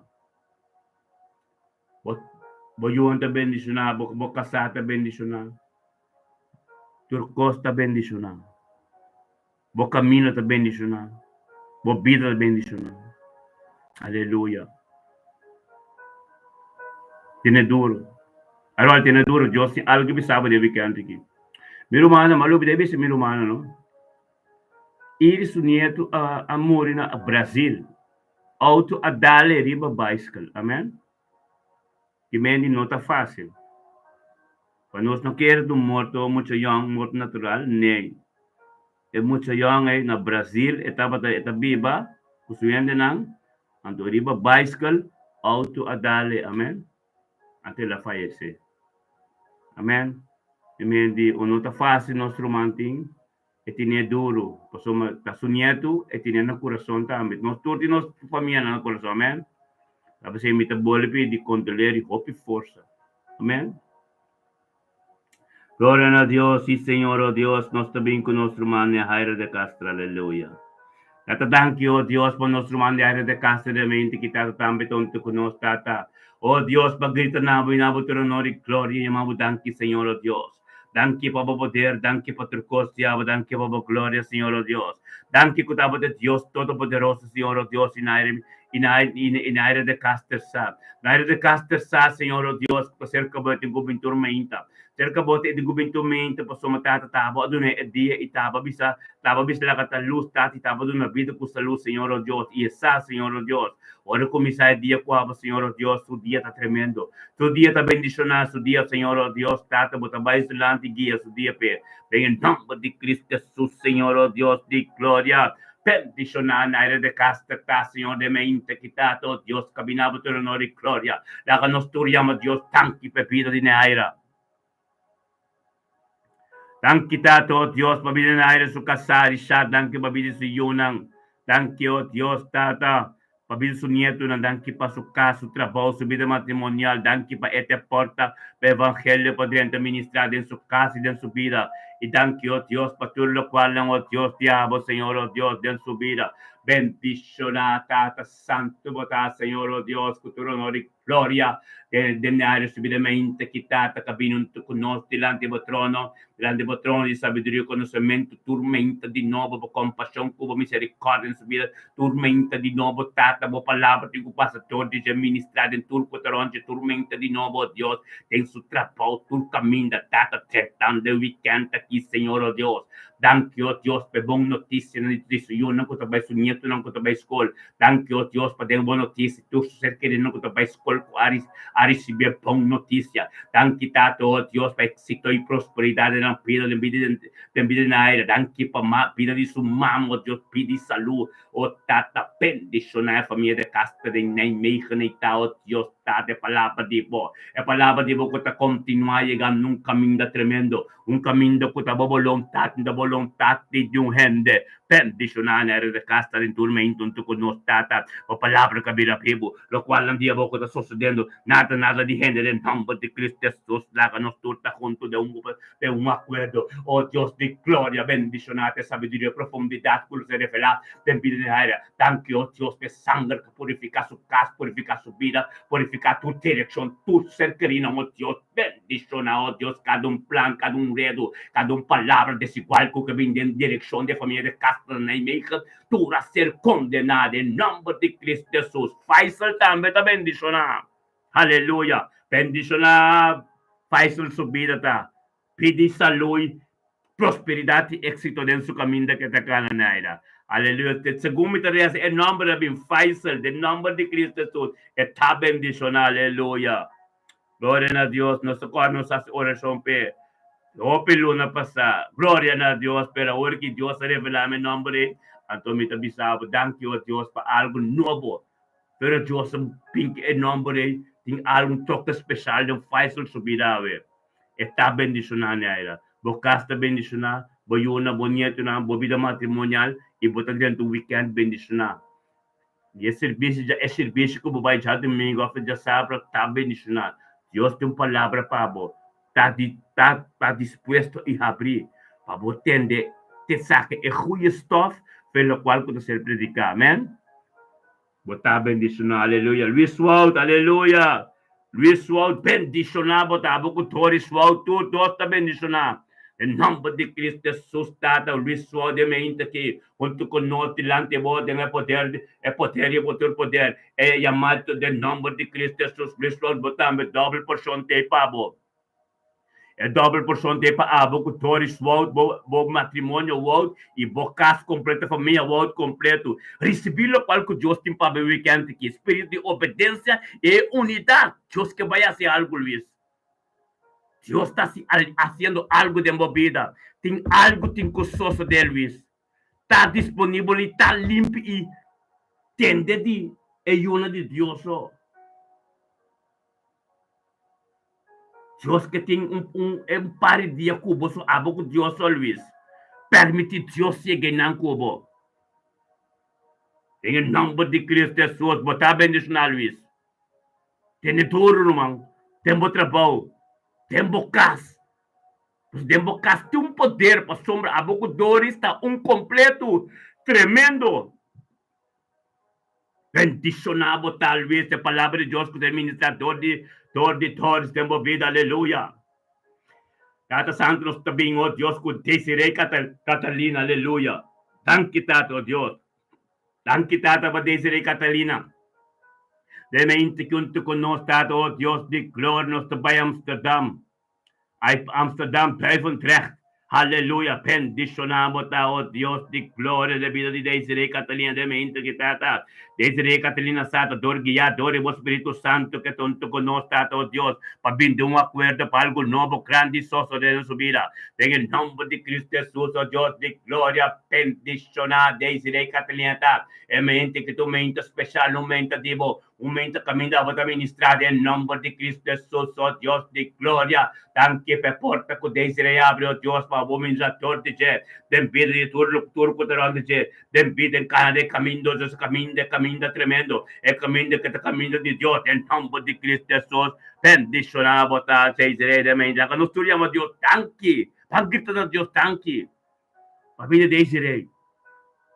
Bo, bo yunan ta bendishoná, bo, bo kasá ta bendishoná. Tur kos ta bendishoná. Bo camino ta bendiciona. Bo bida ta bendiciona. Aleluya. Tene duro. Harold, tene duro. Dios tin algo bisa bo den weekend aki. Mi rumannan, m'a lubida bisa mi rumannan, no. Iris su nieto a, a muri na Brazil. Auto a dale riba bicycle. Amen. Ki mendi no ta fácil. Pa nos no kere ta un morto mucha yòn, un morto natural, nee. E mucha yòn ei na Brazil e tabata e ta biba ku su hendenan, anto riba baiskel outo a dal e, amen, anto el a fayesé. Amen. E mendi o no ta fácil nos ruman tin, e tine duru, pasobra ta su nietu, e tine na kurason tambe. Nos tur tin nos famianan na kurason, amen. Ta p'esei mi ta bolbe pidi kondoler i hopi forsa. Amen. Gloria na Dios, sí Señor, oh Dios, nos ta bin ku nos ruman Yahaira de Castro, aleluya. Tata danki, oh Dios, pa nos ruman Yahaira de Castro de mente ki tata tambe ta huntu ku nos, Tata. Oh Dios, pa grita na bo i na bo tur honor i gloria, yama bo danki, Señor, oh Dios. Danki pa bo poder, danki pa tur kos di abo, danki pa bo gloria, Señor, oh Dios. Danki ku ta abo ta Dios Todopoderoso, Señor, oh Dios, i na aire, i na i na aire de Caster sa. Na aire de Caster sa, Señor, oh Dios, ku ta serka bo e tin ku bin tur mainta. Serka bo ta e tin ku bin tur mainta, pasobra Tata ta abo a duna e dia i ta abo a bisa, ta abo a bisa laga ta lus, Tata, i ta abo a duna bida ku salud, Señor, oh Dios, i e sa, Señor, oh Dios. Ora kuminsá e dia ku abo, Señor, oh Dios, su dia ta tremendo. Su dia ta bendishoná, su dia, Señor, oh Dios, Tata, bo ta bai su lanti guia su dia p'e. Den e nòmber di Cristo Jesus, Señor, oh Dios di gloria, bendishoná na aire de kas ta ta, Señor, den mente ki Tata, oh Dios, kabiná bo tur honor i gloria. Laga nos tur yama Dios danki p'e bida di Neaira. Danki Tata, oh Dios, pa bida na aire su kasá, Richard, danki pa bida su yunan. Danki, oh Dios, Tata, pa bida su nietunan, danki pa su kas, su trabou, su bida matrimonial, danki pa e te porta pa evangelio pa drenta ministrá den su kas i den su bida. I danki, oh Dios, pa tur lokualnan, oh Dios, di abo, Señor, oh Dios, den su bida. Bendishoná, Tata Santu bo ta, Señor, oh Dios, ku tur honor i Gloria den e aria subidamente ki Tata ka bini huntu ku nos dilanti bo trono, dilanti bo trono di sabiduria i konosementu, turmenta di nobo bo kompashon ku bo miserikòrdia den su bida, turmenta di nobo, Tata, bo palabra tin ku pasa tur di dje ministrá den tur ku ta rònt dje, turmenta di nobo, o Dios, den su trabou tur kaminda, Tata, tretando e wikènt aki, Señor, o Dios, danki, o Dios, pa e bon notisianan di su yunan ku ta bai, su nietunan ku ta bai skol, Danki, o Dios, pa den bon notisia. Tur su ser kerinan ku ta bai skol ku a a risibí e bon notisia. Danki, Tata, o Dios, pa éksito i prosperidat den nan bida, den bida den bida di Naira. Danki pa ma bida di su mama, o Dios, pidi salú. O Tata, bendishoná e famia de Castro den Nijmegen ei ta, o Dios, Tata, e palabra di Bo, e palabra di Bo ku ta kontinuá yega nun kaminda tremendo, un kaminda ku ta bo boluntat, ta boluntat di un hende. Bendishoná na e kasta den tur meintu huntu ku nos Tata, bo palabra ka bira bibu, lokual nan dia bo ku ta sosodendo, nada nada di hende den nòmber di Kristu Hesus, laga nos tur ta huntu den un den un akuerdo. O Dios di gloria, bendishoná te sabiduria i profundidat ku lo ser revelá den bida di Naira. Danki, o Dios, pa e sanger ku purifiká su kas, purifiká su bida, purifiká tur direkshon, tur ser kerinan, o Dios. Bendishoná, o Dios, kada un plan, kada un redu, kada un palabra desigual ku ke bin den direkshon di e famia di Castro Nijmegen, tur a ser kondená den nòmber di Cristo Hesus. Faisal tambe ta bendishoná. Aleluya! Bendishoná Faisal su bida ta pidi salú i prosperidat i éksito den su kaminda ke ta kana naida. Aleluya! Segun mi ta resa e nòmber a bin Faisal den nòmber di Cristo Hesus e ta bendishoná. Aleluya! Gloria na Dios, nos ta kòrda nos hasi orashon p'e hopi luna pasá. Gloria na Dios, pero awor ki Dios a revelá mi nòmber ei, Anto mi ta bisa bo, danki o Dios pa algu nobo. Pero Dios a bin ku e nòmber ei, tin algun toke speshal den Faisal su bida awe. E ta bendishoná, Neira. Bo kas ta bendishoná, bo yunan, bo nietonan, bo bida matrimonial i bo ta drenta un wikènt bendishoná. I e sirbishi dja, e sirbishi ku bo bai djadumingu òf djasabra ta bendishoná. Dios tin un palabra pa bo. Ta di ta ta dispuesto i habrí pa bo tende te saka e goeie stof fe lokual ku ta ser prediká. Amen. Bo ta bendishoná. Aleluya. Luis Wout, aleluya. Luis Wout, bendishoná bo ta. Abo ku Doris Wout, tur dos ta bendishoná. Den nòmber di Kristu Hesus, Tata, Luis Wout den meinta aki, huntu ku nos dilanti bo den e poder, e poder i bo tur poder. E yamado den nòmber di Kristu Hesus, Luis Wout, bo tambe dòbel porshon t'ei pa bo. E dòbel porshon t'ei pa abo ku Doris Wout, bo bo matrimonio Wout i bo kas kompleto, famia Wout kompleto. Risibí lokual ku Dios tin pa bo e wikènt aki, spiritu di obedensia i e unidat. Dios ke bai hasi algu, Luis. Dios ta hasi hasiendo algu den bo bida. Tin algu tin ku sosodé, Luis. Ta disponibel i ta limpi i tende di e Yuna di Dios so. Dios ke tin un un un par di dia ku bo so abo ku Dios so Luis. Permiti Dios yega einan ku bo. Den e nomber di Cristo Jesus bo ta bendiciona Luis. Tene duro ruman den bo trabou, den bo kas. Pues den bo kas tin un poder pasobra abo ku Doris ta un kompleto tremendo. Bendiciona bo tal vez e palabra di Dios cu ta ministra dor di dor di Doris den bo bida aleluya. Tata Santo nos ta bin oh Dios cu Desiree Catalina aleluya. Danki Tata oh Dios. Danki Tata pa Desiree Catalina. Den e inti cu nos Tata oh Dios di gloria nos ta bay Amsterdam. Ai Amsterdam Duivendrecht Haleluya bendiciona bo ta o Dios di gloria den bida di Desiree Catalina den mente ki tata Desiree Catalina sa ta dor guia dor di bo Spiritu Santo ke ta hunto ku nos tata o Dios pa bin den un akuerdo pa algu nobo grandi sosode den su bida den e nomber di Cristo Jesus o Dios di gloria bendiciona Desiree Catalina ta e mente ki ta un mente special un mente di bo Un mente kaminda bo ta ministrá den nòmber di Kristu Hesus, o Dios di gloria. Danki p'e porta ku Desiree abri, o Dios, pa bo ministrador di dje den bida di tur tur ku ta rònt di dje, den bida en kana den kaminda, o Dios, e kaminda, e kaminda tremendo, e kaminda ku ta kaminda di Dios, den nòmber di Kristu Hesus. Bendishoná bo ta, Desiree, den mente. Laga nos tur yama Dios danki. Ban grita na Dios danki. Pa bida Desiree,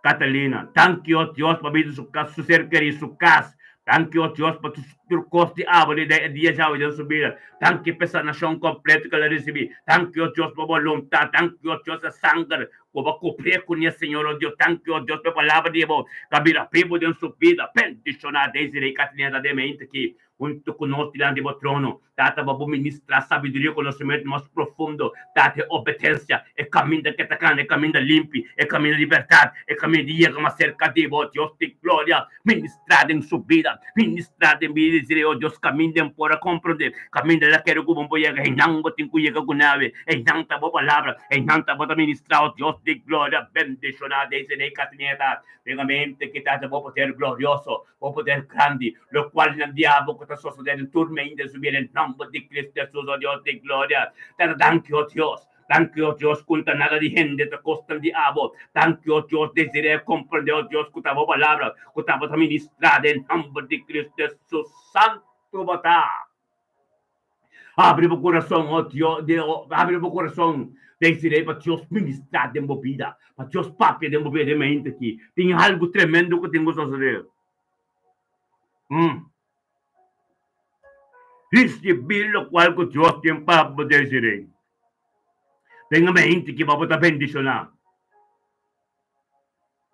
Catalina, danki o Dios pa bida su su ser kerí, su kas. Danki o Dios pa tur kos di abo di e dia djawe den su bida. Danki pa e sanashon kompleto ku el a risibí. Danki o Dios pa boluntat. Danki o Dios e sanger ku bo a kubrié kuné, Señor o Dios. Danki o Dios pa e palabra di bo ku a bira bibu den su bida. Bendishoná Desiree, Catalina ta den mente aki. Huntu ku nos dilanti bo trono. Tata, bo bo ministrá sabiduria i konosementu mas profundo. Tata, e obedensia, e kaminda ke ta kana, e kaminda limpi, e kaminda di bèrdat, e kaminda di yega mas serka di bo, Dios di gloria, ministrá den su bida, ministrá den bida di Israel, o Dios, kaminda en por a komprondé, kaminda el a kere ku bo por yega, einan bo tin ku yega ku nawe, einan ta bo palabra, einan ta bo ta ministrá, o Dios di gloria, bendishoná dese rei Katineta, den mente ke ta bo poder glorioso. Bo poder grandi, locual nan diablo cu ta sosode den tur medio den su bida, den nomber di Cristo Jesus, o Dios di gloria. Tata, danki, o Dios. Danki, o Dios, cu ta nada di hende ta cosnan di abo. Danki, o Dios, Desiree comprende, o Dios, cu ta bo palabra cu tabata ministra den nomber di Cristo Jesus. Santo bo ta. Abri bo kurason, o Dios, abri bo kurason, Desiree, pa Dios ministrá den bo bida, pa Dios papia den bo bida den mente aki. Tin algu tremendo ku tin ku sosodé. Mm. Risibí lokual ku Dios tin pa bo, Desiree. Den e mente aki pa bo ta bendishoná.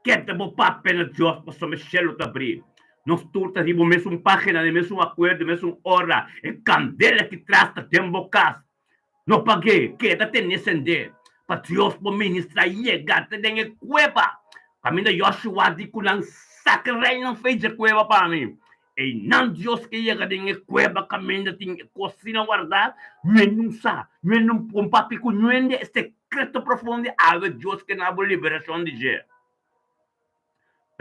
Keda bo papia na Dios pasobra e shelu ta abrí. Nos tur ta riba mesun página, den mesun akuerdo, mesun ora. E kandela ki tras ta den bo kas. No pag'é, keda ten'é sendé pa Dios por ministrá i yega te den e kueba. Kaminda Joshua di ku nan saka reinan fei dje kueba pa mi. Einan Dios ke yega den e kueba kaminda tin e kosina wardá, ñuen nun sa, ñuen nun pon papia ku ñuen di e sekreto profundo di awe Dios ke na bo liberashon di dje.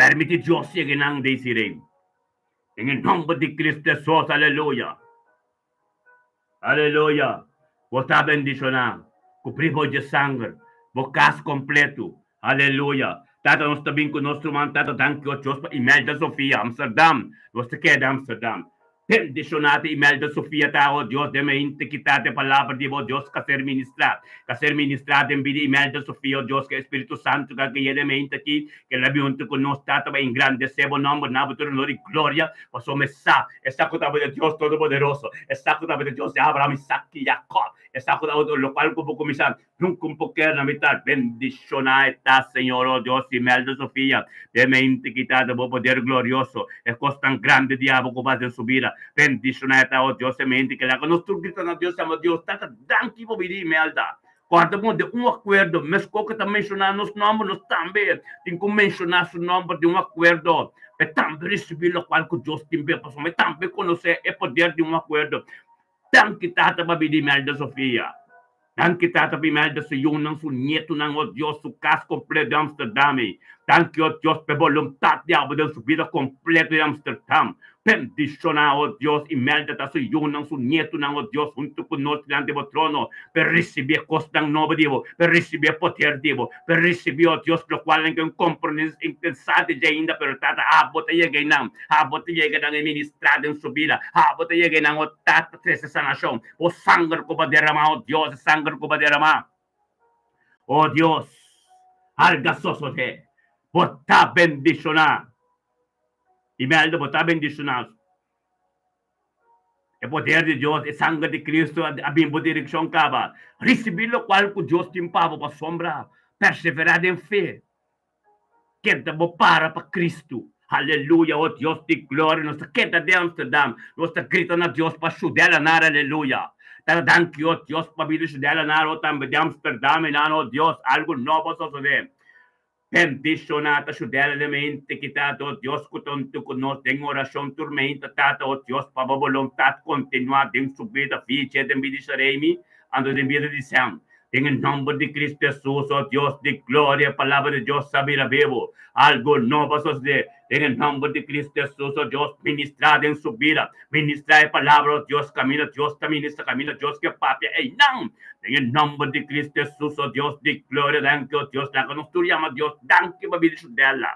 Permiti Dios yega nan, Desiree. Den e nomber di Cristo Jesus, aleluya. Aleluya! Bo ta bendishoná ku privo dje sanger, bo kas kompletu. Aleluya! Tata, nos ta bin ku nos ruman Tata, danki o Dios pa Imelda Sofia, Amsterdam. Nos ta keda Amsterdam. Bendishoná ta Imelda Sofia ta, o Dios, den mente ki ta e palabra di bo, Dios, ka ser ministrá. Ka ser ministrá den bida Imelda Sofia, o Dios, ku e Spiritu Santu ka guia den mente aki, ke la bin huntu ku nos, Tata, pa engrandesé bo nòmber na bo tur honor i gloria. Pasobra mi sa, e sa ku tabata e Dios Todopoderoso, e sa ku tabata e Dios di Abraham, Isak i Jakòb, e sa ku tabata lokual ku bo kuminsá, nunka un poker na mitat. Bendishoná e ta, Señor, o Dios di Imelda Sofia, den mente kitá di bo poder glorioso, e kos tan grandi di abo ku bas den su bida. Bendishoná e ta, o Dios, e mente ki laga nos tur grita na Dios, yama Dios, Tata, danki pa bida Imelda. Kòrda bon, den un akuerdo, meskos ku ta menshoná nos nòmber, nos tambe tin ku menshoná su nòmber den un akuerdo, pa e tambe risibí lokual ku Dios tin p'e, pasobra e tambe konosé e poder di un akuerdo. Danki, Tata, pa bida Imelda Sofia. Danki, Tata, pa Imelda, su yunan, su nietunan, o Dios, su kas kompleto di Amsterdam. Danki, o Dios, pa e boluntat di abo den su bida kompleto di Amsterdam. Bendishoná, o Dios, Imelda ta su yunan, su nietunan, o Dios, huntu ku nos dilanti bo trono, pa risibí e kosnan nobo di bo, pa risibí e poder di bo, pa risibí, o Dios, lokual nan ken komprondé sa di dje ainda, pero Tata, abo ta yega einan, abo ta yega nan e ministrá den su bida, abo ta yega einan, o Tata, trese sanashon, bo sanger ku bo a deramá, o Dios, e sanger ku bo a deramá, o Dios, alga sosodé, bo ta bendishoná. Imelda, bo ta bendishoná. E poder di Dios, e sanger di Cristo a bin bo direkshon kaba. Risibí lokual ku Dios tin pa bo pasobra perseverá den fe. Keda bo para pa Cristo. Aleluya, o Dios di gloria, nos ta keda den Amsterdam, nos ta grita na Dios pa shud'el anar, aleluya. Tata danki, o Dios, pa bida shud'el anar, o tambe den Amsterdam, einan, o Dios, algu nobo a sosodé. Bendishoná ta Shudel elemente ki ta do Dios ku ta huntu ku nos den orashon tur meinta Tata o Dios pa bo boluntat kontinuá den su bida fiche den bida di Sharemi anto den bida di Sem den e nòmber di Kristu Hesus o Dios di gloria e palabra di Dios sa bira bibu algu nobo a sosodé den e nòmber di Kristu Hesus o Dios ministrá den su bida Ministrá e palabra, o Dios, kaminda Dios ta ministra, kaminda Dios ke papia einan. Den e nòmber di Cristo Hesus, o Dios di gloria, danki, o Dios, laga nos tur yama Dios, danki pa bida Shudela.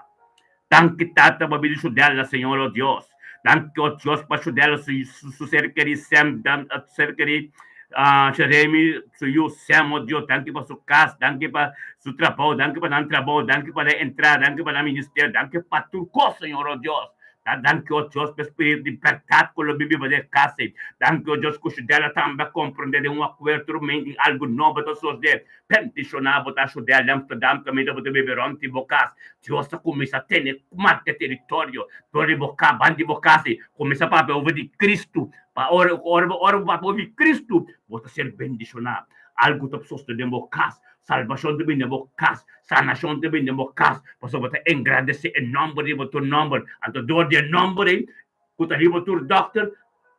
Danki, Tata, pa bida Shudela, Señor, o Dios. Danki, o Dios, pa Shudela, su, su, su ser kerí Sem, dan, ser kerí uh, Jeremy, su yu Sem, o Dios, danki pa su kas, danki pa su trabou, danki pa nan trabou, danki pa nan entrada, danki pa nan ministerio, danki pa tur kos, Señor, o Dios. Ta danki, o Dios, pa e spiritu di bèrdat ku lo biba den e kas ei. Danki, o Dios, ku Shudela tambe a komprondé den un akuerdo rumen tin algu nobo ta sosdé. Bendishoná bo ta Shudela Amsterdam kaminda bo ta biba rònt di bo kas. Dios ta kuminsá tene marka teritorio dor di bo kas, banda di bo kas ei. Kuminsá papia over di Kristu. Pa ora ora ora bo papia over di Kristu, bo ta ser bendishoná. Algu ta sosdé den bo kas. Salbashon ta bini den bo kas, sanashon ta bini den bo kas, pasobra bo ta engrandesé e nòmber riba tur nòmber. Anto dor di e nòmber ei ku ta riba tur dòkter,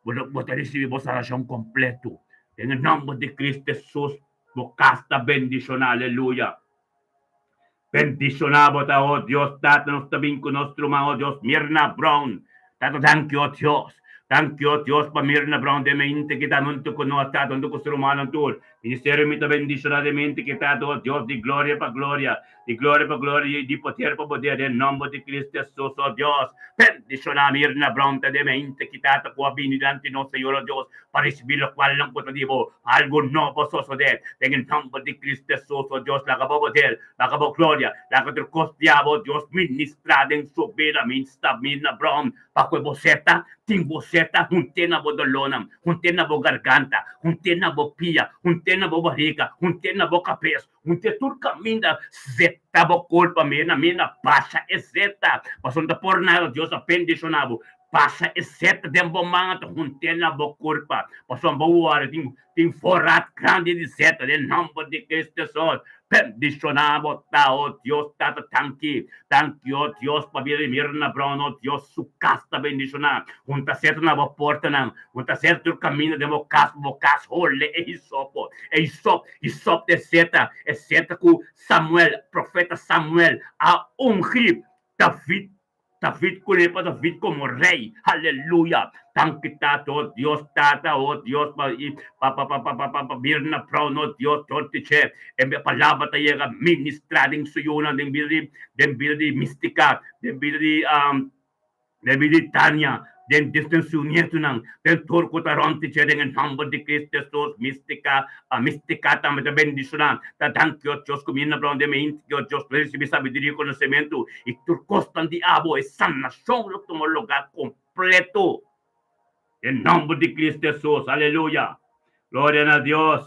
bo ta bo ta risibí bo sanashon kompletu. Den e nòmber di Kristu Hesus, bo kas ta bendishoná. Aleluya! Bendishoná bo ta, o Dios Tata, nos ta bin ku nos ruman, o Dios, Mirna Brown. Tata, danki, o Dios. Danki, o Dios, pa Mirna Brown den mente ki ta huntu ku nos, Tata, huntu ku su rumannan tur. Ministerio mi ta bendishoná den mente ki ta do Dios di gloria pa gloria, di gloria pa gloria i di poder pa poder den nomber di Cristo Jesus, o Dios. Bendishoná Mirna Brown ta den mente ki ta ta ku a bini dilanti nos Señor o Dios pa risibí lokual nan ku ta di bo. Algu nobo sosodé den e nomber di Cristo Jesus, o Dios. Laga bo poder, laga bo gloria, laga tur kos di abo, Dios, ministrá den su bida. Minsta Mirna Brown Pa ku e boseta tin boseta hunt'é na bo dolónan, hunt'é na bo garganta, hunt'é na bo pia, hunt'é na bo barriga, hunt'é na bo kabes, hunt'é tur kaminda. Zeta bo kulpa, mira, mira, basha e zeta, pasobra no ta por nada Dios a bendishoná bo. Basha e zeta den bo man anto hunt'é na bo kurpa, pasobra bo wòrdu tin Tin forat grandi di seta den nomber di Cristo Jesus. Bendiciona bo ta, o Dios Tata. Tanki, tanki, o Dios, pabia di Mirna Brown, o Dios, su cas ta bendiciona. Hunta seta na bo portanan, hunta seta tur caminda den bo cas, pa bo cas hole e hisopo, e hisop, hisop ta e seta, e seta cu Samuel, profeta Samuel, a ungi David. David kuné pa David komo rei. Aleluya! Danki Tata, o Dios Tata, o Dios pa pa pa pa pa pa pa Mirna Brown, o Dios dor di dje e palabra ta yega ministrá den su yunan den bida di den bida di Mística, den bida di den bida di Tania, den den su nietunan, den tur ku ta rònt di dje den e nòmber di Cristo Hesus. Mística, Mística tambe ta bendishoná. Ta danki o Dios ku Mirna Brown den mi inti, o Dios lo risibí sabiduria i konosementu i tur kosnan di abo, e sanashon lo tuma lugá kompleto. Den nòmber di Cristo Hesus. Aleluya! Gloria na Dios!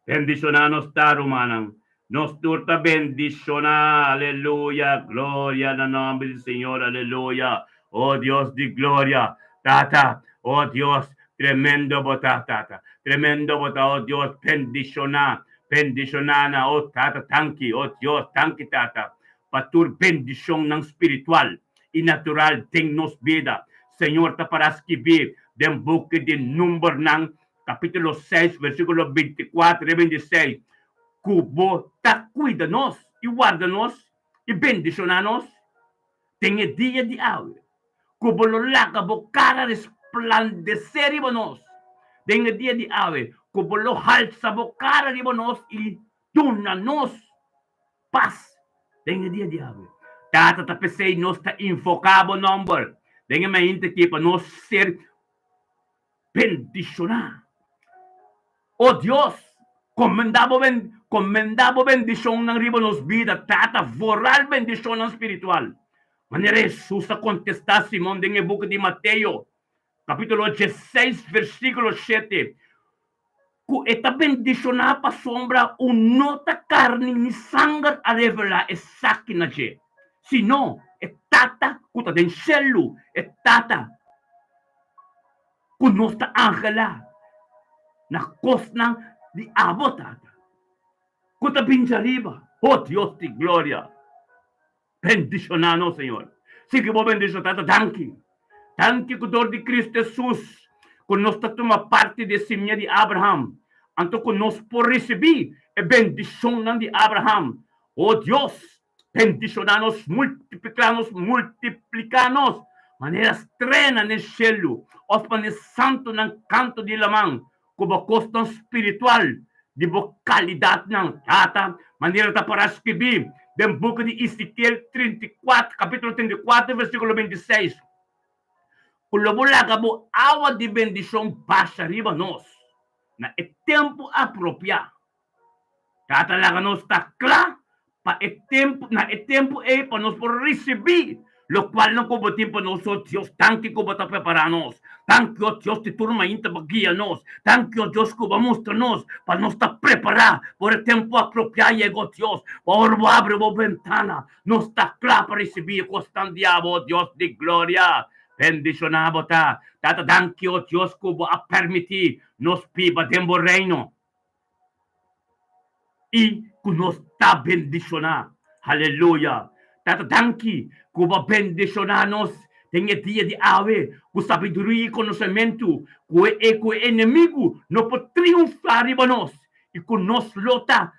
Bendishoná nos ta, rumannan. Nos tur ta bendishoná. Aleluya! Gloria na nòmber di Señor. Aleluya! O Dios di gloria! Tata, o Dios, tremendo bo ta, Tata. Tremendo bo ta, o Dios. Bendishoná, bendishoná na, o Tata, danki, o Dios, danki, Tata, pa tur bendishonnan spiritual i natural den nos bida. Señor ta para skibí den buki di Numbernan, kapítulo seis, versíkulo bintikuater i bintiseis, ku bo ta kuida nos i warda nos i bendishoná nos den e dia di awe, ku bo lo laga bo kara resplandesé riba nos den e dia di awe, ku bo lo halsa bo kara riba nos i duna nos pas den e dia di awe. Tata, ta p'esei nos ta invoká bo nòmber den e mainta akí pa nos ser bendishoná. O Dios, komendá bo komendá bo bendishonnan riba nos bida, Tata, voral bendishonnan spiritual. Manera Hesus a kontestá Simon den e buki di Mateo, kapítulo diesseis, versíkulo shete, ku e ta bendishoná pasobra un no ta karni ni sanger a revelá esaki na dje, sino e Tata ku ta den shelu, e Tata ku nos ta anhelá na kosnan di abo, Tata, ku ta bin djariba. O Dios di gloria! Bendishoná nos, Señor. Sigui bo bendishon, Tata. Danki. Danki ku dor di Cristo Hesus ku nos ta tuma parti di e simia di Abraham, anto ku nos por risibí e bendishonnan di Abraham. O Dios, bendishoná nos, multipliká nos, multipliká nos manera strena n'e shelu òf manera santunan kantu di laman, ku bo kosnan spiritual di bo kalidatnan, Tata, manera ta pará skibí den buki di Ezekiel 34, kapítulo 34, versíkulo 26, ku lo bo laga bo awa di bendishon basha riba nos na e tempu apropiá. Tata, laga nos ta kla pa e tempu, na e tempu ei pa nos por risibí lokualnan ku bo tin pa nos, o Dios. Danki ku bo ta prepará nos. Danki, o Dios, di tur mainta bo guia nos. Danki, o Dios, ku bo a mustra nos pa nos ta prepará por e tempu apropiá yega, o Dios. Pa ora bo abri bo bentana, nos ta kla pa risibí e kosnan di abo, o Dios di gloria. Bendishoná bo ta. Tata, danki, o Dios, ku bo a permití nos biba den bo Reino. I ku nos ta bendishoná. Haleluya! Tata, danki ku bo a bendishoná nos den e dia di awe ku sabiduria i konosementu ku e ku e enemigu no por triunfá riba nos i ku nos lo ta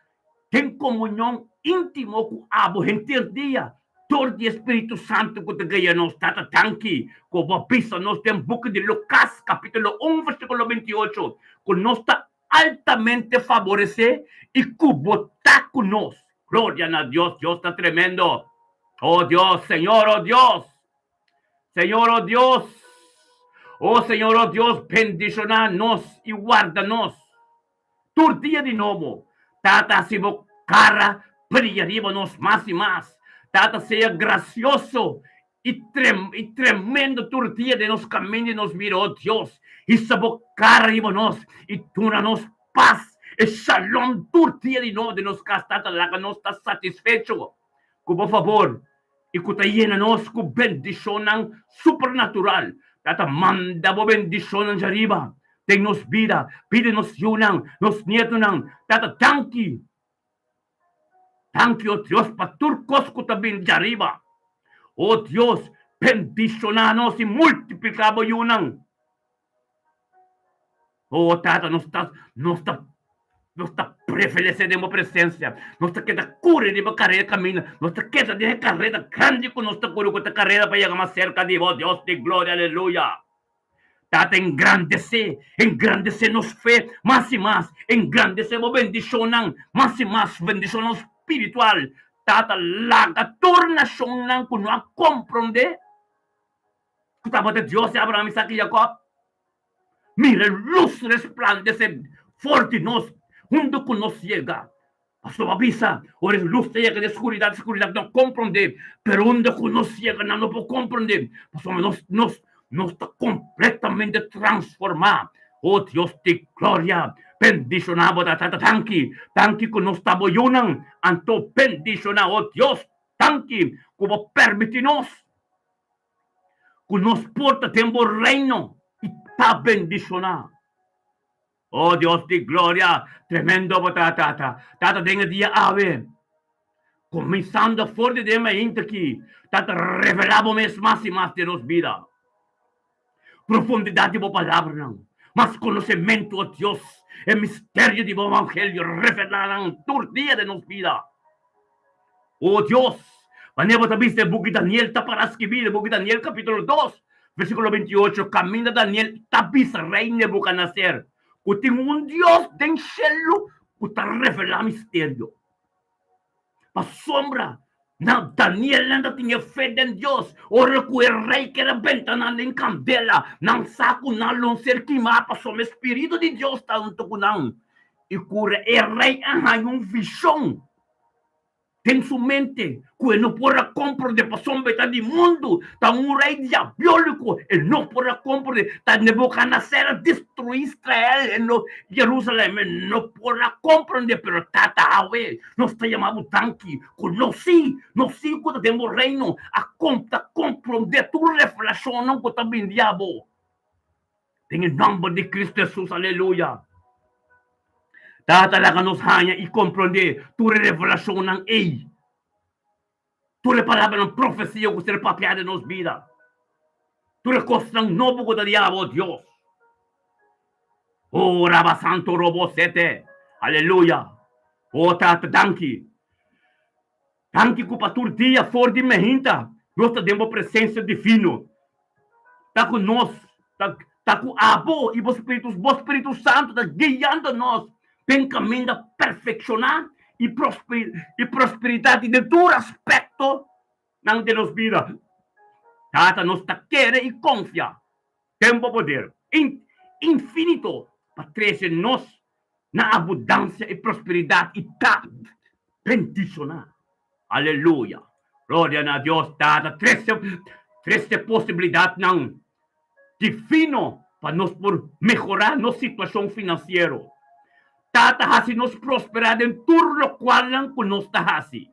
den komunion íntimo ku abo henter dia dor di e Spiritu Santu ku ta guia nos. Tata, danki ku bo a bisa nos den buki di Lukas kapítulo un versíkulo 28 ku nos ta altamente faboresé i ku bo ta ku nos. Gloria na Dios, Dios ta tremendo. Oh Dios, Señor, oh Dios. Señor, oh Dios. Oh Señor, oh Dios, bendishoná nos i warda nos tur dia di nobo. Tata, hasi bo kara bria riba nos mas i mas. Tata, sea grasioso I trem i tremendo tur dia den nos kaminda i nos bida, o Dios, hisa bo kara riba nos i duna nos pas e shalom tur dia di nobo den nos kas. Tata, laga nos ta satisfecho ku bo fabor i ku ta yena nos ku bendishonnan supernatural. Tata, manda bo bendishonnan djariba den nos bida, bida di nos yunan, nos nietonan. Tata, danki. Danki, o Dios, pa tur kos ku ta bin djariba. O Dios, bendishoná nos i multipliká bo yunan. O Tata, nos ta, nos ta Nos ta prevalesé den bo presensia. Nos ta keda kuri riba kareda kaminda. Nos ta keda den e kareda grandi ku nos ta kuri ku ta kareda pa yega mas serka di bo, Dios di gloria. Aleluya! Tata, engrandesé, engrandesé nos fe mas i mas. Engrandesé bo bendishonnan mas i mas, bendishonnan spiritual. Tata, laga tur nashonnan ku no a komprondé ku tabata Dios di Abraham, Isaac i Jakòb, Mira e lus resplandece for di nos hunto cu nos yega. Pasobra a bisa, ora e lus ta yega den scuridad, scuridad no comprende, pero unda cu nos yega nan no por comprende, pasobra nos, nos, nos ta completamente transforma. O Dios di gloria, bendiciona bo Tata, danki, danki cu nos ta bo yunan, anto bendiciona, o Dios, danki cu bo permiti nos ku nos por ta den bo reino i ta bendishoná. O Dios di gloria, tremendo bo ta, Tata. Tata, den e dia awe, kuminsando for di den mainta aki, Tata, revelá bo mes mas i mas den nos bida. Profundidat di bo palabranan, mas konosementu, o Dios, e misterio di bo evangelio revelá nan tur dia den nos bida. O Dios, manera bo ta bisa e buki Daniel ta para skibí den buki Daniel kapítulo dos, versíkulo 28, kaminda Daniel ta bisa rei Nebukadneser ku tin un Dios den shelu ku ta revelá misterio. Pasobra na Daniel nan ta tin e fe den Dios, ora ku e rei kere benta nan den kandela, nan sa ku nan lo ser kimá pasobra e spiritu di Dios ta huntu ku nan. I ku e rei a haña un vishon den su mente ku e no por a komprondé pasobra e ta di mundu, ta un rei diabóliko, e no por a komprondé, ta Nebukadneser a destruí Israel, e no Jerusalèm, e no por a komprondé, pero Tata awe nos ta yama bo danki ku nos sí, nos sí ku ta den bo reino a ta komprondé tur revelashonnan ku ta bini di abo. Den e nòmber di Kristu Hesus, aleluya. Tata, laga nos haña i komprondé tur e revelashonnan ei, tur e palabranan profesia ku ser papiá den nos bida, tur e kosnan nobo ku ta di abo, Dios. O Raba Santo Robo Sete, aleluya. O Tata, danki. Danki ku pa tur dia for di mehinta nos ta den bo presensia divino. Ta ku nos, ta, ta ku abo i bo spiritu, bo Spiritu Santu ta guiando nos den kaminda perfekshoná i prosper, i prosperidat den tur aspekto nan den nos bida. Tata, nos ta kere i konfia den bo poder in, infinito pa trese nos na abundansia i prosperidat i ta bendishoná. Aleluya! Gloria na Dios Tata. Trese, trese posibilidatnan divino pa nos por mehorá nos situashon finansiero. Tata hasi nos prosperá den tur lokualnan ku nos ta hasi.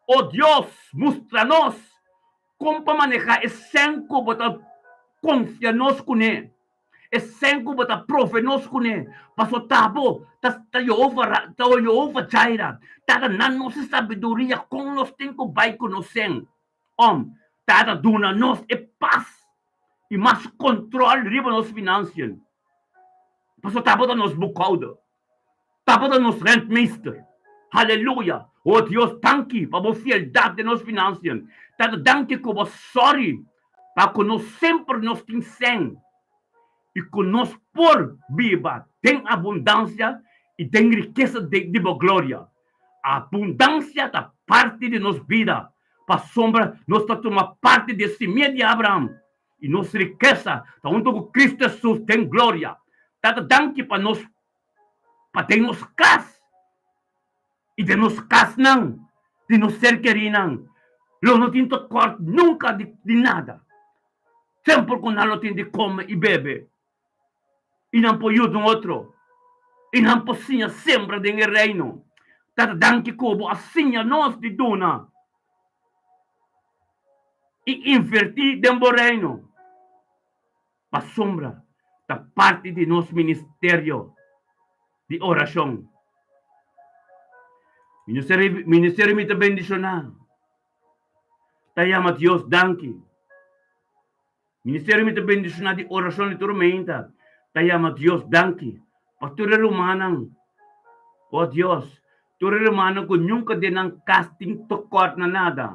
O Dios, mustra nos kon pa manehá e sèn ku bo ta konfia nos kuné. E sen ku bo ta prove nos kuné, paso ta bo ta ta Yehova Ra, ta Yehova Jaira, ta da nos e sabiduria kon nos tin ku bai ku nos sen. Om, ta da duna nos e pas i mas kontrol riba nos finansian, paso ta bo ta nos boekhouder. Tabata nos rentmeester. Haleluya! O Dios, danki pa bo fieldat den nos finansian. Tata, danki ku bo sòri pa ku nos semper nos tin sèn i ku nos por biba den abundansia i den rikesa di bo gloria. Abundansia ta parti di nos bida, pasobra nos ta tuma parti di e simia di Abraham i nos rikesa ta huntu ku Kristu Hesus den gloria. Tata, danki pa nos pa den nos kas i den nos kasnan di nos ser kerinan lo no tin tekort nunka di nada. Semper ku nan lo tin di kome i bebe i nan por yuda un otro i nan por siña sembra den e Reino. Tata, danki ku bo a siña nos di duna i invertí den bo Reino. Pasobra ta parti di nos ministerio di orashon. Ministerio Mi Ta Bendishoná ta yama Dios danki. Ministerio Mi Ta Bendishoná di orashon di tur meinta ta yama Dios danki pa tur e rumannan. O Dios, tur e rumannan ku nunka den nan kas tin tokòrt na nada,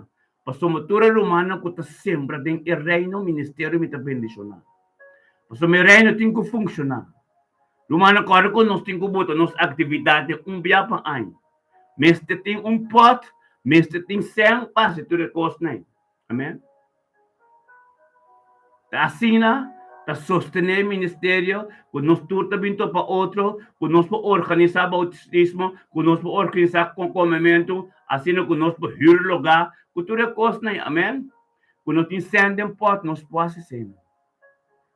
pasobra tur e rumannan ku ta sembra den e Reino ministerio mi ta bendishoná. Pasobra e Reino tin ku funshoná. Rumannan, kòrda ku nos tin ku bota nos aktividat den un bia pa aña. Mester tin un pòt, mester tin sèn pa hasi tur e kosnan ei. Amèn. Ta asina ta sostené e ministerio ku nos tur ta bin topa otro, ku nos por organisá boutismo, ku nos por organisá komementu, asina ku nos por hür lugá, ku tur e kosnan ei. Amèn. Ku no tin sèn den pòt, nos por hasi esei.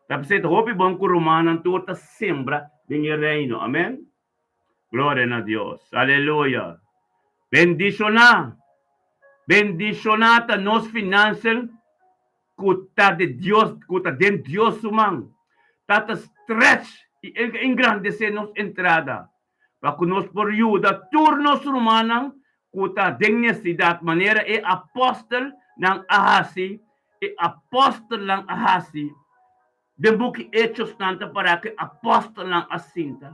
Ta p'esei ta hopi bon ku rumannan tur ta sembra den e Reino. Amèn. Gloria na Dios. Aleluya. Bendishoná. Bendishoná ta nos finansen ku ta di Dios, ku ta den Dios su man. Ta ta stretch i engrandesé nos entrada pa ku nos por yuda tur nos rumannan ku ta den nesesidat manera e apòstelnan a hasi, e apòstelnan a hasi. Den buki Hechosnan ta pará ku e apòstelnan a sinta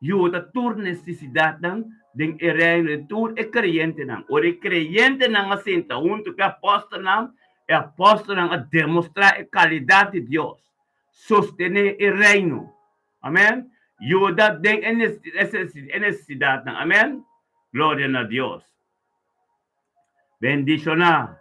yuda tur nesesidatnan den e Reino di tur e kreyentenan. Ora e kreyentenan a sinta huntu ku e apòstelnan, e apòstelnan a demostrá e kalidat di Dios, sostené e Reino. Amèn. Yuda den e nesesidatnan. Amèn. Gloria na Dios. Bendishoná,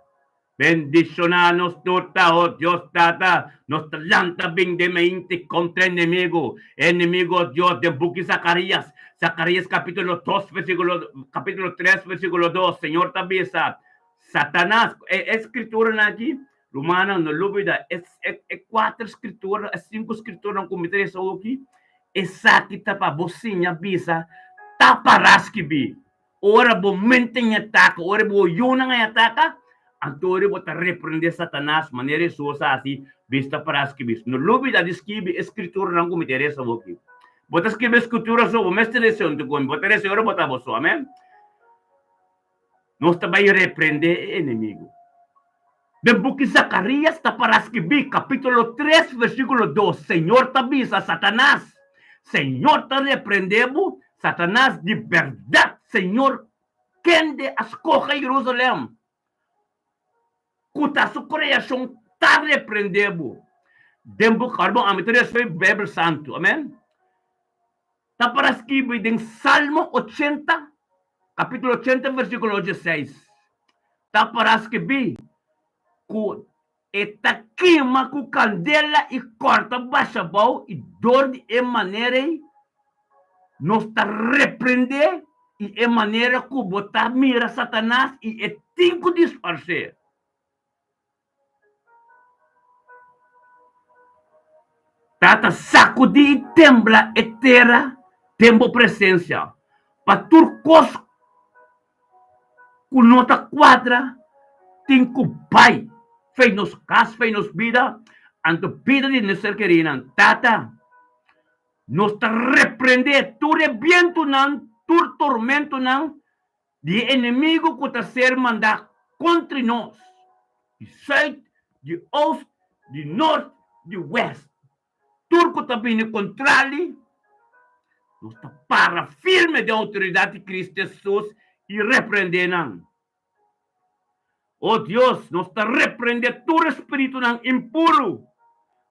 bendishoná nos tur ta, o Dios Tata, nos ta lanta bin den meinti kontra enemigu, enemigu, o Dios, den buki Zakarias, Zakarias kapítulo dos versíkulo, kapítulo tres versíkulo dos, Señor ta bisa, Satanas, e e skrituranan aki, rumannan, no lubida, e e e kuater skritura, e sinku skrituranan ku mi ta lesa awoki, esaki ta pa bo siña bisa, ta pará skibí. Ora bo mente ña ataka, ora bo oyunan a ataka, anto ora bo ta reprende Satanas manera Hesus a hasi bista para skibi. No lubida di skibi e skrituranan ku mi ta resa bo aki. Bo ta skibi e skritura so, bo mester resa huntu ku mi. Bo ta resa ora bo ta bo so. Amen. Nos ta bai reprende e enemigu. Den buki Zakarias ta para skibí, kapítulo tres, versíkulo dos, Señor ta bisa Satanas, Señor ta reprendé bo, Satanas, di bèrdat Señor kende a skohe Jerusalèm, ku ta su kreashon, ta reprendé bo. Den buki, ora bo ami ta lesa e Beibel Santu, amèn, ta para skibi den Salmo ochenta, kapítulo ochenta, versíkulo dieseis, ta para skibí ku e ta kima ku kandela i kòrta basha abou i dor di e manera ei nos ta reprendé i e manera ku bo ta mira Satanas i e tin ku disparsé. Tata sakudí i tembla e tera den bo presensia, pa tur kos ku no ta kuadra tin ku bai fei nos kas, fei nos bida, anto bida di nos ser kerinan. Tata, nos ta reprendé tur e bientunan, tur tormentonan Di e enemigu ku ta ser mandá kontra nos, di sùit, di ost, di nort, di wèst, tur ku ta bini kontrali, nos ta para firme den outoridat di Kristu Hesus i reprendé nan. O Dios, nos ta reprendé tur e spiritunan impuru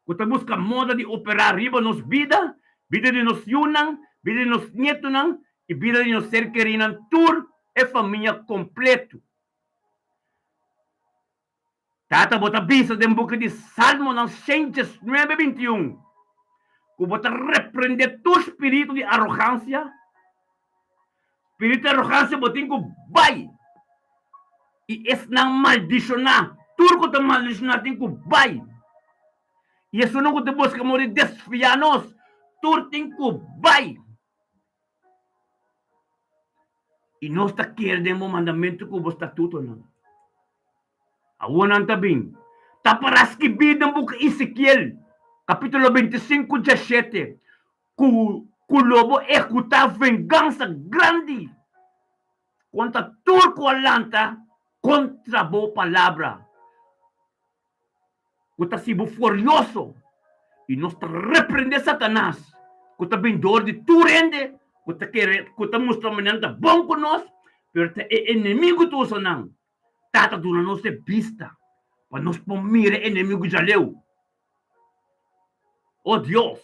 ku ta buska moda di operá riba nos bida, bida di nos yunan, bida di nos nietunan i bida di nos ser kerinan, tur e famia kompletu. Tata, bo ta bisa den buki di Salmonan shen diesnuebe bintiun ku bo ta reprendé tur spiritu di arogansia. Spiritu di arogansia bo tin ku bai, i esnan maldishoná, tur ku ta maldishoná tin ku bai, i esunnan ku ta buska muri desfiá nos, tur tin ku bai. I nos ta kere den bo mandamentu ku bo statutonan. Awor nan ta bin. Ta para skibí den buki Ezekiel, kapítulo 25, 17, ku ku lo bo ehekutá vengansa grandi kontra tur ku a lanta kontra bo palabra, ku ta hasi bo furioso, i nos ta reprendé Satanas ku ta bin dor di tur hende. ku ta kere, ku ta mustra manera nan ta bon ku nos, pero ta e enemigu ta usa nan. Tata duna nos e bista pa nos por mira e enemigu djaleu. O Dios!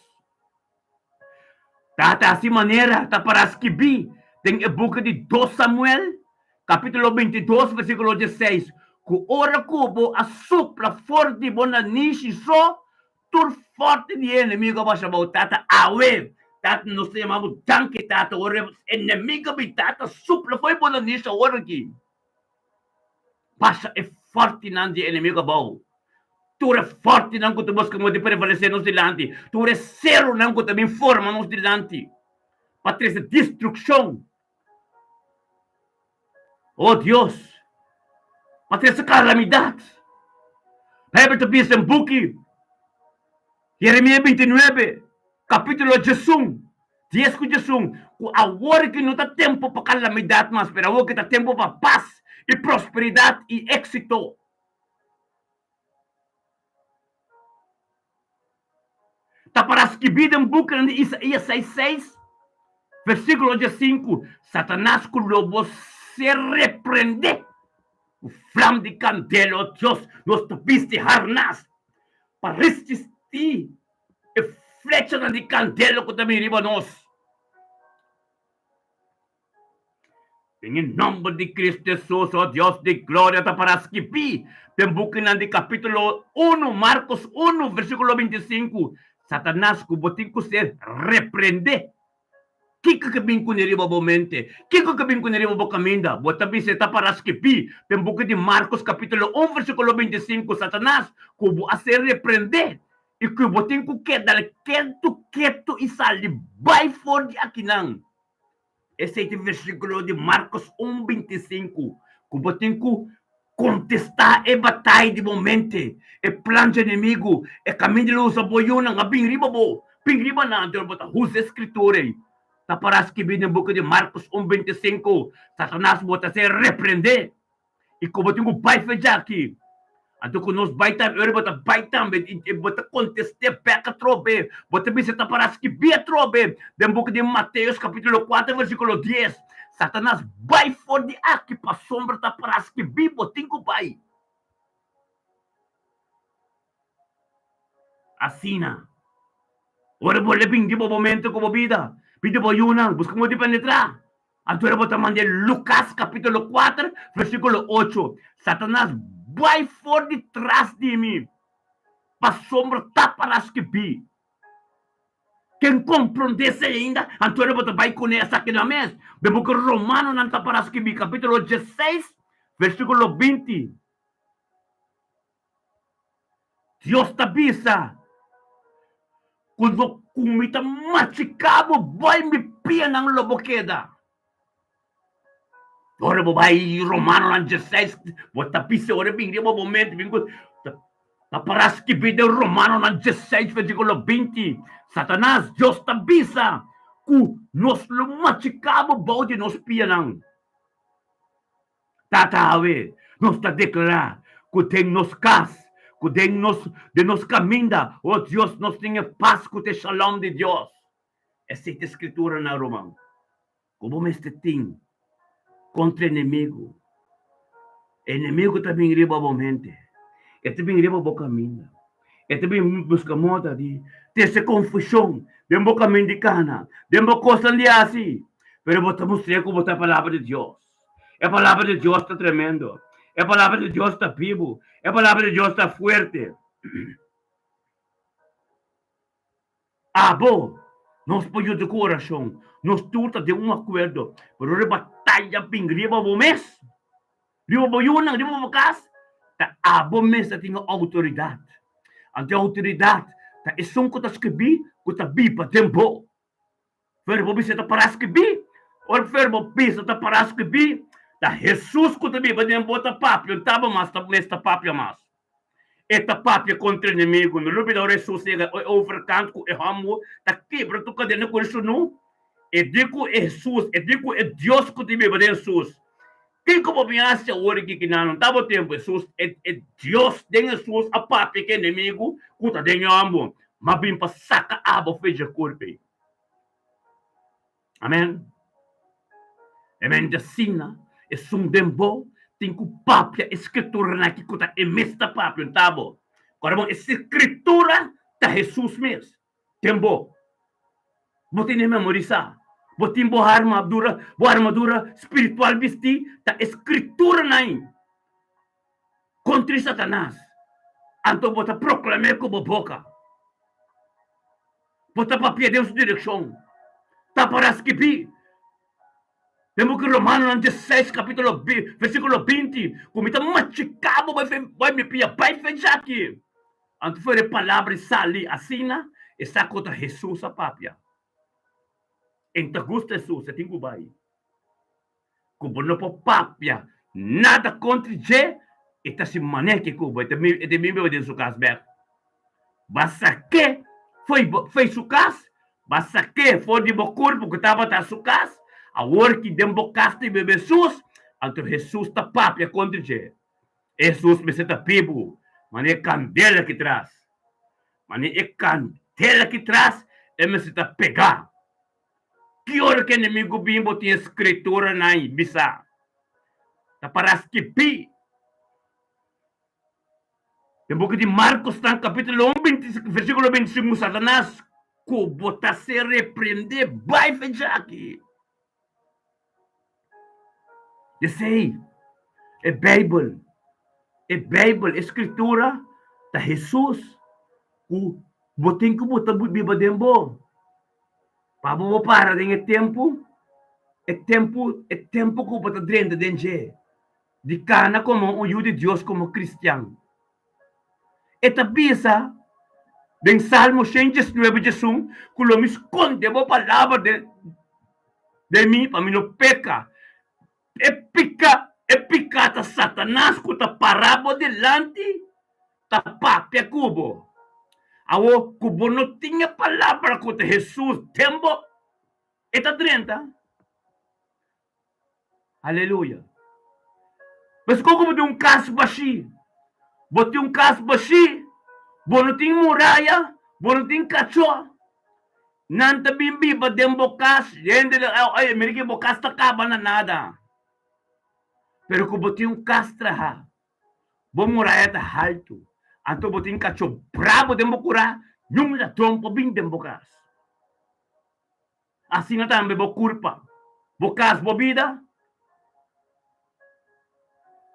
Tata hasi manera ta para skibí den e buki di Dos Samuel, kapítulo 22, versíkulo 16, ku ora ku bo a supla for di bo nanishi so, Tur forte di e enemigo a basha bou Tata awe. Tata nos ta yama bo danki Tata ora e enemigo bi Tata supla fo'i bo nanish awor aki. Basha e fortenan di e enemigo abou. Tur e fortenan ku ta buska modo di prevalesé nos dilanti, tur e seronan ku ta bin forma nos dilanti pa trese destrukshon. O Dios, pa trese kalamidat. Bijbel ta bisa den buki Jeremia 29, kapítulo 11, 10 ku 11, ku awor ki no ta tempu pa kalamidat mas, pero awor ki ta tempu pa pas i prosperidat i éksito. Ta para skibí den bukinan di Isaías 6, 6, versíkulo 15, Satanas ku lo bo ser reprendé ku flam di kandela, o Dios, nos ta bisti harnas pa resistí e flechanan di kandela ku ta bini riba nos. Den e nomber di Cristo Jesus, o Dios di gloria, ta para skibí den bukinan di capítulo uno, Marcos uno, versículo 25, Satanas ku bo tin ku ser reprendé. Kiko ke bin kuné riba bo mente? Kiko ke bin kuné riba bo kaminda? Bo ta bisa e ta para skibí den buki di Marcos capítulo un, versículo 25, Satanas ku bo a ser reprendé i ku bo tin ku keda ketu ketu i sali bai for di akinan. Esei ta e versíkulo di Markos un, 25, ku bo tin ku kontestá e bataya di bo mente, e plan dje enemigu, e kaminda lo usa bo yunan a bin riba bo, bin riba nan, anto bo ta usa e skritura ei. Ta pará skibí den buki di Markos un, 25, Satanas bo ta ser reprendé. I ku bo tin ku bai fe djaki. Anto ku nos bai tambe, ora bo ta bai tambe, i bo ta kontest'é bèk atrobe, bo ta bisa ta para skibí atrobe den buki di Mateus kapítulo kuater versíkulo dies, Satanas bai for di aki pasobra ta para skibí, bo tin ku bai. Asina, ora bo le bin di bo momento ku bo bida, pidi bo yunan, buska modo di penetrá. Anto ora bo ta manda e Lukas kapítulo kuater, versíkulo ocho, Satanas bai for di tras di mi, pasobra ta para skibí. Ken komprondé esei ainda? Anto ora bo ta bai kuné esakinan mes. Den buki Romanonan ta para skibí, kapítulo diesseis, versíkulo 20. Dios ta bisa ku no ku mi ta machiká bo bai mi pianan lo bo keda. Ora bo bai Romanonan 16 bo ta bisa ora bin riba bo mente bin ku ta para skibí den Romanonan 16 versíkulo 20 Satanas Dios ta bisa ku nos lo machiká bo bou di nos pianan. Tata awe, nos ta deklará ku den nos kas, ku den nos den nos kaminda, o Dios, nos tin e pas ku ta e shalom di Dios. Esei ta e Skrituranan, ruman, ku bo mester tin kontra enemigu. E enemigu ta bin riba bo mente, e ta bin riba bo kaminda, e ta bin buska moda di trese konfushon den bo kaminda di kana, den bo kosnan di hasi, pero bo ta mustr'é ku bo ta e Palabra di Dios. E palabra di Dios ta tremendo. E palabra di Dios ta bibu. E palabra di Dios ta fuerte. Abo, nos por yuda ku orashon. Nos tur ta den un akuerdo. Pero ora e bataya bin riba bo mes, riba bo yunan, riba bo kas, ta abo mes ta tin e outoridat. Anto e outoridat ta esun ku ta skibí ku ta biba den bo. Verbo bisa ta para skibí. Ora verbo bisa ta para skibí, ta Hesus ku ta biba den bo ta papia, no ta bo mas ta mes ta papia mas. E ta papia kontra enemigu. No lubida ora Hesus yega e overkant ku e hòmber ta kibra tur kadena ku e sunú. E di ku e Hesus, e di ku e Dios ku ta biba den Hesus. Kiko bo bin hasi awor aki ki nan no ta bo tempu? Hesus, e e Dios den Hesus a papia ku e enemigu ku ta den e hòmber, ma bin pa saka abo fecha kurpa ei. Amen. Amen. Asina, esun den bo tin ku papia e skrituranan aki ku ta e mes ta papia, no ta bo. Kòrda bon, e skritura ta Hesus mes den bo. Bo tene memorisá. Bo tin bo armadura, bo armadura spiritual bistí, ta e skrituranan kontra Satanas. Anto bo ta proklam'é ku bo boka. Bo ta papia den su direkshon. Ta para skibí den buki Romanonan diesseis kapítulo versíkulo 20 ku mi ta machiká bo bai mi pia bai fe djaki. Anto for e palabra sali asina e sa ku ta Hesus a papia. E ta gusta Hesus, e tin ku bai. Ku bo no por papia nada kontra dje, e ta si maneke ku bo, e ta bin bebe den su kas bek. Ba sak'é fo'i bo fo'i su kas, ba sak'é for di bo kurpo ku tabata su kas, awor ki den bo kas ta bebe Hesus, anto Hesus ta papia kontra dje. Hesus mester ta bibu manera e kandela ki tras, manera e kandela ki tras e mester ta pegá. Ki ora ku enemigu bin bo tin e skrituranan i bisa, Ta para skibí. Den buki di Markos nan kapítulo un binti versíkulo 25 Satanas ku bo ta ser reprendé bai fe djaki. Esei e Beibel, e Beibel, e Skritura ta Hesus ku bo tin ku bo ta biba den bo. Pa bo bo para den e tempu, e tempu, e tempu ku bo ta drenta den dje, di kana komo un yu di Dios, komo kristian. E ta bisa den Salmo 119 diesun ku lo mi skonde bo palabra den den mi pa mi no peka. E pika, e pika ta Satanas ku ta para bo dilanti ta papia ku bo. Awor ku bo no tin e palabra ku ta Hesus den bo, e ta drenta. Aleluya. Meskos ku bo tin un kas bashí, bo tin un kas bashí, bo no tin muraya, bo no tin kachó, nan ta bin biba den bo kas, hende ta ay mira ke bo kas ta kaba na nada. Pero ku bo tin un kas traha, Bo muraya ta haltu, anto bo tin kachó brabo den bo kurá, niun ladron por bin den bo kas. Asina tambe bo kurpa, bo kas, bo bida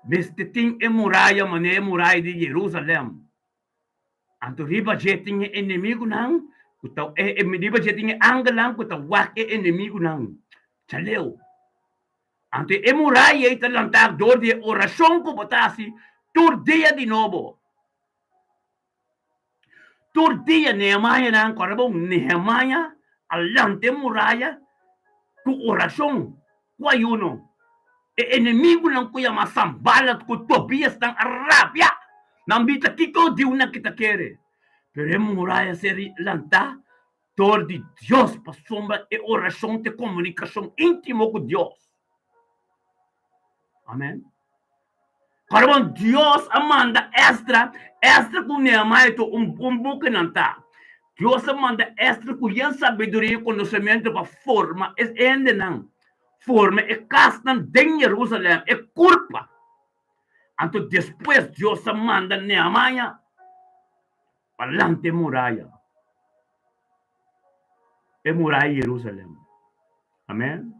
mester tin e muraya manera e muraya di Jerusalèm. Anto riba dje tin e enemigunan ku ta riba dje tin e angelnan ku ta wak e enemigunan djaleu. Anto e muraya ei ta lantá dor di e orashon ku bo ta hasi tur dia di nobo. Tur dia Nehemiahnan ku arabon Nehemiah a lanta e muraya ku orashon, ku ayuno. E enemigunan ku yama Sanbalat ku Tobiasnan a rabia. Nan bisa, Kiko diunan ki ta kere? Pero e muraya ser lantá dor di Dios pasobra e orashon ta e komunikashon íntimo ku Dios. Amen. Kòrda Dios a manda Esdra, Esdra ku Nehemiah ta un un buki nan ta. Dios a manda Esdra ku yen sabiduria i konosementu pa forma e hendenan, forma e kasnan den Jerusalèm, e kurpa. Anto despues Dios a manda Nehemiah pa lanta e muraya, e muraya di Jerusalèm. Amen.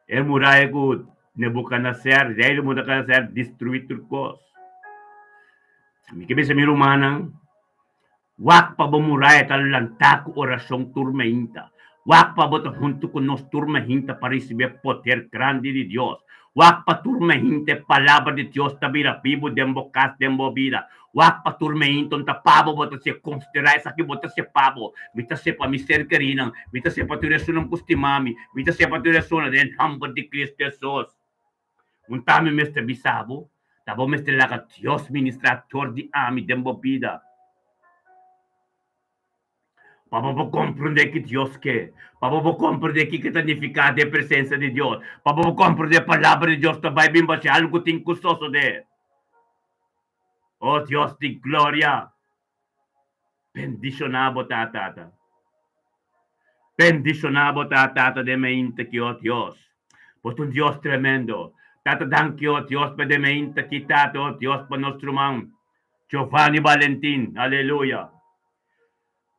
E muraya ku Nebuchadnezzar, rei di Nebuchadnezzar, destruí tur kos. Mi ke bisa mi rumannan, wak pa bo muraya ta lantá ku orashon tur mainta. Wak pa bo ta huntu ku nos tur mainta pa risibí e poder grandi di Dios. Wak pa tur mainta e Palabra di Dios ta bira bibu den bo kas, den bo bida. Wak pa tur meinton ta pa bo, bo ta siña konsiderá esaki, bo ta siña pa bo. Mi ta siña pa mi ser kerinan, mi ta siña pa tur esunnan ku stima mi, mi ta siña pa tur esunnan den nòmber di Kristu Hesus. Un ta mi mester bisa bo, ta bo mester laga Dios ministrá dor di ami den bo bida. Pa bo por komprendé ki Dios ke, pa bo por komprendé kiko ta nifiká den presensia di Dios, pa bo por komprendé Palabra di Dios ta bai bin bashá algu ku tin ku sosodé. Oh Dios di gloria, bendishoná bo ta, Tata. Bendishoná bo ta, Tata den meinta ki, o Dios. Bo ta un Dios tremendo. Tata danki, o Dios, pa den meinta ki, Tata, o Dios, pa nos ruman Giovanni Valentin. Aleluya.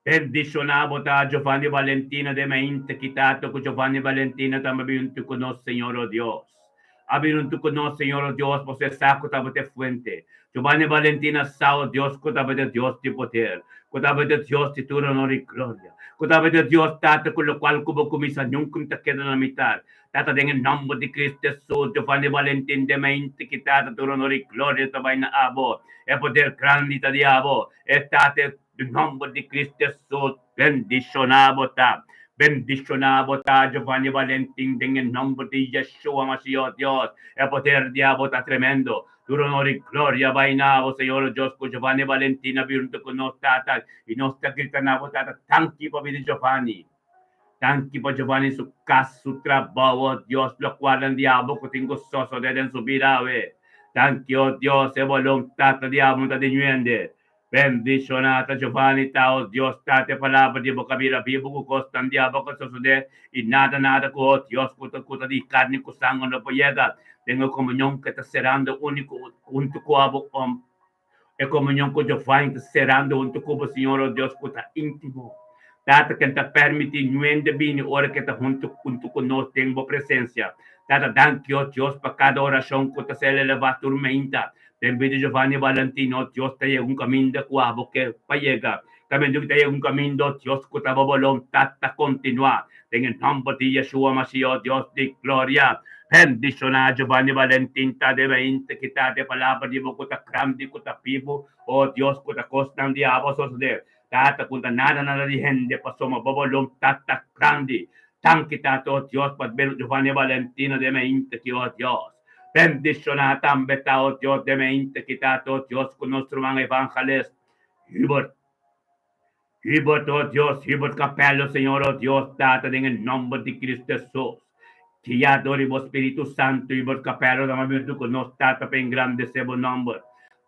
Bendishoná bo ta, Giovanni Valentina den meinta ki, Tata, ku Giovanni Valentina tambe a bin huntu ku nos, Señor, o Dios. A bin huntu ku nos, Señor, o Dios, pasobra e sa ku tabata e fuente. Giovanni Valentina sa, o Dios, ku tabata e Dios di poder, ku tabata e Dios di tur honor i gloria, ku tabata e Dios, Tata, ku lokual ku bo kuminsá nunka no ta keda na mitar. Tata, den e nòmber di Cristo Hesus, Giovanni Valentin den mente ki Tata tur honor i gloria ta bai na abo. E poder grandi ta di abo. E Tata, den nòmber di Cristo Hesus, bendishoná bo ta. Bendishoná bo ta, Giovanni Valentin, den e nòmber di Yeshua Mashiach, Dios. E poder di abo ta tremendo. Tur honor i gloria bai na abo, Señor Dios, ku Giovanni Valentin a bin huntu ku nos, Tata, i nos ta grita na bo, Tata, danki pa bida Giovanni. Danki pa Giovanni su kas, su trabou, o Dios, lokualnan di abo ku tin ku sosodé den su bida awe. Danki, o Dios, e boluntat di abo ta di ñuende. Bendishoná ta Giovanni ta, o Dios, Tata, e palabra di bo ka bira bibu ku kosnan di abo ka sosodé, i nada, nada ku, o Dios, ku ta ku ta di karni ku sanger no por yega den e komunion ku ta serando úniko huntu ku abo, e komunion ku Giovanni ta serando huntu ku bo, Señor, o Dios, ku ta íntimo. Tata, ken ta permití ñuende bini ora ku e ta huntu huntu ku nos den bo presensia. Tata, danki, o Dios, pa kada orashon ku ta ser elevá tur meinta. Den bida Giovanni Valentino, Dios ta yega un kaminda ku abo ke pa yega. Kaminda ku ta yega un kaminda, Dios ku ta bo boluntat ta kontinuá. Den e nòmber di Yeshua Mashiach, Dios di gloria, bendishoná Giovanni Valentin ta den mente kita de palabra di bo ku ta grandi, ku ta bibu, o Dios ku ta kosnan di abo sosodé. Tata ku ta nada nada di hende pasobra bo boluntat ta grandi. Danki Tata, o Dios, pa Giovanni Valentino den mente ki, o Dios. Bendishoná tambe ta, o Dios, den mente ki ta, o Dios, ku nos ruman evangelist Hubert. Hubert, o Dios, Hubert Capello, Señor, o Dios, Tata, den e nomber di Cristo Hesus. Guia dor di bo Spiritu Santu, Hubert Capello, ta mabirtu ku nos, Tata, pa engrandesé bo nomber.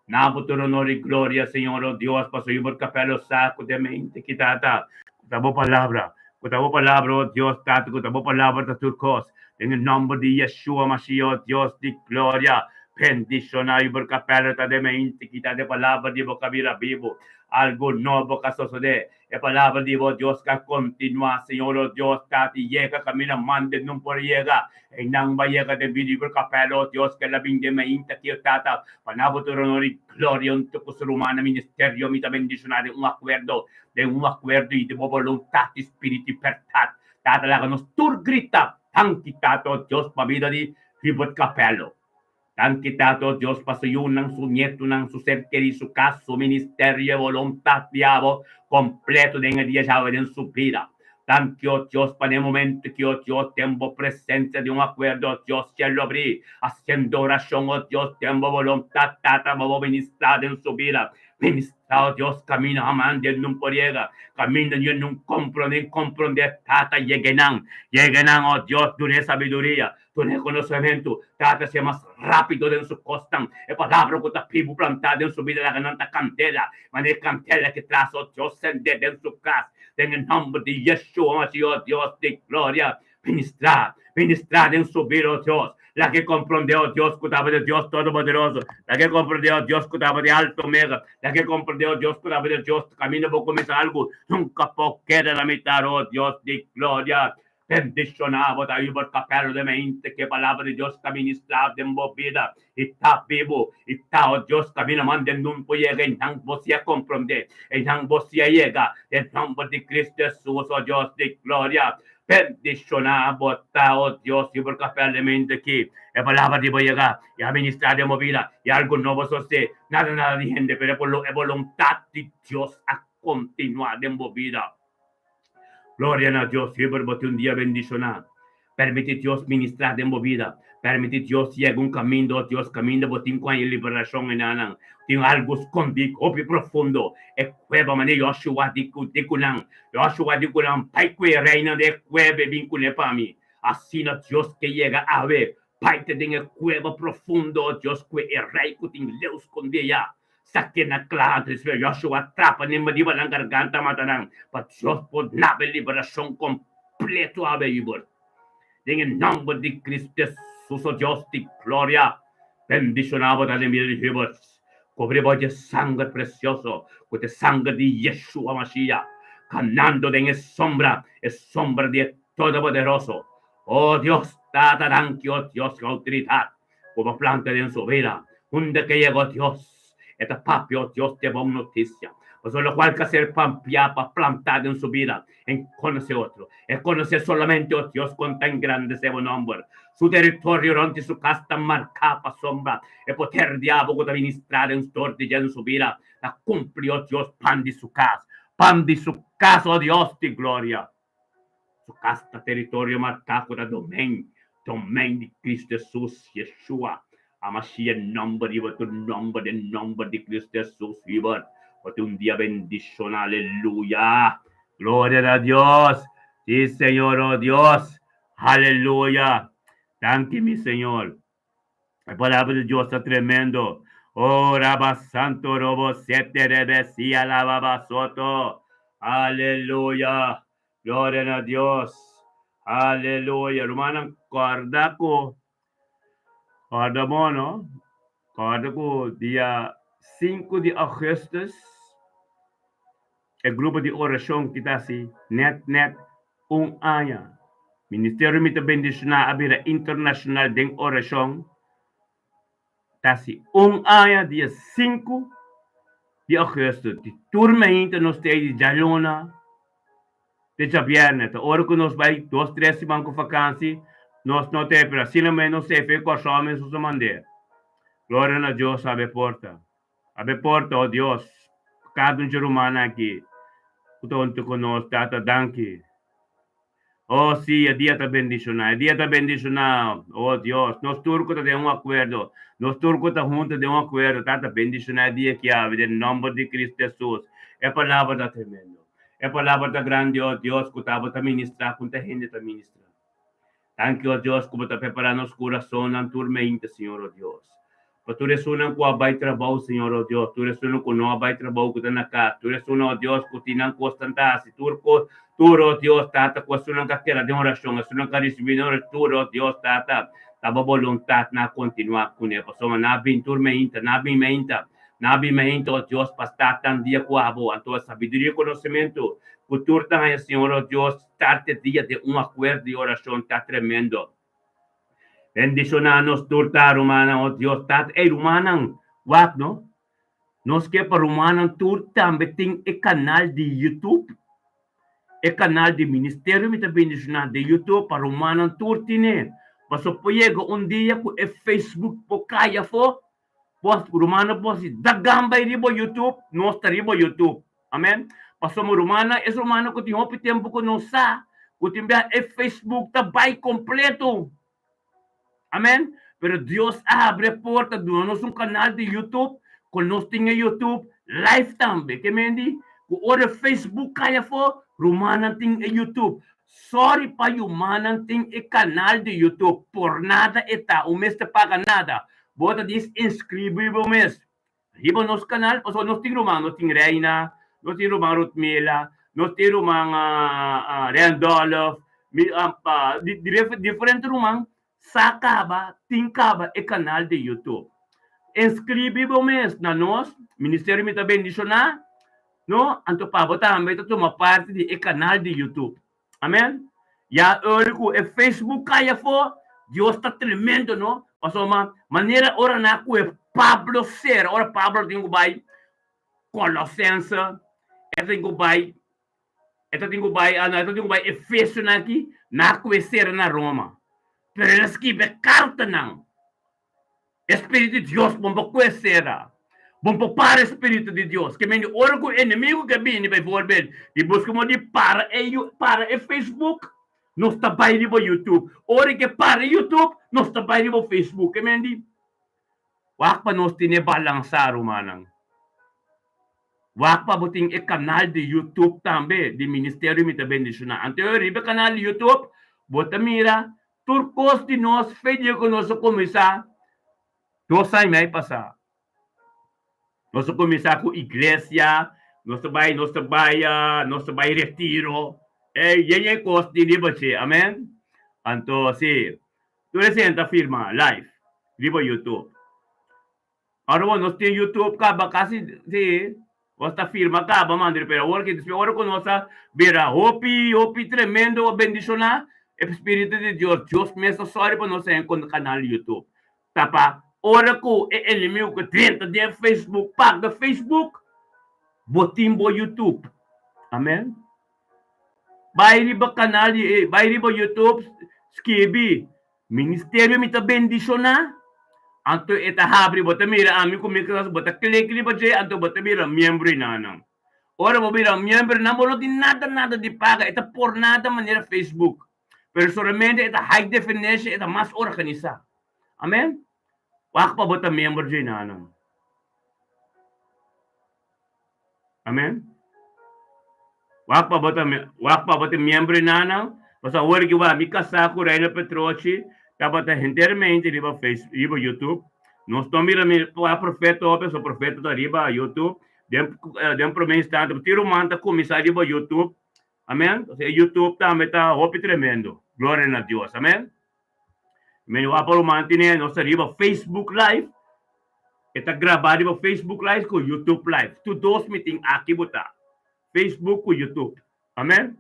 Na bo tur honor i gloria, Señor, o Dios, pasobra Hubert Capello sa ku den mente ki Tata, ku ta bo palabra, ku ta bo palabra, o Dios, Tata, ku ta bo palabra ta tur kos. Den e nomber di Yeshua Mashiach, o Dios di gloria, bendishoná Hubert Capello ta den mente ki ta den palabra di bo kabira bibu. Algu nobo ka sosodé. E palabra di bo Dios ka kontinuá, Señor, o Dios, Tata, i yega kaminda mande nun por yega. Einan ba yega den bida i por kapèl, o Dios, kel a bin den mainta aki, o Tata, pa na bo tur honor i gloria huntu ku su rumannan ministerio. Mi ta bendishoná den un akuerdo, den un akuerdo i den bo boluntat i spiritu i bèrdat. Tata, laga nos tur grita, Danki, Tata, o Dios, pa bida di Hubert Capello. Danki Tata Dios pa su yunan, su nietunan, su ser kerí, su kas, su ministerio e boluntat di abo kompleto den e dia djawe den su bida. Danki o Dios pa den momento ki o Dios den bo presensia di un akuerdo o Dios cielo abrí hasiendo orashon o Dios den bo boluntat Tata pa bo ministrá den su bida. Ministrá o Dios kaminda haman den nun por yega, kaminda ño nun komprondé komprondé Tata yega nan, yega nan o Dios dun'é sabiduria. Duna e konosementu, trata ser mas rápido den su kosnan. E palabra ku ta bibu plantá den su bida laga nan ta kandela, manera e kandela ki tras o Dios sendé den su kas. Den e nòmber di Yeshua Mashiach, o Dios di gloria, ministrá, ministrá den su bida, o Dios. Laga e komprondé, o Dios, ku tabata e Dios Todopoderoso. Laga e komprondé, o Dios, ku tabata e Alfa i Omega. Laga e komprondé, o Dios, ku tabata e Dios kaminda bo kuminsá algu, nunka por keda na mitar, o Dios di gloria. Bendishoná bo ta Hubert Capello den mente ku e palabra di Dios ta ministrá den bo bida i ta bibu i ta o Dios kaminda manda nun por yega einan bo si a komprondé einan bo si a yega den nòmber di Cristo Hesus o Dios di gloria bendishoná bo ta o Dios Hubert Capello den mente ki e palabra di bo yega i a ministrá den bo bida i algu nobo sosé nada nada di hende pero e boluntat di Dios a kontinuá den bo bida. Gloria na Dios, Hubert bo tin un dia bendishoná. Permiti Dios ministrá den bo bida. Permiti Dios yega un kaminda, oh Dios, kaminda bo tin ku haña liberashon enanan. Tin algu skondí hopi profundo. E kueba manera Joshua di ku di ku nan. Joshua di ku nan, Bai ku e reinan di e kueba e bin kuné pa mi. Asina Dios ke yega awe. Bai te den e kueba profundo, oh Dios, ku e rei ku tin leu skondí ayá. Sake na kla anto di Joshua trapa nan riba nan garganta mata nan, pa Dios por naba e liberashon kompleto. kompleto awe, Hubert. Den e nòmber di Cristo Jesus, o Dios di gloria, bendishoná bo ta den bida di Hubert. Kubri bo dje sanger presioso, ku ta e sanger di Yeshua Mashiach, kanando den e sombra, e sombra di e Todopoderoso. O Dios, Tata, danki, o Dios, ku outoridat ku bo planta den su bida. Unda ke yega, o Dios, e ta papia, o Dios, di e bon notisia. Pasobra lokual ka ser pampiá pa plantá den su bida, e konosé otro. E konosé solamente, o Dios, kon ta engrandesé bo nòmber. Su teritorio rònt di su kas ta marká pasobra e poder di abo ku ta ministrá den stor di dje den su bida ta kumpli, o Dios, pan di su kas, pan di su kas, o Dios di gloria. Su kas ta teritorio marká ku ta domen, domen di Kristu Hesus, Yeshua. Amasí e nòmber riba tur nòmber, den nòmber di Kristu Hesus, Hubert, bo tin un dia bendishoná. Aleluya! Gloria na Dios! Sí, Señor, oh Dios! Aleluya! Danki, mi Señor. E palabra di Dios ta tremendo. Oh, Raba Santo Robo Sete Rebe Sia Lava Soto. Aleluya. Gloria na Dios. Aleluya. Rumannan, corda cu, corda bon, no? Corda cu dia 5 di augustus, e grupo di oracion ki ta haci net net un aña. Ministerio Mi Ta Bendiciona a bira internacional den oracion. Ta haci un aña dia 5 di augustus. Di tur mainta nos ta di djaluna te djabierne. Ta ora cu nos bay dos tres siman cu vakantie nos no ta pero asina mes nos ta efe Corsou mes nos a mande. Gloria na Dios abe porta. Abe porta, o Dios, pa kada un dje rumannan aki ku ta huntu ku nos. Tata, danki. O, sí, e dia ta bendishoná. E dia ta bendishoná, o Dios. Nos tur ku ta den un akuerdo, nos tur ku ta huntu den un akuerdo, Tata, bendishoná e dia aki awe, den nòmber di Kristu Hesus. E palabra ta tremendo. E palabra ta grandi, o Dios, ku tabata ministrá, ku ta hende ta ministrá. Danki, o Dios, ku bo ta prepará nos kurasonnan tur meinta, Señor, o Dios. Pa tur esunnan ku a bai trabou, Señor, o Dios, tur esunnan ku no a bai trabou, ku ta na kas, tur esunnan, o Dios, ku tin nan kosnan ta hasi, tur kos, tur, o Dios, Tata, ku esunnan ka keda den orashon, esunnan ka risibí den orashon, tur, o Dios, Tata, ta bo boluntat nan a kontinuá kuné, pasobra nan a bin tur meinta, nan a bin meinta, Nan a bin meinta, o Dios, pa sta tan dia ku abo. Anto e sabiduria i konosementu ku tur ta haña, Señor, o Dios, starte dia den un akuerdo di orashon ta tremendo. Bendishoná nos tur ta, rumannan, o Dios, Tata. Ey, rumannan, wak no. Nos ke pa rumannan tur tambe tin e kanal di YouTube, e kanal di ministerio mi ta bendishoná den YouTube pa rumannan tur tine. Pasobra por yega un dia ku e Facebook por kai afó. Bos rumannan por hasi da gamba ei riba YouTube, nos ta riba YouTube. Amen. Pasobra rumannan, es rumannan ku tin hopi tempu ku nos sa ku tin bia e Facebook ta bai kompleto. Amen. Pero Dios a habri e porta, duna nos un kanal di YouTube ku nos tin e YouTube live tambe. Ke men di ku ora e Facebook kai afó, rumannan tin e YouTube. Sorry pa yumannan tin e kanal di YouTube por nada e ta, un mes ta paga nada. Bo ta dis inscribi bo mes riba nos canal pasobra nos tin ruman, nos tin Reina, nos tin ruman Ruthmila, nos tin ruman Randolph, diferente ruman sa caba, tin caba e canal di YouTube. Inscribi bo mes na nos, Ministerio Mi Ta Bendiciona, no, anto pa bo tambe ta tuma parti di e canal di YouTube. Amen. Ya ora ku e Facebook kai afó, Dios ta tremendo, no? Pasobra manera ora nan a kohe Pablo sera, ora Pablo tin ku bai Kolosense, e tin ku bai, e ta tin ku bai, e ta tin ku bai Efesionan aki, nan a kohe sera na Roma. Pero el a skibi e kartanan. E Spiritu di Dios bon pa kue sera. Bon pa para e Spiritu di Dios. Ke mende ora ku enemigu ke bini, bijvoorbeeld, di buska modo di para e para e Facebook, nos ta bai riba YouTube. Ora ke para YouTube, nos ta bai riba Facebook. Ke mende, wak pa nos tene balansá, rumannan. Wak pa bo tin e kanal di YouTube tambe di Ministerio Mi Ta Bendishoná. Anto riba e kanal di YouTube bo ta mira Tur kos di nos fe dia ku nos a kuminsá dos aña mei pasá. Nos a kuminsá ku iglesia, nos ta bai, nos ta bai, nos ta bai retiro. Ey, yen yen kos tin riba dje. Amen. Anto, si, tur esei ta firma live riba YouTube. Ora bo nos tin YouTube kaba kasi, si, nos ta firma kaba mandri, pero awor ki despues ora ku nos a bira hopi, hopi tremendo bendishoná, e Spiritu di Dios, Dios mes ta sòri pa nos haña kon kanal YouTube. Ta pa ora ku e enemigu ku drenta den Facebook paga Facebook, bo tin bo YouTube. Amen. Bai riba kanal di bai riba YouTube skibi Ministerio Mi Ta Bendishoná, anto e ta habri bo ta mira ami ku mi klas bo ta klik riba dje anto bo ta bira miembro enanan. Ora bo bira miembro enan bo no tin nada nada di paga e ta por nada manera Facebook pero solamente e ta high definition e ta mas organisá. Amen. Wak pa bo ta miembro dje enanan. Amen. Wak pa bo ta wak pa bo ta miembro di nana, pasobra awor ki wak mi kasá ku Reina Petrochi tabata hentermente riba face riba YouTube. Nos no mira mi wak profeta hopi pasobra profeta ta riba YouTube. Den den prome instante tin ruman ta kuminsá riba YouTube. Amen. Pasobra e YouTube tambe ta hopi tremendo. Gloria na Dios. Amen. Mi wak pa ruman tine nos ta riba Facebook live. E ta grabá riba Facebook Live ku YouTube Live. Tur dos mi tin aki bo ta. Facebook ku YouTube. Amen.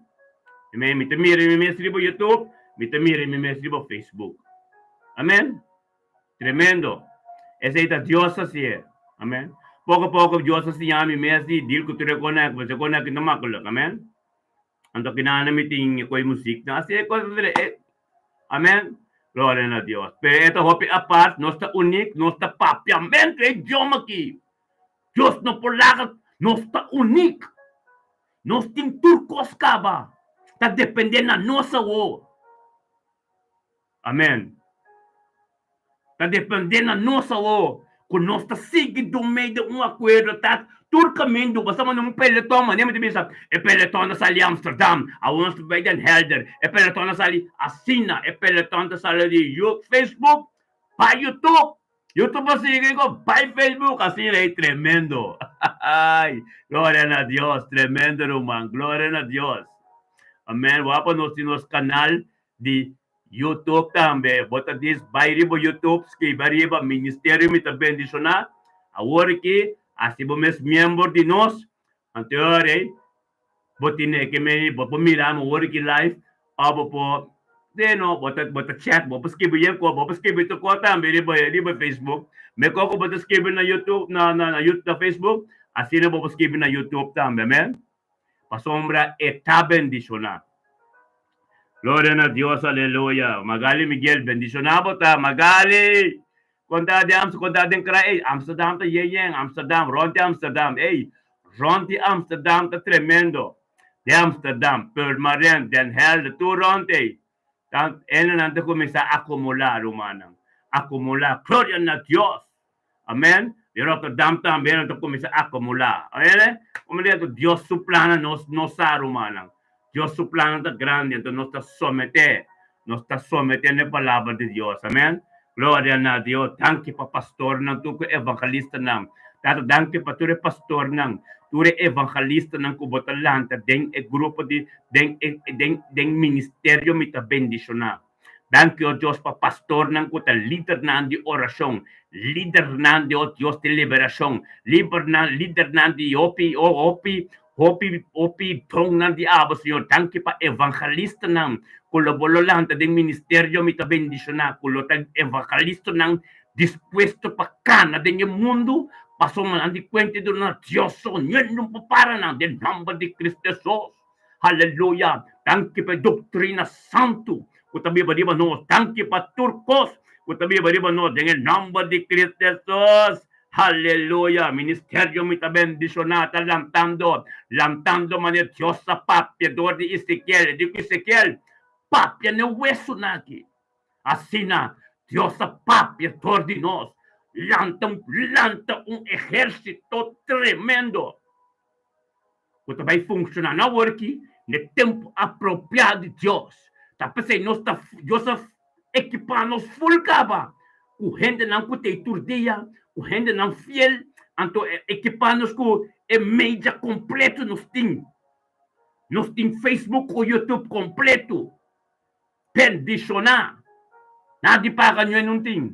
Amen. Mi ta mira mi mes riba YouTube, mi ta mira mi mes riba Facebook. Amen. Tremendo. Esei ta Dios hasié. Amen. Poko poko Dios a siña mi mes di deal ku tur e konan aki, pasobra e konan aki no makluk. Amen. Anto kinana mi tin e koe muzik nan asi e kos e amen gloria na Dios pero e ta hopi apart nos ta unik nos ta papiamento e idioma aki Dios no por laga nos ta unik nos tin tur kos kaba ta depende na nos awor Amen. Ta depende na nos awor ku nos ta sigui dun mei den un akuerdo ta tur kamindu. Bo sa manda un peleton, manera mi ta bisa, e peleton ta sali Amsterdam, awor nos ta bai Den Helder, e peleton ta sali asina, e peleton ta sali di Facebook pa YouTube, YouTube a sigui ku bai Facebook, asina ei tremendo. Ay, gloria na Dios, tremendo ruman, gloria na Dios. Amen, wak pa nos tin nos kanal di YouTube tambe. Bo ta dis bai riba YouTube skibi ariba Ministerio Mi Ta Bendiciona. Awor aki hasi bo mes miembro di nos. Anto e ora ei bo tene ke meni bo por mira mi awor aki live of bo por si no bo ta bo ta chat bo por skibi yen ko bo por skibi tur ko tambe riba riba Facebook. Mekor ku bo ta skibi na YouTube na na na Facebook asina bo por skibi na YouTube tambe amen. Pasobra e ta bendishoná. Gloria na Dios aleluya. Magali Miguel bendishoná bo ta Magali. Konta di Amsterdam konta den kra ey Amsterdam ta yen yen Amsterdam rond di Amsterdam ey rond di Amsterdam ta tremendo di Amsterdam Purmerend Den Helder tur rond ey ta hendenan ta kuminsá akumulá rumannan akumulá gloria na Dios. Amen. Di Rotterdam tambe nan ta cuminsa acumula. Oye, como di anto Dios su plannan nos no sa rumannan. Dios su plannan ta grandi anto nos ta somete. Nos ta somete na e palabra di Dios. Amen. Gloria na Dios. Danki pa pastornan tur cu evangelistanan. Tata danki pa tur e pastornan, tur e evangelistanan cu bo ta lanta den e grupo di den e den den ministerio mi ta bendiciona. Danki, o Dios, pa pastornan ku ta lidernan di orashon, lidernan di, o Dios, di liberashon, libernan, lidernan di hopi, o hopi, hopi, hopi donnan di abo, Señor. Danki pa evangelistanan ku lo bo lo lanta den ministerio. Mi ta bendishoná ku lo ta evangelistanan dispuesto pa kana den e mundu, pasobra nan di kuenta di duna Dios so, niun no por para nan, den nòmber di Cristo Hesus. Aleluya! Danki pa e doktrina santu ku ta biba riba nos. Danki pa tur kos ku ta biba riba nos den e nòmber di Cristo Hesus. Aleluya! Ministerio mi ta bendishoná, ta lantando, lantando manera Dios a papia dor di Ezekiel. E di ku Ezekiel, Papia na e wesunan aki. Asina Dios a papia dor di nos. Lanta un, lanta un ehérsito tremendo. Ku ta bai funshoná na awor aki na e tempu apropiá di Dios. Ta p'esei nos ta Dios a ekipá nos ful kaba ku hendenan ku ta ei tur dia, ku hendenan fiel, anto e ekipá nos ku e media kompleto nos tin. Nos tin Facebook ku YouTube kompletu. Bendishoná. Nada di paga ñue nun tin.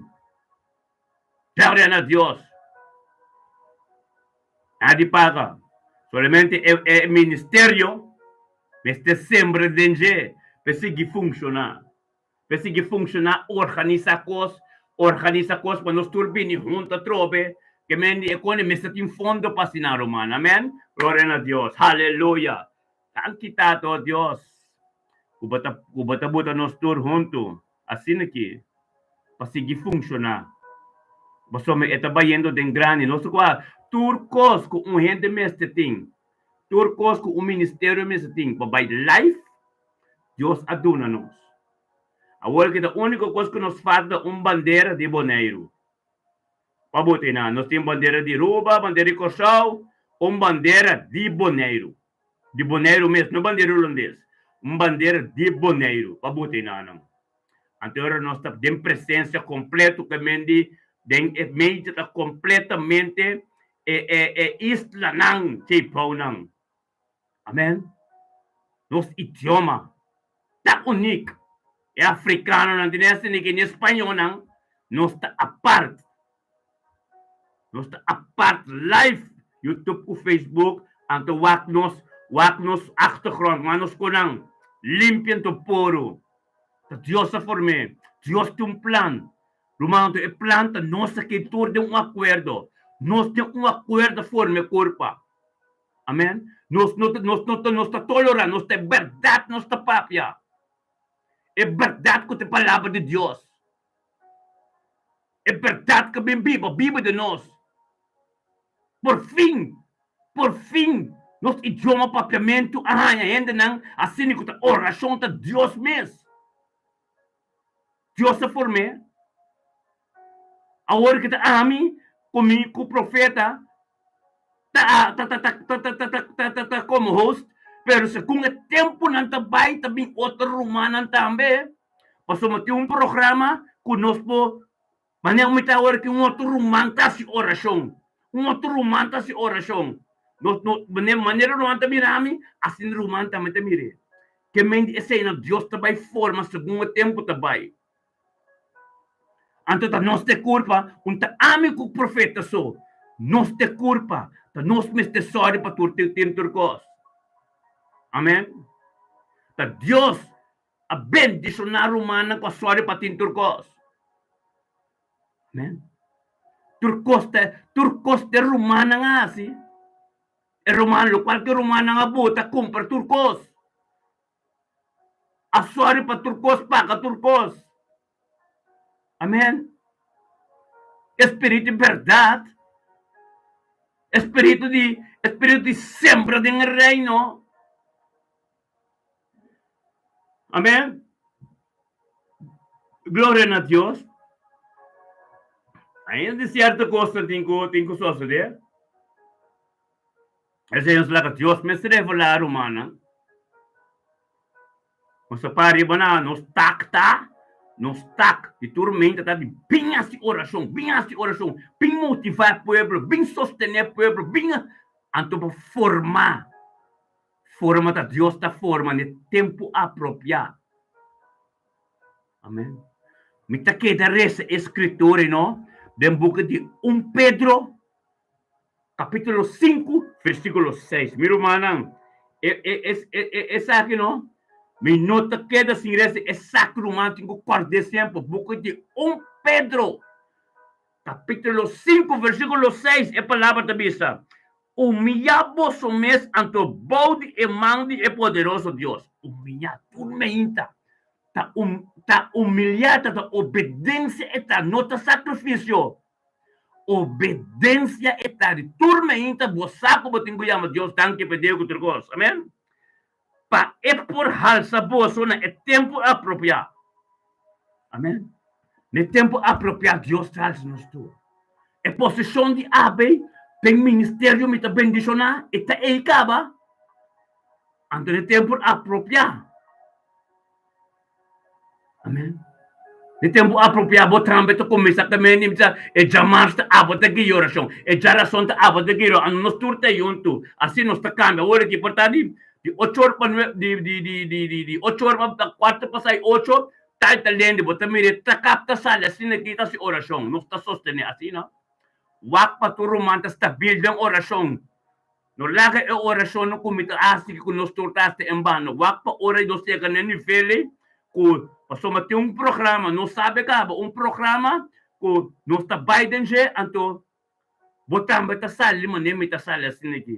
Gloria na Dios. Nada di paga. Solamente e e ministerio mester sembra den dje pa e sigui funshoná. Pa e sigui funshoná, organisá kos, organisá kos pa nos tur bini huntu atrobe. Ke men di e kone mester tin fondo pa asina, ruman. Amen. Gloria na Dios. Haleluya. Danki Tata, oh Dios, ku bo ta ku bo ta buta nos tur huntu asina ki pa sigui funshoná. Pasobra e ta bayendo den grandi. Nos ta kua tur kos ku un hende mester tin, tur kos ku un ministerio mester tin pa bai live, Dios a duna nos. Awor ki ta úniko kos ku nos falta ta un bandera di Boneiru. Pa bo tin nan. Nos tin bandera di Aruba, bandera di Kòrsou, un bandera di Boneiru. Di Boneiru mes, no bandera hulandes. Un bandera di Boneiru pa bo tin nan. Anto ora nos ta den presensia kompleto ku e men di den e medio ta kompletamente e e e islanan Tjepounan. Amen. Nos idioma ta unik. E afrikanonan tin ese ni ke ni e spañonan. Nos ta apart. Nos ta apart live YouTube ku Facebook anto wak nos wak nos achtergrond wak nos konan limpia anto poro. Ta Dios a form'é. Dios tin un plan. Ruman anto e plan ta nos aki tur den un akuerdo. Nos den un akuerdo forma e kurpa. Amen. Nos no ta, nos no ta, nos ta tolera, nos ta e bèrdat nos ta papia. E bèrdat ku ta e palabra di Dios. E bèrdat ku bin biba, biba den nos. Por fin, por fin, nos idioma papiamentu a haña hendenan asina ku ta orashon ta Dios mes. Dios a form'é. Awor ki ta ami ku mi ku profeta ta ta ta ta ta ta ta ta ta ta komo host, pero segun e tempunan ta bai ta bin otro rumannan tambe, pasobra tin un programa ku nos por manera mi ta awor ki un otro ruman ta hasi orashon, un otro ruman ta hasi orashon. Nos no manera ruman ta mira ami, asina ruman tambe ta mir'é. Ke men di eseinan Dios ta bai forma segun e tempu ta bai. Anto ta nos te kurpa, un ta ami ku profeta so. Nos te kurpa, ta nos mester sòri pa tur tin tur kos. Amen. Ta Dios a bendishoná rumannan ku a sòri pa tin tur kos. Amen. Tur kos ta, tur kos te rumannan a hasi. E ruman, lokual ku e rumannan a bota kumpra tur kos. A sòri pa tur kos, paga tur kos. Amen. E spiritu di bèrdat, e spiritu di, e spiritu di sembra den e reino. Amen. Gloria na Dios. Ainda di sierto kosnan tin ku tin ku sosodé. Esei nos laga Dios mes revelá, rumannan. Nos a para riba na nos tak ta, nos tak di tur menta ta di bin hasi orashon, bin hasi orashon, bin motivá e pueblo, bin sostené e pueblo, bin anto pa forma, forma ta Dios ta forma n'e tempu apropiá. Amen. Mi ta keda resa e skritura ei no den buki di un Pedro Capítulo 5, versículo 6. Mi rumannan, e, e, e, e, e, esaki no, mi no ta keda sin resa esaki ruman tin ku kòrd'é semper. Buki di 1 Pedro, capítulo 5, versículo 6, e palabra ta bisa, Humiyá boso mes anto bou di e man di e poderoso Dios. Humiyá, tur meinta. Ta, um, ta humiliá, ta, ta obedensia e ta, no ta sakrifisio. Obedensia e ta di tur meinta bo sa ku bo tin ku yama Dios danki pa e dia ku tur kos. Amen. Pa e por halsa boso na e tempu apropiá. Amen. Na e tempu apropiá Dios ta halsa nos tur. E posishon di Abel den ministerio mi ta bendishoná e ta ei kaba. Anto na e tempu apropiá. Amen. E tempu apropiá bo tambe ta kuminsá ta mende bisa e djamars ta abo ta guia orashon, e djarason ta abo ta guia orashon, nos tur ta yuntu, asina nos ta kambia. Awor aki por ta di Di ocho or pa nue, di di di di di di ocho or pa kuarto pasá i ocho, tal ta lende, bo ta mira e trakap ta sali asina aki ta hasi orashon. Nos ta sostené asina. Wak pa tur ruman ta stabil den orashon. No laga e orashonnan ku mi ta hasi ku nos tur ta hasi en bano. Wak pa ora nos yega na e nivel ei ku pasobra tin un programa, nos sabe kaba un programa ku nos ta bai den dje, anto Bo tambe ta sali manera mi ta sali asina aki.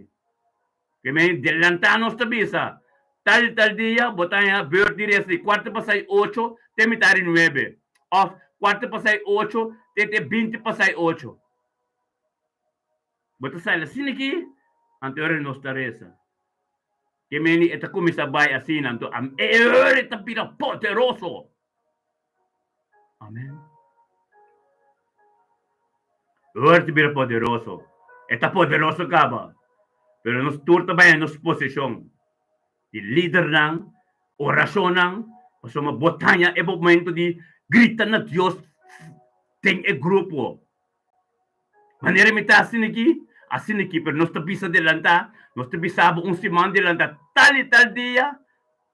Ke men delantá nos ta bisa, Tal i tal dia bo ta haña beurt di resa di kuarto pasá i ocho te mitar di nuebe, òf kuarto pasá i ocho te te binti pasá i ocho. Bo ta sali asina aki, anto e ora nos ta resa. Ke men e ta kuminsá bai asina, anto e ora e ta bira poderoso. Amen. Ora ta bira poderoso. E ta poderoso kaba. Pero nos tur ta bai na nos posishon di lidernan, orashonnan, pasobra bo ta haña e momento di grita na Dios den e grupo. Manera mi ta asina aki, asina aki, pero nos ta bisa delantá, nos ta bisa bo un siman delantá, tal i tal dia,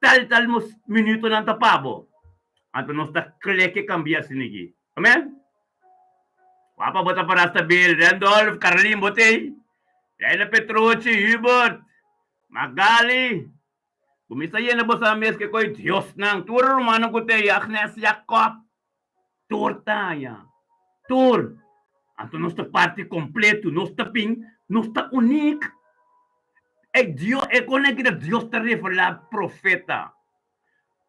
tal i tal minutonan ta pa bo. Anto nos ta klek e kambia asina aki. Amen? Wapa bo ta pará stabil, Randolph, Carlin bo t'ei, Reina Petrucci, Hubert, Magali, kuminsá yena boso mes ke koe Diosnan, tur e rumannan ku t'ei, Agnes, Jacob, Tur ta haña. Tur. Anto nos ta parti kompleto, nos ta bin, nos ta unik. E Dios, e kon aki ta Dios ta revelá profeta.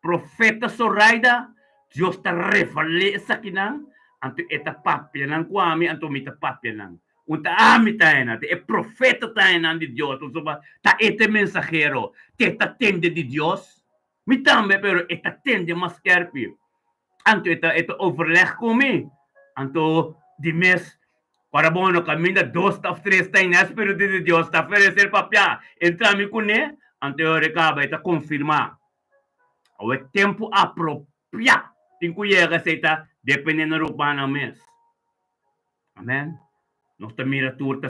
Profeta Zoraida, Dios ta revel'é esakinan, anto e ta papia nan ku ami, anto mi ta papia nan. Un ta ami ta haña nan, ta e profeta ta haña nan di Dios, pasobra ta e ta e mensahero, t'e ta tende di Dios. Mi tambe, pero e ta tende mas skerpi. Anto e ta e ta overleg ku mi. Anto di mes, ora bo no kaminda dos òf tres ta ina Spiritu di Dios ta fereser papia entra mi kuné, anto e ora e kaba e ta konfirmá. Awe tempu apropiá tin ku yega esei ta dependé na rumannan mes. Amen. Nos ta mira tur ta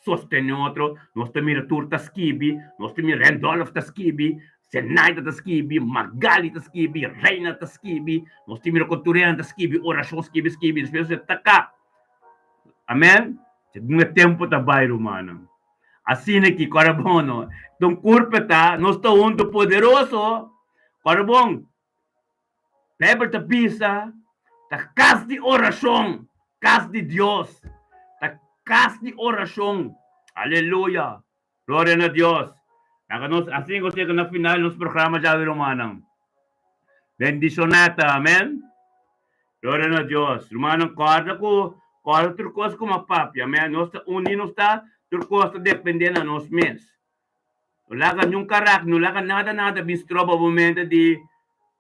sostene otro, nos ta mira tur ta skibi, nos ta mira Randolph ta skibi, Zenaida ta skibi, Magali ta skibi, Reina ta skibi, nos ta mira kon tur hende ta skibi, orashon skibi skibi, despues nos ta kap. Amen. Segun e tempu ta bai, rumannan. Asina ki, kòrda bon, no? Don kurpa ta, nos ta huntu poderoso. Kòrda bon, Bijbel ta bisa, ta kas di orashon, kas di Dios, ta kas di orashon. Aleluya! Gloria na Dios! Laga nos asina ku chega na final di nos programa djawe rumannan. Bendishoná ta, amen. Gloria na Dios. Rumannan kòrda ku kòrda tur kos ku mi a papia, amen. Nos ta uní nos ta, tur kos ta dependé na nos mes. No laga niun karak, no laga nada nada bin stroba bo mente di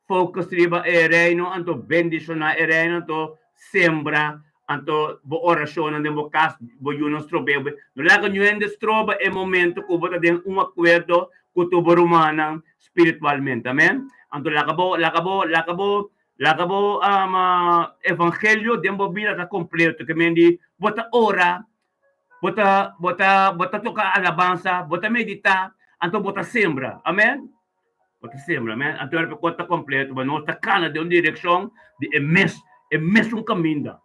focus riba e Reino, anto bendiciona e Reino, anto sembra, anto bo oracionnan den bo cas, bo yunan strob'é. No laga niun hende stroba e momento cu bo ta den un acuerdo cu tur bo rumannan spiritualmente. Amen. Anto laga bo, laga bo, laga bo, laga bo evangelio den bo bida ta completo, ke men di bo ta ora Bo ta, bo ta, bo ta toka alabansa, bo ta meditá, anto bo ta sembra. Amèn? Bo ta sembra, amèn? Anto e kos ta kompleto, bo nos ta kana den un direkshon di e mes, e mesun kaminda.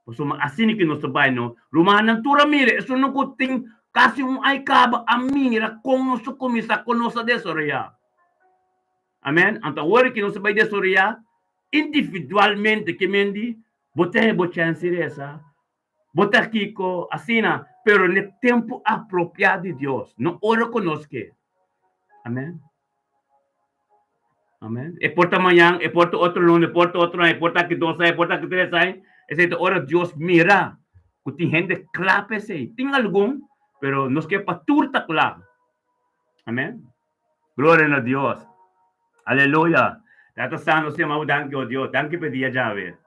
Pasobra asina ki nos ta bai no. Rumannan tur a mira, esunnan ku tin kasi un ai kaba a mira kon nos ta kuminsá, kon nos ta desaroyá. Amèn? Anto awor ki nos ta bai desaroyá individualmente, ke men di, bo ten bo chèns di resa, Bo ta kiko asina, pero n'e tempu apropiá di Dios, no ora ku nos ke. Amèn. Amèn. E por ta mañan, e por ta otro luna, e por ta otro aña, e por ta aki dos aña, e por ta aki tres aña. Esei ta ora Dios mira ku tin hende kla pa esei. Tin algun, pero nos ke pa tur ta kla. Amèn. Gloria na Dios. Aleluya. Tata Santo, Señor, mabo danki, oh Dios. Danki pa e dia djawe.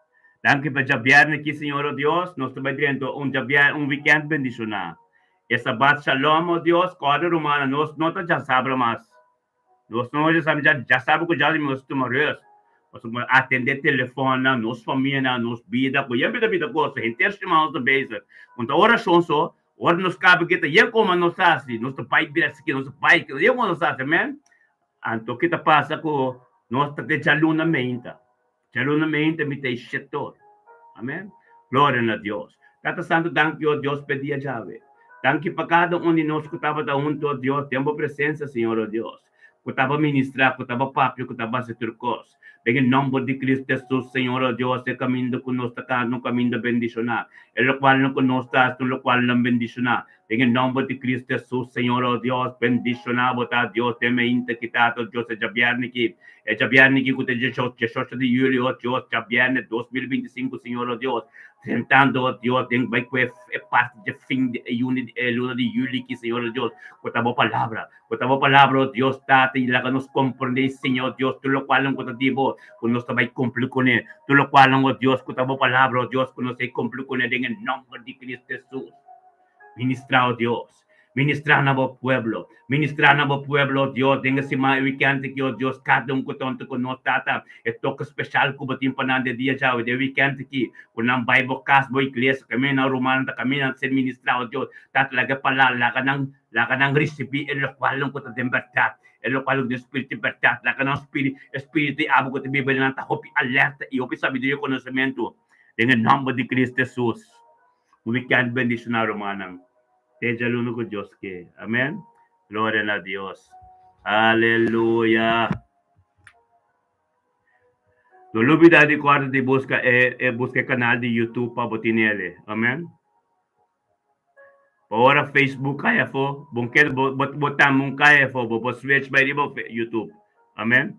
Danki pa djabièrnè aki, Señor, oh Dios. Nos ta bai drenta un djabièrnè, un wikènt bendishoná. E Sabat Shalom, oh Dios. Kòrda, rumannan, nos no ta djasabra mas. Nos no djasabra, dja djasabra ku djasabra nos tuma rùst. Pasobra atendé telefònnan, nos famianan, nos bida, ku yen bida bida kos, henter siman nos ta bezig. Un ta orashon so, Ora nos kaba kita, yen koma nos hasi? Nos ta bai bira siki, nos ta bai, yen koma nos hasi, amen? Anto ki ta pasa ku nos ta te djaluna meinta. Djaluna meinta mi ta e shetor. Amen. Gloria na Dios. Tata Santu danki o Dios p'e dia djawe. Danki pa kada un di nos ku tabata huntu o Dios den bo presensia Señor o Dios. Ku taba ministra, ku taba papia, ku taba hasi tur kos. Den e nomber di Cristo Jesus Señor o Dios e kaminda ku nos ta kana un kaminda bendishoná. E lokualnan ku nos ta hasi un lokualnan bendishoná. Den e nomber di Cristo Jesus, Señor, oh Dios, bendiciona bo ta Dios den me inta ki tata, oh Dios, e djabierne ki, e djabierne ki ku ta dieshocho di juli, oh Dios, djabierne 2025, Señor, oh Dios, drentando, oh Dios, den bai ku e parti dje fin di e juni, e luna di juli ki, Señor, oh Dios, ku ta bo palabra, ku ta bo palabra, oh Dios, Tata, i laga nos komprende i siña, oh Dios, tur lokualnan ku ta di bo, ku nos ta bai kumpli kuné, tur lokualnan, oh Dios, ku ta bo palabra, oh Dios, ku nos ta kumpli kuné den e nomber di Cristo Jesus. Ministrá, oh Dios. Ministrá na bo pueblo. Ministrá na bo pueblo, oh Dios, den e siman e weekend aki, oh Dios, kada un ku ta huntu ku nos, Tata, e toke speshal ku bo tin pa nan den dia djawe, den e weekend aki, ku nan bai bo kas, bo iglesia, kaminda nan rumannan ta kaminda nan ta ser ministrá, oh Dios. Tata, laga e palabra, laga nan, laga nan risibí e lokualnan ku ta den bèrdat, e lokual ku den spiritu di bèrdat. Laga nan spiri, e spiritu di abo ku ta biba den nan ta hopi alerta i hopi sabiduria i konosementu, den e nòmber di Cristo Hesus. Un weekend bendiciona rumannan. Te djaluna cu Dios ke. Amen. Gloria na Dios. Aleluya. No lubida di corda di busca e, e busca e canal di YouTube pa bo tinele. Amen. Pa ora Facebook cai afo, bon keda bo, bo, bo tambe un cai afo, bo por switch bai riba YouTube. Amen.